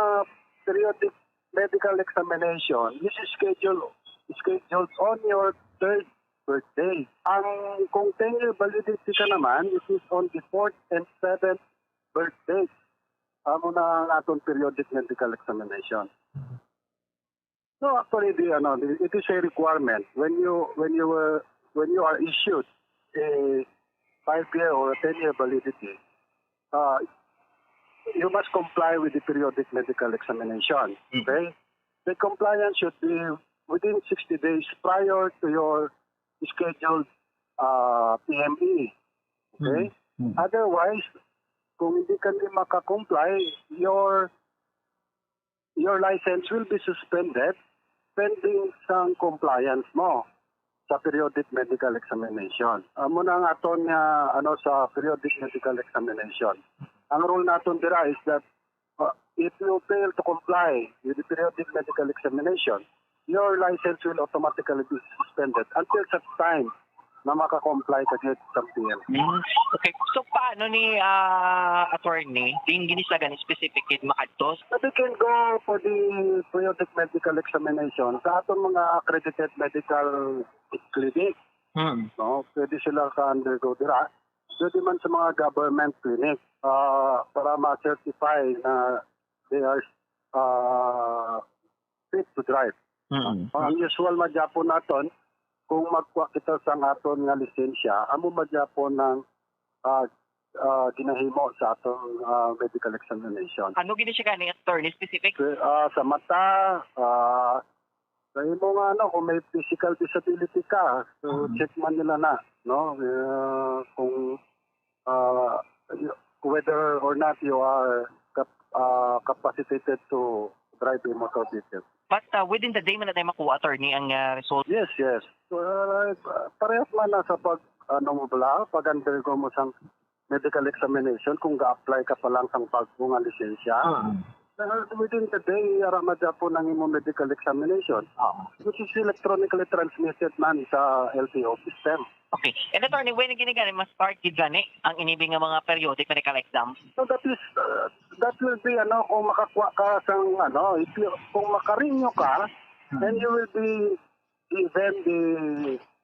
periodic medical examination is scheduled scheduled on your third birthday. Ang kung ten-year validity ka naman, it is on the fourth and seventh birthday. Amo na ang aton periodic medical examination. No, actually, the, ano, the, it is a requirement when you when you were when you are issued a five-year or a ten-year validity. Uh, you must comply with the periodic medical examination. Okay, the compliance should be within sixty days prior to your scheduled uh, P M E. Okay? Otherwise, kung hindi ka ni makakomply, your your license will be suspended pending sang compliance mo sa periodic medical examination. Amo na ang aton nga ano sa periodic medical examination. Ang rule naton dira is that uh, if you fail to comply with the periodic medical examination, your license will automatically be suspended until such time na maka-comply ka gyud sa P M. Hmm. Okay. So paano ni ah, attorney, din gini sila gani specific gid makadto? But they can go for the periodic medical examination sa aton mga accredited medical clinic. Hmm. No, pwede sila ka-undergo dira. Pwede man sa mga government clinic ah, para ma-certify na they are ah, fit to drive. Mm. Ang usual magyapon naton, kung magkuha kita sang aton nga lisensya, amo magyapon ang ah, ah, ginahimo sa aton ah, medical examination. Ano gini siya gani, attorney, specific? So, ah, sa mata, ah, sa imo nga ano, kung may physical disability ka, so Mhm. check man nila na, no? Ah, kung ah, whether or not you are cap- ah, capacitated to drive a motor vehicle. But uh, within the day man na tayo makuha, attorney, ang uh, result. Yes, yes. So, ah, parehas man na sa pag ano mo bala, pag undergo mo sang medical examination kung ga-apply ka pa lang sang bago nga lisensya. Ah. Uh, within the day, ara magyapon ang imo medical examination, Ah. which is electronically transmitted man sa L T O system. Okay. And attorney, when gini gani mas part gid gani ang inibi nga mga periodic medical exam? So that is uh, that will be ano kung makakuha ka sang ano, if you, kung makarenew ka, then you will be given the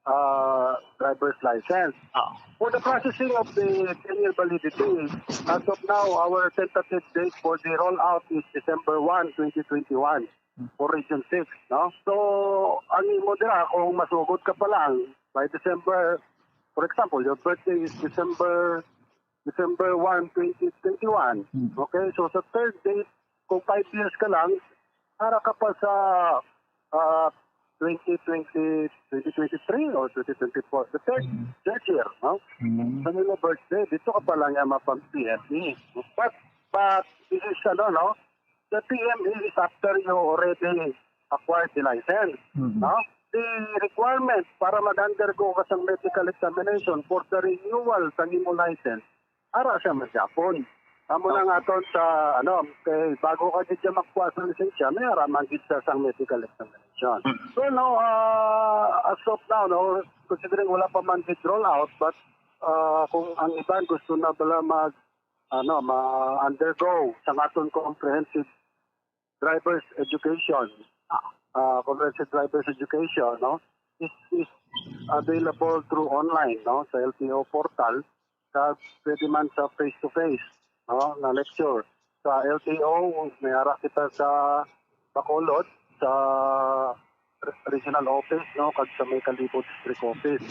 uh, driver's license. Oh. For the processing of the ten-year validity, as of now, our tentative date for the rollout is December one, twenty twenty-one for Region six, no? So, ang imo dira, kung masugod ka pa lang, by December, for example, your birthday is December December one, twenty twenty-one. Hmm. Okay, so sa third date, kung five years ka lang, ara ka pa sa ah, twenty twenty, twenty twenty-three or twenty twenty-four. The third, Hmm. third year, no? Hmm. Sa imo birthday, dito ka pa lang nga mapag-P M E. But, but, this is ano, no? The P M E is after you already acquired the license, Hmm. no? The requirement para mag-undergo ka sa medical examination for the renewal sa imo license, ara siya magyapon. Amo na nga aton sa, ano, kay bago ka gid siya makuha sa lisensya, may ara man gid siya sang medical examination. So, no, ah, as of now, no, considering wala pa man gid roll out, but ah, kung ang iban gusto na bala mag, ano, ma-undergo sa aton comprehensive driver's education, ah, comprehensive driver's education, no, is, is available through online, no, sa L T O portal, sa pwede man sa face-to-face, no, na lecture. Sa L T O, may ara kita sa Bacolod, sa re- regional office, no, kag sa may Kalibo district office.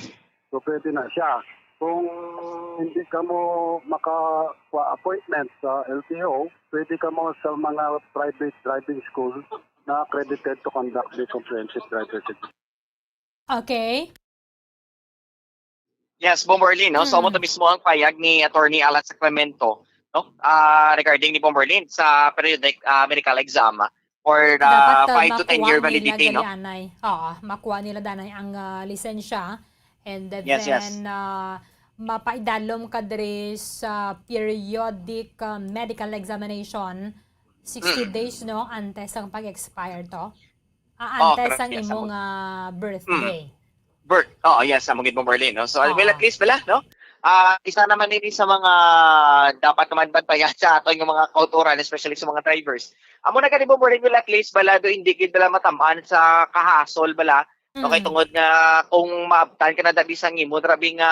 So pwede na siya. Kung hindi ka mo maka appointment sa L T O, pwede ka mo sa mga private driving school na accredited to conduct the comprehensive driver's education. Okay. Yes, Bomberlin, no? So, Mm. amo to mismo ang payag ni Attorney Alan Sacramento, no? Ah, regarding ni Bomberlin sa periodic ah, medical exam for the Dapat uh, five to ten year makuha validity, nila no? Gali anay. Oo, makuha nila danay ang uh, lisensya And Yes, yes. then, ah, mapaidalom ka diri sa periodic, ah, medical examination, sixty Mm. days, no, antes ang pag-expire to. Ah, Oh, antes correct, ang yes, imong, amo. ah, Mm. birthday. Birth. Oo, yes, amo gid mo, Marlene, no? So, well, Oo. at least bala, no? Ah, isa naman ini sa mga dapat naman bantayan sa aton nga mga kautoran, especially sa mga drivers. Amo na gani mo, Marlene, well, at least bala do hindi gid bala matamaan sa kahasol bala, no? Kay Mm. tungod nga kung maabtan ka na dabi sa imo, grabe nga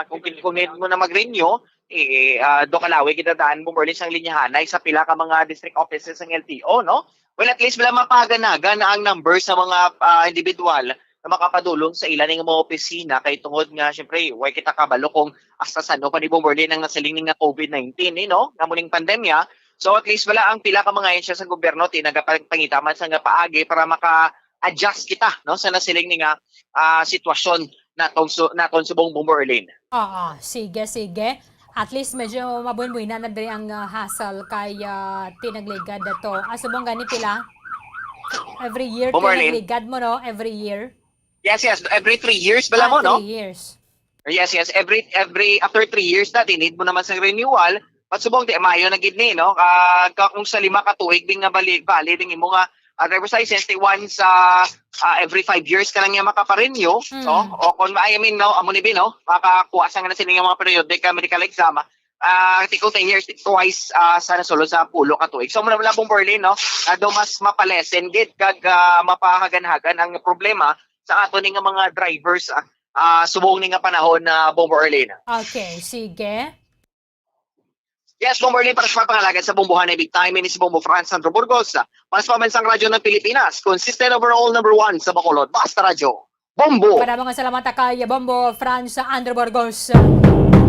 kung kin-, kung need mo na mag-renew, eh, ah, do kalawi kita daan mo, Marlene, sang linyahanay sa pila ka mga district offices sang L T O, no? Well, at least bala mapahaganagan ang number sa mga, ah, individual na makapadulong sa ila ning mga opisina kay tungod nga, syempre, way kita kabalo kung hasta sano pa ni Bomberlin ang nasiling ni nga COVID nineteen, eh, no? Nga muning pandemya. So, at least bala ang pila ka mga ahensya sa gobyerno tinagapangita man sa nga paagi para maka-adjust kita, no, sa nasiling ni nga, ah, sitwasyon naton su-, naton subong Bomberlin. Oo, sige, sige. At least medyo mabunbuy na na diri ang, ah, hassle kay, ah, tinagligad na to. Ah, subong gani pila? Every year Bomberlin. Tinagligad mo, no? Every year? Yes, yes. Every three years bala Ah, mo, no? three years. Yes, yes. Every, every, after three years na, tinid mo naman sa renewal. But subong, di, maayo na gid ni, no? Kag kung sa lima ka tuig, di nga bali-, valid ang imo nga, ah, driver's license, di once, ah, ah, every five years ka lang niya makaparenew, Mm. no? O kung, I mean, no, amo ni bi, no? Makakuha sa nga na sila nga mga periodic, ah, medical exam, ah, ti kung ten years, twice, ah, sa nasulod sa pulo ka tuig. So, muna, muna pong Berlin, no? Ah, do mas mapalesen gid kag, ah, mapahagan-hagan ang problema sa ato ni nga mga drivers, ah, ah, subong ni nga panahon na Bombo Erlin. Okay, sige. Yes, Bombo Erlin, para sa pangalagan sa Bombohan ay Big Time, ini si Bombo Franz Sandro Burgos, ah, para sa Pambansang Radyo ng Pilipinas, consistent overall number one sa Bacolod. Basta Radyo, Bombo! Para mga salamat kay Bombo Franz Andrew Burgos.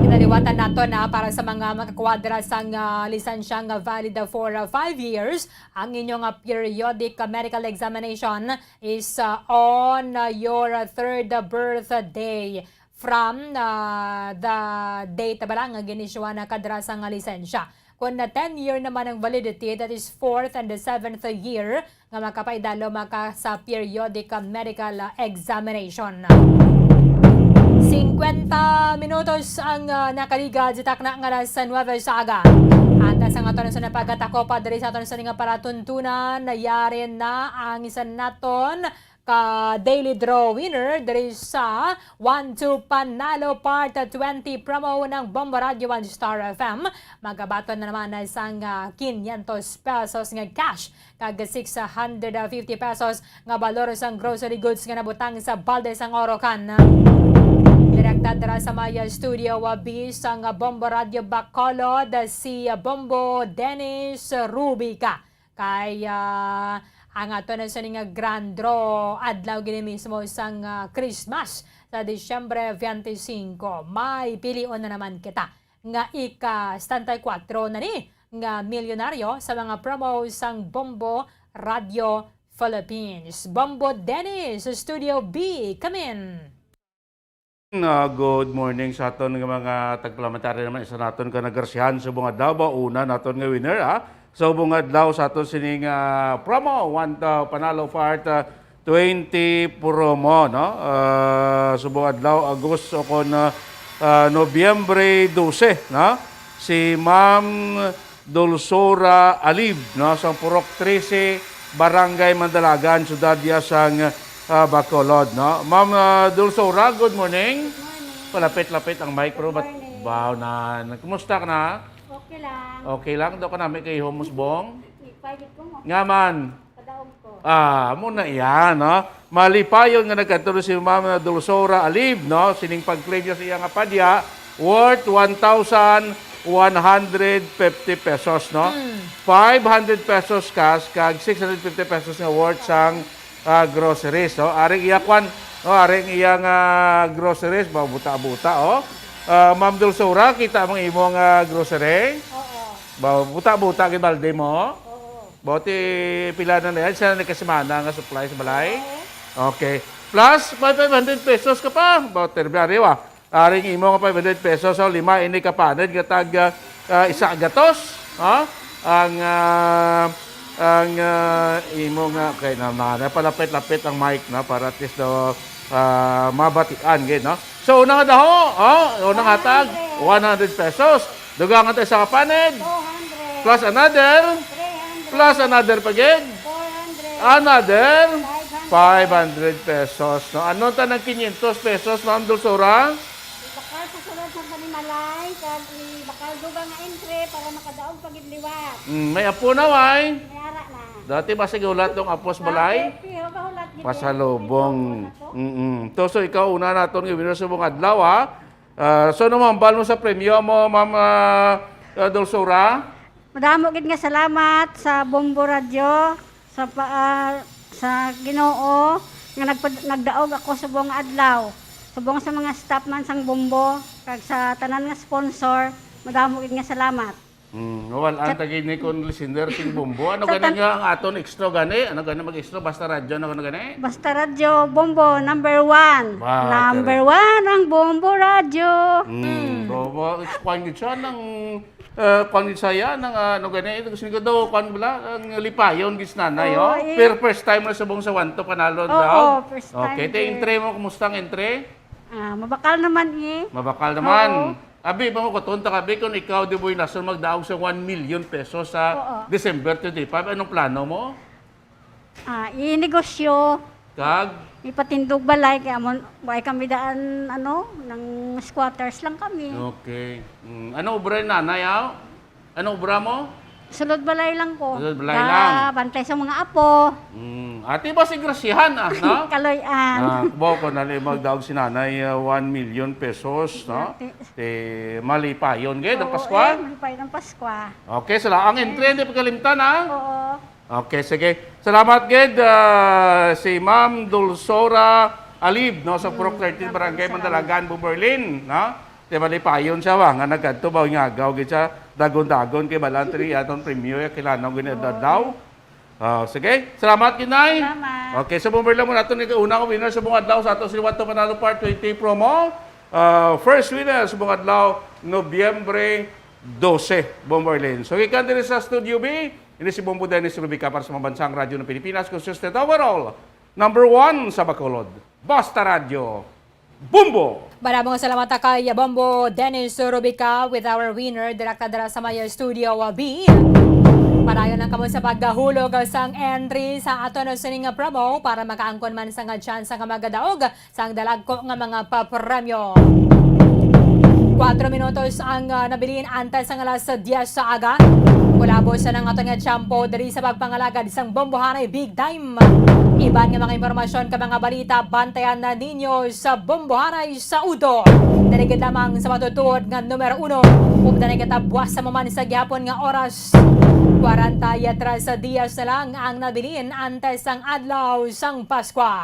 Kinaliwatan nato na para sa mga makakwadra sang, ah, lisensya nga valid for, ah, five years, ang inyong, ah, periodic, ah, medical examination is, ah, on, ah, your third birthday from, ah, the date bala nga ginisyuhan na kadra sang lisensya. Kung na ten year naman ang validity, that is fourth and the seventh year nga makapaidalo maka sa periodic, ah, medical, ah, examination. Singkwenta minutos ang, ah, nakaligad sa takna nga alas nuwebe sa aga. Antas ang aton sa napagkatako pa diri sa aton sa nga palatuntunan, nayari na ang isa naton ka daily draw winner diri sa One Two Panalo Part twenty promo ng Bombo Radio One Star F M. Magabaton na naman na sang, ah, quinientos pesos nga cash kag six hundred fifty pesos nga balor sang grocery goods nga nabutang sa balde sang Orocan. Direkta dira sa may studio, ah, B sang Bombo Radio Bacolod, si, ah, Bombo Dennis Rubica. Kay, ah, ang ato na sa nga grand draw, adlaw gini mismo sang, ah, Christmas sa Disyembre twenty-five. May pilion na naman kita nga ika setenta y kuatro na ni nga milyonaryo sa mga promo sang Bombo Radio Philippines. Bombo Dennis, Studio B, come in! Ah, good morning sa aton nga mga tagparlamentary naman. Isa naton ka nagrasyahan sa subong adlaw ba? Una naton nga winner, ha? Sa subong adlaw sa aton sining, ah, promo, one, ah, Panalo Part, ah, twenty promo, no? Ah, subong adlaw, Agosto kon, ah, ah, Nobyembre dose, no? Si Ma'am Dulsora Alib, no? Sa Purok trese, Barangay Mandalagan, Siyudad ya sang, ah, Bacolod, no? Ma'am, ah, Dulsora, good morning. Good morning. Palapit-lapit ang mic, pero Good bat-, morning. Baw na. Kumusta ka na? Okay lang. Okay lang? Do ka nami kay Homusbong? Ipagit ko mo. Nga man. Padaog ko. Ah, amo na iya, no? Malipayon nga nagkadto si Ma'am Dulsora Alib, no? Sining pag-claim niya sa iya nga padya, worth one thousand one hundred fifty pesos, no? Mm. Five hundred pesos cash, kag six hundred fifty pesos nga worth sang, ah, groceries, no? Aring iya kwan, no? Aring iya nga groceries, ba, buta-buta, oh. Ah, Ma'am Dulsora, kita mo ang imong, ah, grocery? Oo. Ba, buta-buta, gibalde mo? Oo. Boti pila na na yan? Siya na nagkasemana nga supply sa balay? Oo. Okay. Plus, may five hundred pesos ka pa. Boti, Reblario, ah. Aring imo nga five hundred pesos, so lima ini ka paned nga tag, ah, ah, isa gatos, ha? Ang, ah, ang, ah, imo nga, kay na, na, napalapit-lapit ang mic, no, para at least daw, ah, mabatian gid, no? So, una nga daho, oh, una nga hatag, one hundred pesos. Dugangan ta isa ka paned, plus another, plus another pa gid, another five hundred pesos, no? Ano ta ng quinientos pesos, Ma'am Dulsura? Ibakal sa sulod sa panimalay, kag ibakal dugang nga entry para makadaog pa gid liwat. Mm, may apo na, way? May ara na. Dati ba sige hulat tong apos balay? Dati, piho ba hulat gid? Pasalubong. Ito, ano to? Mm-mm. To, so ikaw una naton nga winner sa mga adlaw, ha? Ah, so, ano mo, hambal mo sa premyo mo, Ma'am, ah, ah, Dulsura? Madamo gid nga salamat sa Bombo Radio, sa pa, ah, sa Ginoo nga nagpad-, nagdaog ako subong nga adlaw. Subong sa mga staff man sang Bombo, kag sa tanan nga sponsor, madamo gid nga salamat. Hmm, wal-an Sa ta gid ni kon listener sing Bombo. Ano Sa gani tan- nga ang aton extra gani? Ano gani mag-extra? Basta radyo, ano gani? Basta radyo, Bombo, number one. Ba, Number correct. One ang Bombo Radyo. Hmm, Hmm. Bombo, it's kwan gid siya ng, eh, kwan gid siya, ng, ah, ano gani? Ito kasi ko daw, kwan bala, ang lipayon gid si nanay, Oo, oh. eh. Pero first time na subong sa Wanto, panalo Oo, daw. First time Okay, te, din. Entry mo, kumusta ang entry? Ah, mabakal naman, eh. Mabakal naman. Oo. Abi, ba mo ko, tonta ka, abi, kung ikaw, di boy, nasun magdaog sa one million pesos sa Oo. December twenty-five, anong plano mo? Ah, i-negosyo. Kag? Ipatindog balay, kaya mo, wala kami daan, ano, ng squatters lang kami. Okay. Mm, ano obra ni nanay, aw? Ano obra mo? Sulod balay lang ko. Sulod balay Da, lang. Bantay sa mga apo. Mm, ati ba si Grasyahan, ah, no? Kaloy-an. Ah, kubaw ko na limag daog si nanay, ah, one million pesos, no? Ati. Te, malipayon, gid, ang Oo, Paskwa? Eh, malipayon ang Paskwa. Okay, sala. Ang entry, hindi pagkalimtan, ha? Oo. Okay, sige. Salamat gid, ah, si Ma'am Dulsora Alib, no, sa Purok Mm, thirteen, salamat, Barangay salamat. Mandalagan, Bombo Berlin, no? Di ba, lipayon siya ba? Nga nagkadto ba, nga agaw gid siya, dagon-dagon kay balan tiri aton premyo, ya, kilanaw gid Oo. Adlaw. Ah, sige, salamat gid, Nay. Salamat. Okay, so, Bombo Berlin mo nato ni una nga winner sa buong adlaw sa ato si What to Panalo Part twenty promo. Ah, first winner sa buong adlaw, Nobyembre dose, Bombo Berlin. So, gikan diri sa Studio B, ini si Bombo Dennis Rubica para sa Pambansang Radyo ng Pilipinas, consistent overall, number one sa Bacolod. Basta Radyo, Bombo! Maraming salamat kay Bombo Dennis Rubica with our winner, direkta dira sa may Studio B. Padayon lang kamo sa paghulog sang entry sa aton sining promo para makaangkon man sa nga chance nga magadaog sang dalagko nga mga papremyo. Kuwatro minutos ang, ah, nabilin antes ang alas diyes sa aga. Kulabos na ang aton nga tiyempo diri sa pagpangalagad sang Bombohanay Big Time. Iban nga mga impormasyon ka mga balita, bantayan na ninyo sa Bombohanay sa Udo. Dali gid lamang sa matutuod nga numero uno. Ug dali kita buwas sa maman sa gihapon nga oras. Kwarenta y tres sa diyas na lang ang nabilin antes sang adlaw sang Paskwa.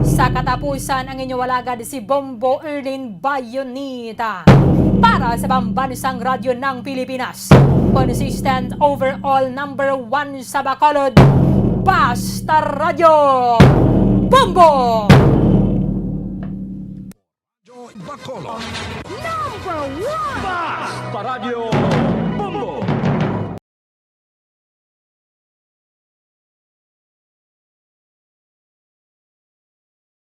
Sa katapusan, ang inyo alagad si Bombo Erlin Bayonita. Para sa Pambansang Radyo ng Pilipinas, consistent overall number one sa Bacolod, Basta Radyo, Bombo! Radyo Bacolod. Number one! Basta Radyo, Bombo!